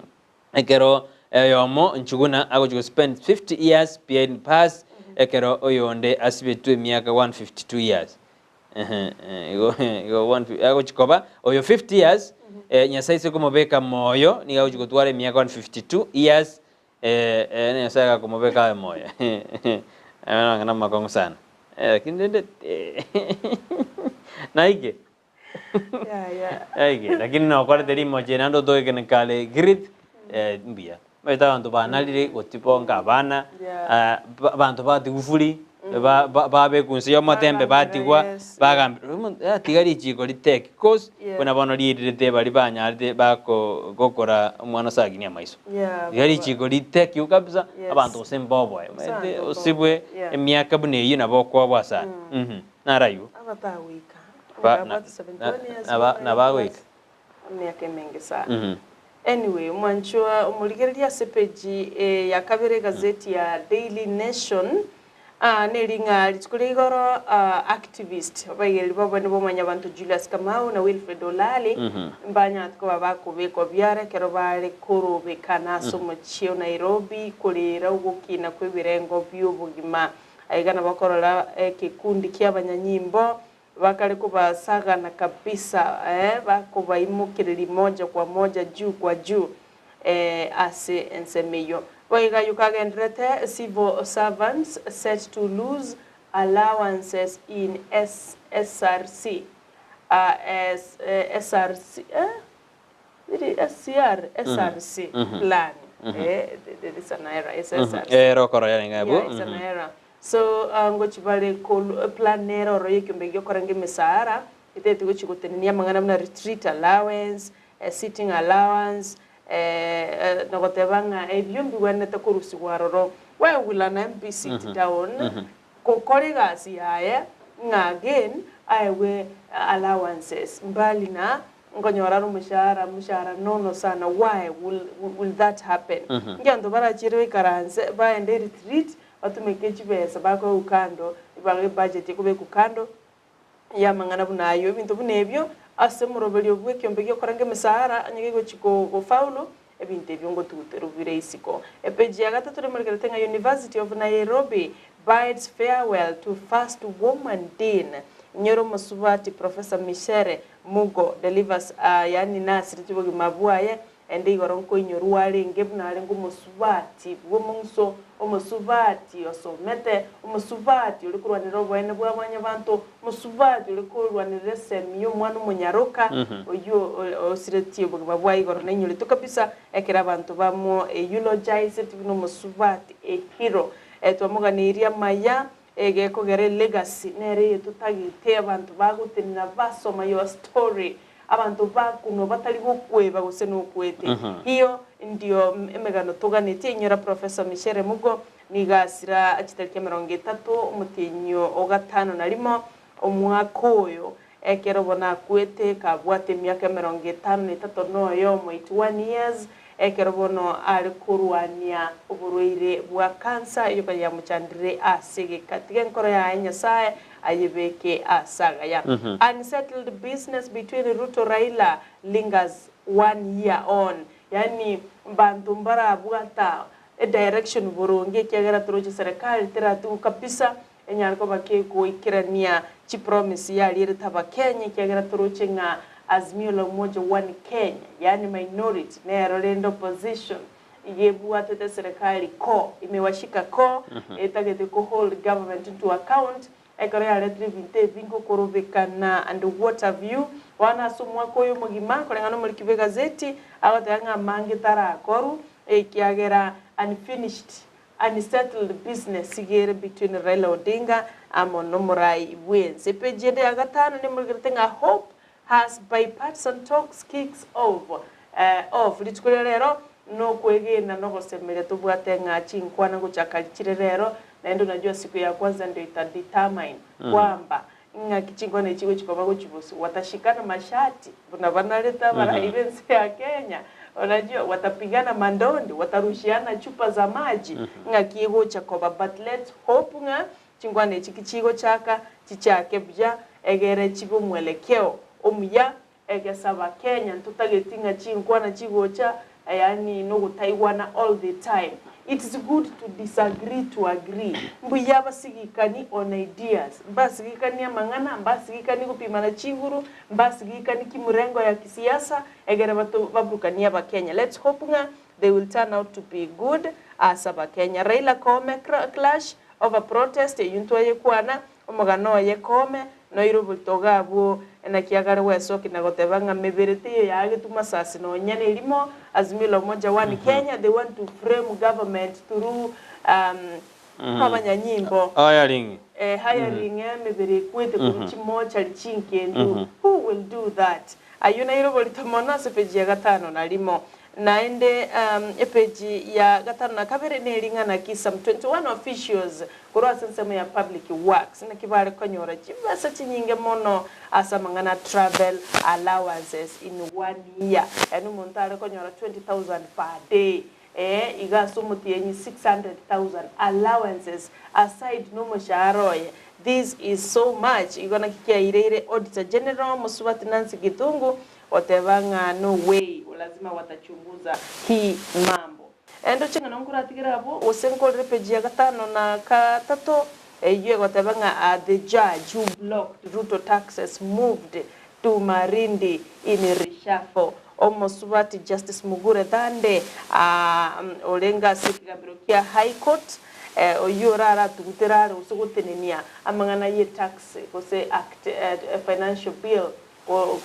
ekero oyomo Njuguna agochi go spend 50 years behind bars ekero oyonde asibetwe emiaka 152 years Ehe, eh, igo igo one agochi koba oyo 50 years eh, Nyasaye ase komobeka moyo nigo agochi gotwara emiaka 152 years eh, eh, Nyasaye agakomobeka aye moyo Aye amang'ana amakong'u sana eh, lakini rende naike Yaya. Aige, lakini nokorete rimoche naende otoegene kare great eh, mbuya. Omanyete abanto banarire gotibonga abana, Yeah. ah, ba- abanto batigufuri, ba- ba- babekwa inse y'omotembe Bagambirwe, batigwa, yes. bagambirwa omonto eh, tiga richiko riteke cause, Yeah. buna bono riirete baria banyarete bako gokora omwana ase aginia amaiso. Yeah, Tiga richiko ritekiwe kabisa, Yes. abanto gose mboboe, Gose omanyete abanto osibwe mboboe, yeah. emiaka buna eyio nabo okwoboa sana. Mhm, naraywo. Abatagwika. Ba- About na- 71 years na- na- old, nabagoika. Emiaka emenge sana. Mhm. Anyway, mwanchwa omorigereria ase page eh, ya kabere egazeti ya Daily Nation ah, neri ng'a rituko ria igoro ah, activist abaigereri b'obonene bwa mwanyabanto Julius Kamau na Wilfred Olali mbanyarete koba bakobekwa biara ekero bare korobekana ase omochie o Nairobi korera ogokina kw'ebirengo bi'obogima. Aiga nabo okorora ekekundi ki'abanyanyimbo bakare kobasagana kabisa, eh, bakobaimokereria moja kwa moja juu kwa juu eh, ase ensemo eyio. Boigo ayio kagendererete, Civil servants set to lose allowances in SRC, ah, S, eh, SRC, eh? Iri SCR, SRC plan. Eh, there is an error. It's SRC. Ero okoro yarenge abwo. Yeah, it's an error. So uh, ngochi bare ko plan nero oro yekiombe giokoranga emisara etete gochi gotenenia amang'ana buna retreat allowance, eh, sitting allowance, eh, eh, nogoteba ng'a ebio mbigwenerete korusigwa aroro. Wewilana MP sit down gokora egasi yaye ng'a again aegwe allowances mbali na nkonyora are omoshahara, moshahara nono sana why will, will that happen? Inki abanto barachire baikaranse baende eretreat batumeke chibesa bakoegwa kando ebaga ebudget ekobekwa kando y'amang'ana buna ayio. Ebinto buna ebio ase omoroberio bw'ekiombe gi'okoranga emesaara onye gegochia gofaulu, ebinto ebio ngotuguterwa bire isiko. Epeji ya gatato remorekerete ng'a University of Nairobi bids farewell to first woman dean, Inyore omosubati Professor Micere Mugo delivers a yaani nasiretie obogima bwaye Ende igoro nkoinyorwa arenge buna arenge omosubati bw'omong'uso, omosubati osomete, omosubati ore korwanerera oboene bwa mwanyabanto, omosubati ore korwanerera esemi y'omwana omonyaroka, oyio osiretie obogima bwaye igoro nainyoretwe kabisa ekero abanto bamo eulogized buna omosubati a hero. Twamoganeirie amaya, egekogera elegacy nere eyetotagete abanto bagotenena basoma your story. Abanto bakunwa batari gokweba gose nokwete. Hiyo ndio emegano toganetie. Inyora Professor Michere Mugo nigo asira chitariki emerongo etato omotienyi o gatano na rimo omwaka oyo ekero bono akwete kabwate emiaka emerongo etano na etato na oyomo, 81 years, ekero bono are korwania oborwaire bwa cancer eyoka yamochandire ase egeka. Tiga enkoro yaye Nyasaye ayebeke ase agaya. Unsettled business between Ruto Raila lingers one year on, yaani mbanto mbarabwata edirection boronge ekiagera toroche serikali teratigwa kabisa enyare koba kegoikerania chipromise yarierete abakenya ekiagera toroche ng'a Azimio la Umoja One Kenya yaani minority nero rende opposition Iga ebwatete serikali ko imewashika ko etagete ko hold government into account ekero yaretire ebinto ebinge okorobekana and what have you. Bono ase omwaka oyo omogima koreng'ana omoriki bw'egazeti agoteba ng'a amange tarakorwa ekiagera unfinished unsettled business iga ere between Raila Odinga amo nomorai bwense. Epeji ende ya gatano nemorigerete ng'a hope Has bipartisan talks kicks off off rituko ria rero nokwegena nogosemeria tobwate ng'a chinkwana ngochaka chire rero naende unajua siku ya kwanza ndio ita determine kwamba ng'aki chinkwana echi gochi koba gochi bosio watashikana mashati buna banarete abarai b'ense ya Kenya unajua watapigana mandondi watarushiana chupa za maji ng'aki egocha koba but let's hope ng'a chinkwana echi ki chigochaka chichake buya Egere chibe omwelekeo omuya Egesaba Kenya ntotageti ng'a chinkwana chigocha yaani nogotaigwana all the time. It's good to disagree to agree. Mbuya abasigikani on ideas. Mbasigikani amang'ana, mbasigikani gopimana chinguru, mbasigikani kimurengo ya kisiasa egere bato baburukanie abakenya. Let's hope ng'a they will turn out to be good ase abakenya. Raila Koome clash over protest eyio ntwayekwana Omogano oye Koome noire oborito iga abwo, naki agare gwesokia na goteba ng'a mebere teiyo yaagetwe masasi nonya nerimo, Azimio la Umoja One Kenya, they want to frame government through abanyanyimbo. Hiring. Eh, hiring emebere ekwete korwa chimochari chinkendu, who will do that? Ayio naire oborito mono ase epeji ya gatano na rimo. Naende epeji ya gatano na kabere nering'ana ki some 21 officials korwa ase ensemo ya Public Works naki bare konyora chibesa chinyinge mono ase amang'ana travel allowances in one year. Yaani omonto are konyora 20,000 per day eh iga ase omotienyi 600,000 allowances aside nomoshahara oye. This is so much. Igo naki kiaireire Auditor General Mosubati Nancy Githungu Goteba ng'a no way, lazima watachunguza hii mambo. Endoche ng'a nonkoratigere abwo, gose nkorere page ya gatano na gatato, eyio egoteba ng'a the judge who blocked Ruto taxes moved to Malindi in reshuffle. Omosubati Justice Mugure Thande orenge ase ekegambero kia High Court, oyio oraratugutere are gose gotenenia amang'ana ye tax gose act financial bill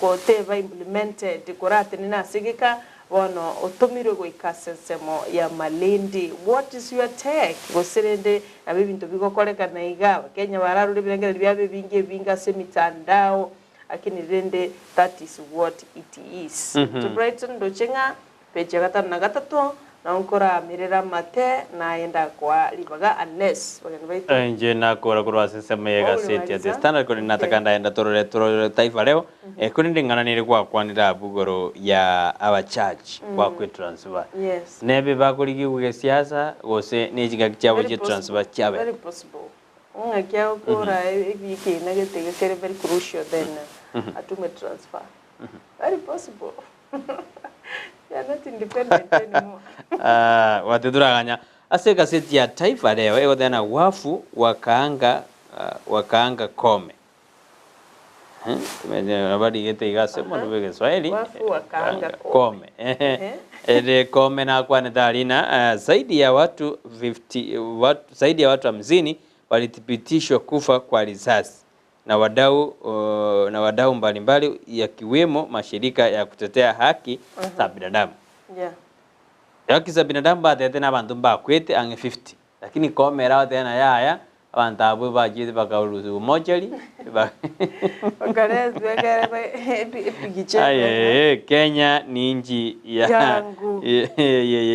Goteba implemented koratenene ase egeka bono otomirwe goika ase ensemo ya Malindi. What is your take? Gose rende nabo ebinto bigokorekana iga abakenya bararore ebirengererio biabo ebinge ebinge ase emitandao lakini rende that is what it is. To Brighton ndoche ng'a Page ya gatano na gatato, nao nkoramerera amate, naye ndakoa ribaga unless bageni baito. Inche nakora korwa ase ensemo ye egazeti ya The Standard korende nataka ndaenda torore torore Taifa Leo eh, korende ring'ana nere gwakwanire abwo igoro ya abachachi goakwa etransfer. Yes. Nebe bakorigiwa gesiasa gose ne chingaki chiabo Very chie possible, transfer chiabe. very possible. Ng'aki agokora ebiikina gete iga kere very crucial then atume transfer. Very possible. They are not independent anymore. Ah, gwateturaganya ase egaseti ya Taifa Leo egoteba wafu wakaanga ah, wakaanga kome Eh, tumenye barigete iga ase omonto bwa egeswahili Wafu wakaanga eh, kome Ehe. Ere kome nakwanete arina ah, zaidi ya watu 50 watu, zaidi ya watu 50 walithibitishwa kufa kwa risasi na wadau uh, na wadau mbalimbali yakiwemo mashirika ya kutetea haki za binadamu Yeah. haki za binadamu batete na abanto mbakwete ang'e 50 lakini komera batete yaya abanto abwo bachete bakarusiwa mochari Bakarethwa ekere ba- epi- epigicha Aye, Kenya ni nchi ya Yangu.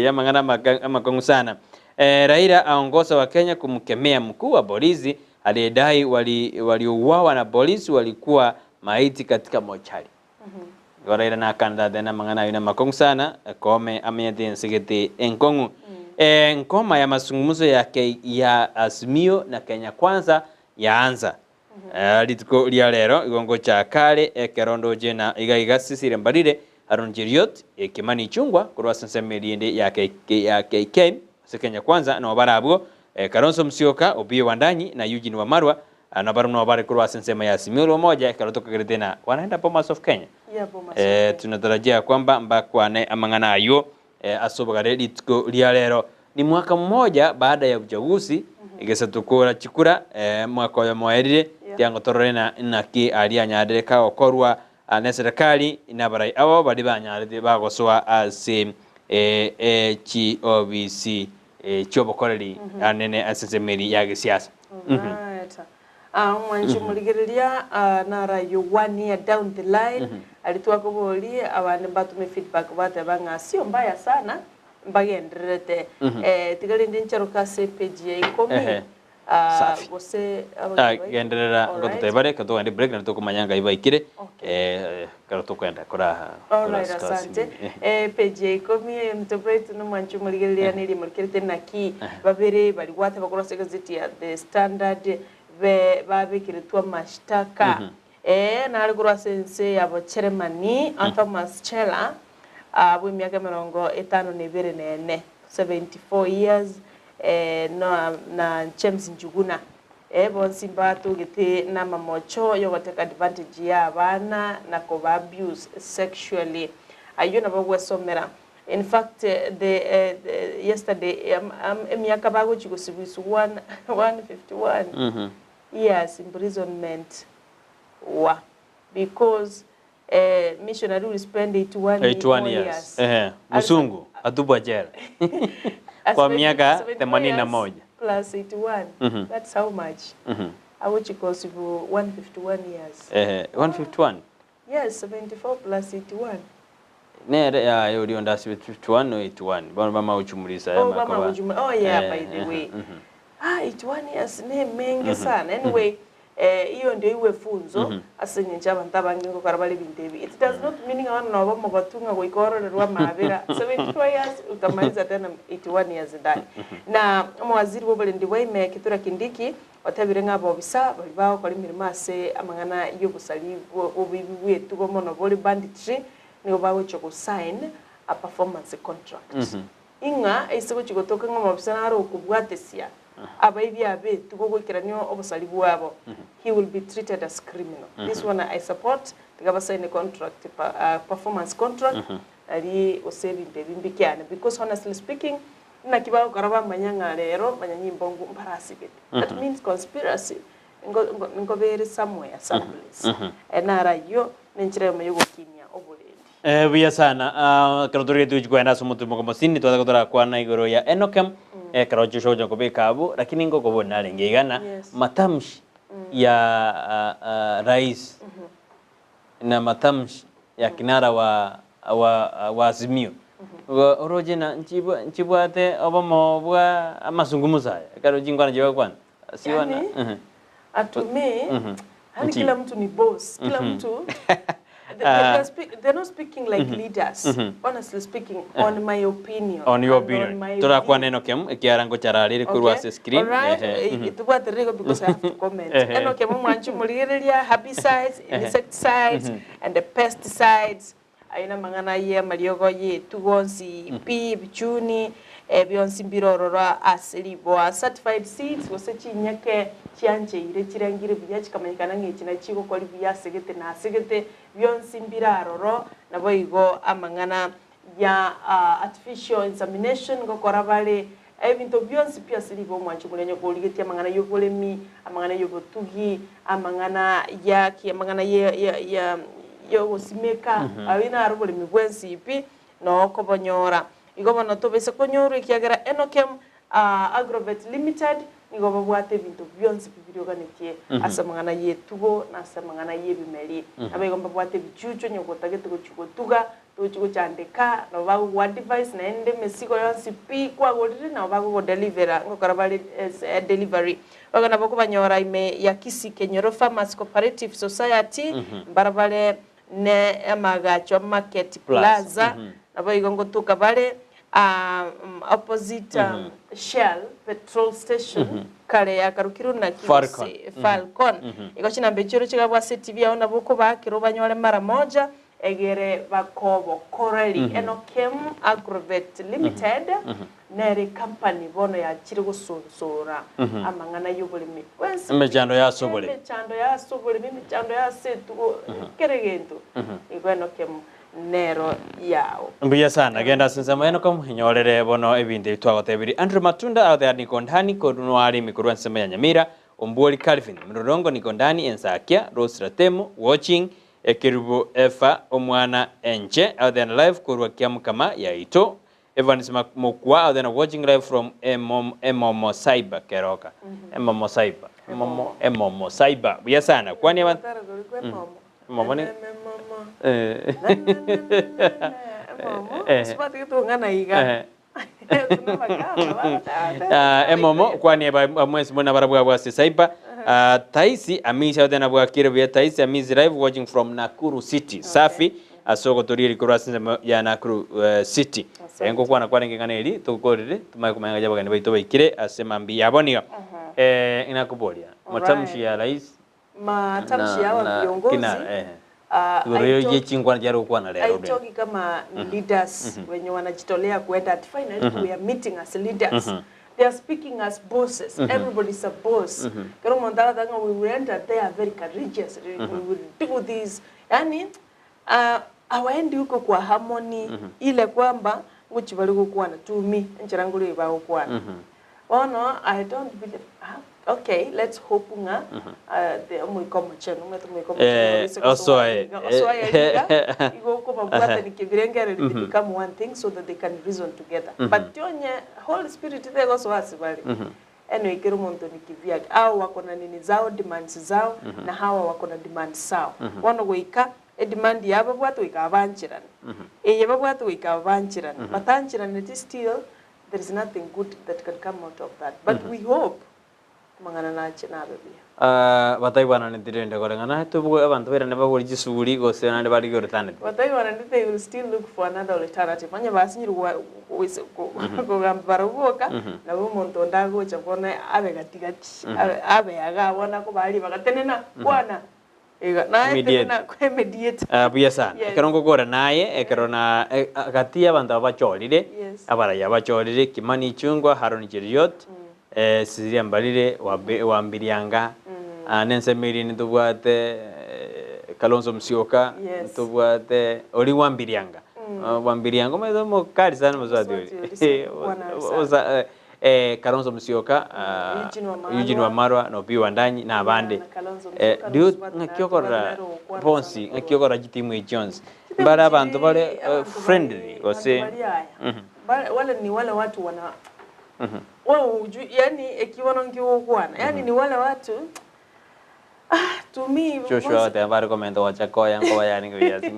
ya mang'ana amakong'u sana. Eh, Raila aongoza wa Kenya kumkemea mkuu wa polisi aliyedai waliouawa wali na polisi walikuwa maiti katika mochari. Igo Raila nakandate na mang'ana ayo na makong'u sana kome amenyete ensigete enkong'u. Eh, ngoma ya mazungumzo ya, ya Azimio na Kenya Kwanza yaanza. Eh, rituko ria rero igongo cha kare ekerondo jena iga iga sisire mbarire Aaron Cheriot eh, Kimani Ichung'wa korwa ase ensemo erinde ya KK ya KK ase Kenya Kwanza nabo barabwo eh, Kalonzo Musyoka Opiyo Wandanyi na Eugene Wamalwa ah, nabo nabo bare korwa ase ensemo ya Azimio la Umoja ekero tokagerete na wanaenda Bomas of Kenya Yeah, Bomas of eh, Kenya. tunatarajia kwamba mbakwane amang'ana aywo eh, ase obogare rituko ria rero ni mwaka mmoja baada ya uchaguzi egesa tokora chikura eh, mwaka oyo moerire Yeah. tiango torore na naki aria anyarire kagokorwa ah, ne serikali nabarai abo bari banyarete bagosoa ase eh, eh, chiofisi eh, chiobokoreri anene ase ensemo ya gesiasa Alright. Ah, omwanchi omorigereria ah, narayo one year down the line ari twakobori abande mbatume feedback bateba ng'a sio mbaya sana mbagendererete eh, tiga rende ncharoka ase page ya ikomi Ehe. ah, Safi. gose Ah, genderera Alright. ngototebare katogende break na tokomanya ngai baikire Okay. eh karo tokwenda kora Alright, asante. Eh, page ya ikomi eh, mtobrate nomwanchi omorigereria neri morikerete naki babere bari gwate bakora ase egazeti ya The Standard be babekeretwe amashtaka. Ee, nare korwa ase ense ya Bocheremani, Thomas Scheller, bw'emiaka emerongo etano na ebere na ene, 74 years, na na James Njuguna. Bonsi mbatogete namamocho yogoteka advantage ya abana na koba abuse sexually. Ayio nabo ogwesomera. In fact the yesterday emiaka bagochi gosibwa is 151 years imprisonment wa because missionary will spend 81 81 more years. years. Ehe. Musungu atupwa jela kwa miaka 74 81. years plus 81 that's how much agochikosibu 151 years. Ehe, 151. Yes, 74 plus 81. Nere ya yoli ndasi 51 no 81. Bono bamauchumulisa Oh, bama ujumla. Oh yeah, by the way. Ah, 81 years ne mengi sana. Anyway, iyo ndio iwe funzo ase eng'encho abanto abange ngokora bare ebinto ebi. It does not mean ng'a bono nobo omogotu ng'a goika ororerwe amabera. 74 years utamaliza tena 81 years ndani. Na omowaziri bwa oborendi bwa ime Kithure Kindiki otebire ng'a abobisa baria bagokora emeremo ase amang'ana ya obosari bwa oboibi bwa etugo mono bore banditry nigo bagochia gosign a performance contract. Ing'a ase gochia gotoka ng'a omobisa nare okobwatesia abaibi aba etugo goikerania obosari bwabo, he will be treated as criminal. This one I support, tiga basaine contract, performance contract, nari gose ebinto ebi mbikiane. Because honestly speaking, naki bagokora bamanya ng'a rero manyanyimbo ngu mbarasibete. That means conspiracy nkobere somewhere, some place. Naro ayio nenchera eyemo yogokinia oborendi. Buya sana. Ekero torigetie gochia kogenda ase omotumo komosini twataka torakwana igoro ya Enokem ekero Joshua ogocha kobeka abwo, lakini ngokobori narenge iga na matamshi ya rais na matamshi ya kinara wa wa Azimio. Oroche na nchibwate obomo bwa amazungumzo aya ekero chinkwana chigokwana siwana. Yani, to me, yani kila mtu ni boss. Kila mtu they're not speaking like leaders. Honestly speaking, on my opinion. On your And opinion. on my Torakwana view. Enokem ekiara ngochararire korwa ase screen. Alright, Ehe. tubwaterere because I have to comment. Ehe. Enokem omwanchi morigereria herbicides, insecticides and the pesticides. Aina mang'ana ye amariogo yetu gonsi pi ebichuni bionsi mbirororo ase riboa certified seeds gose chinyeke chiancheire chirengire buya chikamanyekana ng'a echi nachigokora buya asegete na asegete bionsi mbiraroro nabo igo amang'ana ya artificial insemination ngokora bare ebinto bionsi pi ase riboa omwanchi omonene korigetie amang'ana ya oboremi amang'ana ya obotugi amang'ana yaki amang'ana ya ya ya yogosimeka abi naro oboremi bwensi pi nokobonyora igo bono tobese konyorwa ekiagera Enokem Agrovet Limited nigo babwate ebinto bionsi pi birioganetie ase amang'ana ya etugo na ase amang'ana ya ebimeri. Nabo igo mbabwate ebichuchu onye gotagete gochi gotuga tochi gochandeka nabo bagogoa advice naende emesigo yonsi pi kwagorire nabo bagogodelivera ngokora bare delivery. Bono nabo okobanyora ime ya Kisii Kenyoro Farmers Cooperative Society mbarabare ne amagacho Market Plaza nabo igo ngotuka bare opposite Shell petrol station kare yakarukirwe na Falcon. Falcon. Igo chinamba echio chigabwa ase TV yao nabo okobakera obanyore mara moja egere bakobokoreri. Enokem Agrovet Limited nere company bono yachire gosonsora amang'ana ya oboremi bwensi. Emechando ya ase oboremi. Emechando ya ase oboremi, emechando ya ase etugo kere gento. Igo Enokem nero yao. Mbuya sana genda ase ensemo Enokem inyorere bono ebinto ebi twagotebiri. Andrew Matunda agotebi niko ndani korwa arimi korwa ensemo ya Nyamira. Ombuori Calvin Mrorongo niko ndani Ensakia Rose Ratemo watching Ekerubo Efa omwana enche agotebi live korwa Kiamukama yaito. Evans Mokwa agotebi watching live from Emomo Cyber Keroka. Emomo Cyber. Emomo Emomo Cyber. Buya sana. Kwani abantu Emomo ni Emomo. Iga. Emomo kwani mwesi muna barabwa bwa cyber. Taisi Amisi agotebi bwakire buya Taisi Amisi live watching from Nakuru City. Safi asoko toriri korwa ase ya Nakuru City. Ngokwana kwarenge ng'ana eri tukorire tumaye kumanya jabagani baito baikire ase mambi yabo nigo. Inakuboria matamshi ya rais. Matamshi ya hawa viongozi kina, eh. ah, Igoro ye haito- chinkwana chiare gokwana rero rende. haitoki kama ni leaders wenye wanajitolea kuenda at finally we are meeting as leaders. They are speaking as bosses. Everybody's a boss. Kero omonto agataka ng'a we will enter there very courageous, we will do this, yani hawaendi huko kwa harmony ile kwamba ngochi bari gokwana to me enchera nkore bagokwana. Bono I don't believe, ah, okay, let's hope ng'a the omoika omochenu omanyete omoika omochenu oroise gosoa Osoe. iga, osoe iga, igo okobabwatani kebirengereri they become one thing so that they can reason together. But tionye Holy Spirit tegosoa ase bare. Anyway, kero omonto ni kivyake. Hao wako na nini zao, demands zao, na hawa wako na demands zao. Bono goika edemand yabo babwate goika babancherane. Eye babwate goika babancherane. Batancheraneti still there is nothing good that can come out of that. But we hope mang'ana nache nabe buya. Ah, bataigwananeti rende koreng'ana tobwo abanto bairane bagore chisuguri gose naende barige alternative. Bataigwananeti they will still look for another alternative. Onye basinyire kogamba barabwo boka, nabo omonto onde agocha bono abe gatigati, abe iga bono akobaria bagatenena kwana iga naye Mediate. tenena kwemediate. Ah, buya sana. Yes. Ekero ngokora naye, ekero na gati y'abanto aba bachorire, abaraiyo bachorire, Kimani Ichung'wa, Haron Cheruiyot, Cecilia Mbarire, Wambirianga, nensemo eria ntobwate Kalonzo Musyoka, ntobwate oria Wambirianga. Wambirianga omanyete omokari sana mosubati oria. Mosubati oria, bwana sana. Osa Kalonzo Musyoka, Eugene Wamalwa. Eugene Wamalwa, na Opiyo Wandanyi, na abande. Na Kalonzo Musyoka, Riu Mosubati ng'aki naye okorora tobwate nere ogokwana bonsi, sana ng'aki korwa. okora chitimu echi chionsi. Mbare abanto bare friendly gose Bantu bari aya. Wale ni wale watu wana wao hujui, yani ekibono nkiogokwana. Yani ni wale watu to me Joshua goteba bare komenta gocha koya nkoba yarenge buya ase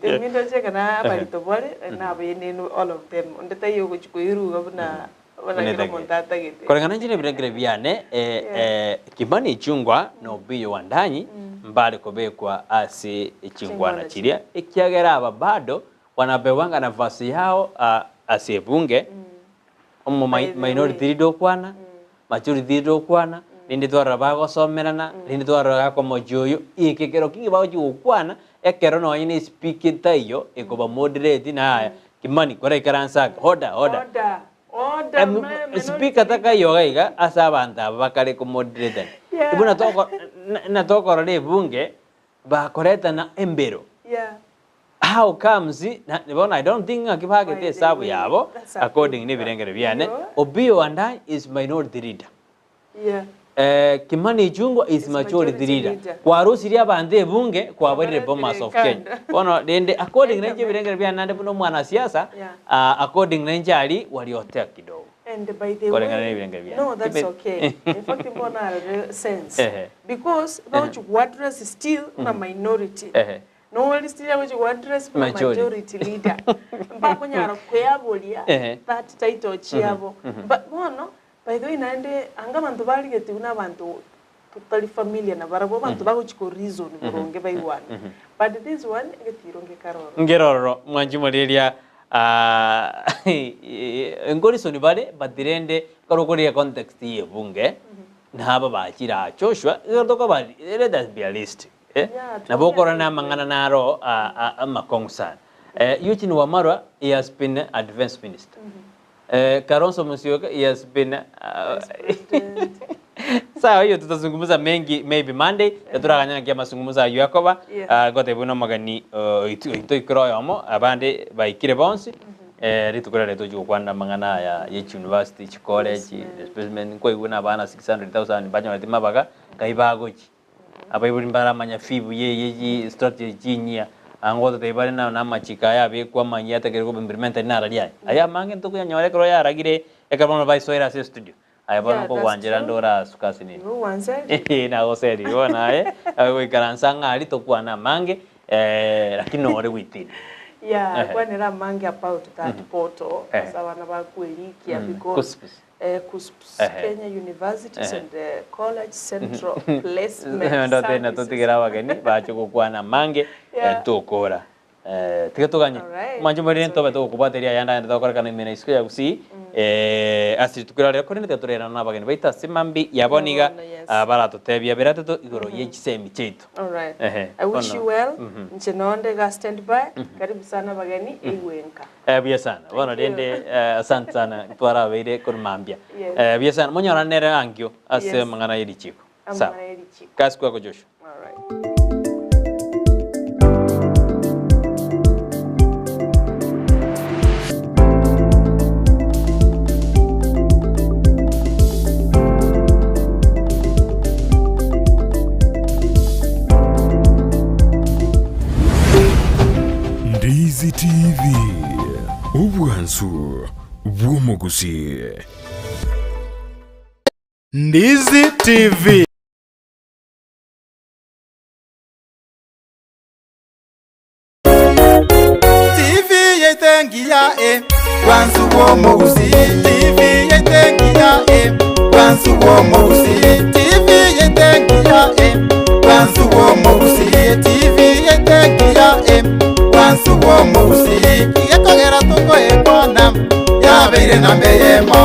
To me ndoche kana abarito bare na abaenenu all of them. Onde taiyo ogochi koiruga buna buna Buna kera etagete. omonto atagete. Koreng'ana inche nebirengererio biane Kimani Ichung'wa na Opiyo Wandanyi mbare kobekwa ase chingwana chiria ekiagera aba bado wanapewanga nafasi yao ase ebunge omo By the minority way. leader okwana majority leader okwana rinde twarora bagosomerana rinde twarora gakomochia oyo eke ekero kingi bagochia gokwana ekero nonye na espeaker etaiyo ekoba moderate na aya Kimani koraikaranse ake order order Order. Order, minority Speaker takaiyoga iga ase abanto aba bakare komoderatani. Buna natokorora ebunge bakoretana embero. How comes bono I don't think ng'aki bagete By the esabu way, yabo that's a according good nebirengero point. biane. Yo. Opiyo Wandayi is minority leader. Kimani Ichung'wa is Is majority majority leader. leader. Kwarusirie abanto ebunge kwabairire Kwabaretire Bomas of Kenya. kando. Bono rende according Enda nainche ebirengero biane naende buna omwanasiasa according nainche aria wariotea kidogo. And by the Koreng'ana way, nebirengero biane. no, that's Kibe- okay. In fact, mbona arore sense. Because bagochi kuaddress still na minority. No one still bagochi kuaddress na Majority. majority leader. Mbakonyara kuyaboria that title chiabo. But bono, by the way, naende anga bantu barigete buna abantu totally familiar na barabwo bantu bagochi ko reason boronge baigwana. But this one getironge karoro. Ngerororo mwanchi moriria enkorisoni bare but rende karokoria context ye bunge naba bachira Joshua tokoba let us be realistic eh? Yeah, Nabo totally okora na amang'ana naro amakong'u sana. Eugene Wamalwa, he has been a defense minister. Kalonzo Musyoka, he has been Vice president. Sawa, hiyo tutazungumza mengi maybe Monday turaganyana kia mazungumzo ayo yakoba gote buno magani itu ikro yomo abande baikire bonsi rituko rere tujugukwana mang'ana aya ye university chi college disbursement nkoiguna abana 600,000 banyorete mabaga kai bagochi abaibori mbaramanya fee ye ye strategy chinyia ango tete bare na namachika aya abekwa amanyia atakere koba implement nararia aya mange ntukuyanyore ekero yaragire ekero bono baisoera ase studio aya bono Yeah, that's nkogwanchera true. ndora sukasi nini No one said. nagoseri bono aye goikaransa ng'ari tokwana amange lakini nore gwitini. Yeah, kwanera mange about that portal as abana bakwelikia because KUCCPS. KUCCPS, Kenya Universities and College Central Placement Ndote na Services. totigera abageni bache gokwana mange tokora tiga toganye Alright. mwanche morire It's ntobe okay. togokobwateria ayanda ande tokorekana imena isiko ya gusii. Eh, ase rituko riria rero korende tiga torerane na abageni baito ase mambia ya bono iga Bono, yes. ah, baratotebia beratoto igoro ye chisemi chiaito. Alright. Ehe, I wish bono. you well. Inche nonde iga stand by. Karibu sana abageni eigwe nka. Eh, buya sana. Bono Thank you. rende eh, asante sana twarabeire korwa mambia. Yes. Eh, buya sana. Monyorane nere ankio ase Yes. amang'ana ye richiko. Sawa. Amang'ana ye richiko. Kasi kwako Joshua. Alright. Ndizi TV, obwansu bw'omogusi. Ndizi TV. TV yaito engiya e bwansu bw'omogusii TV yaito engiya e bwansu bw'omogusii TV yaito engiya e bwansu bw'omogusii TV yaito engiya e bwansu bw'omogusii Kigekogera tokoekwana yabeire namba eyemo.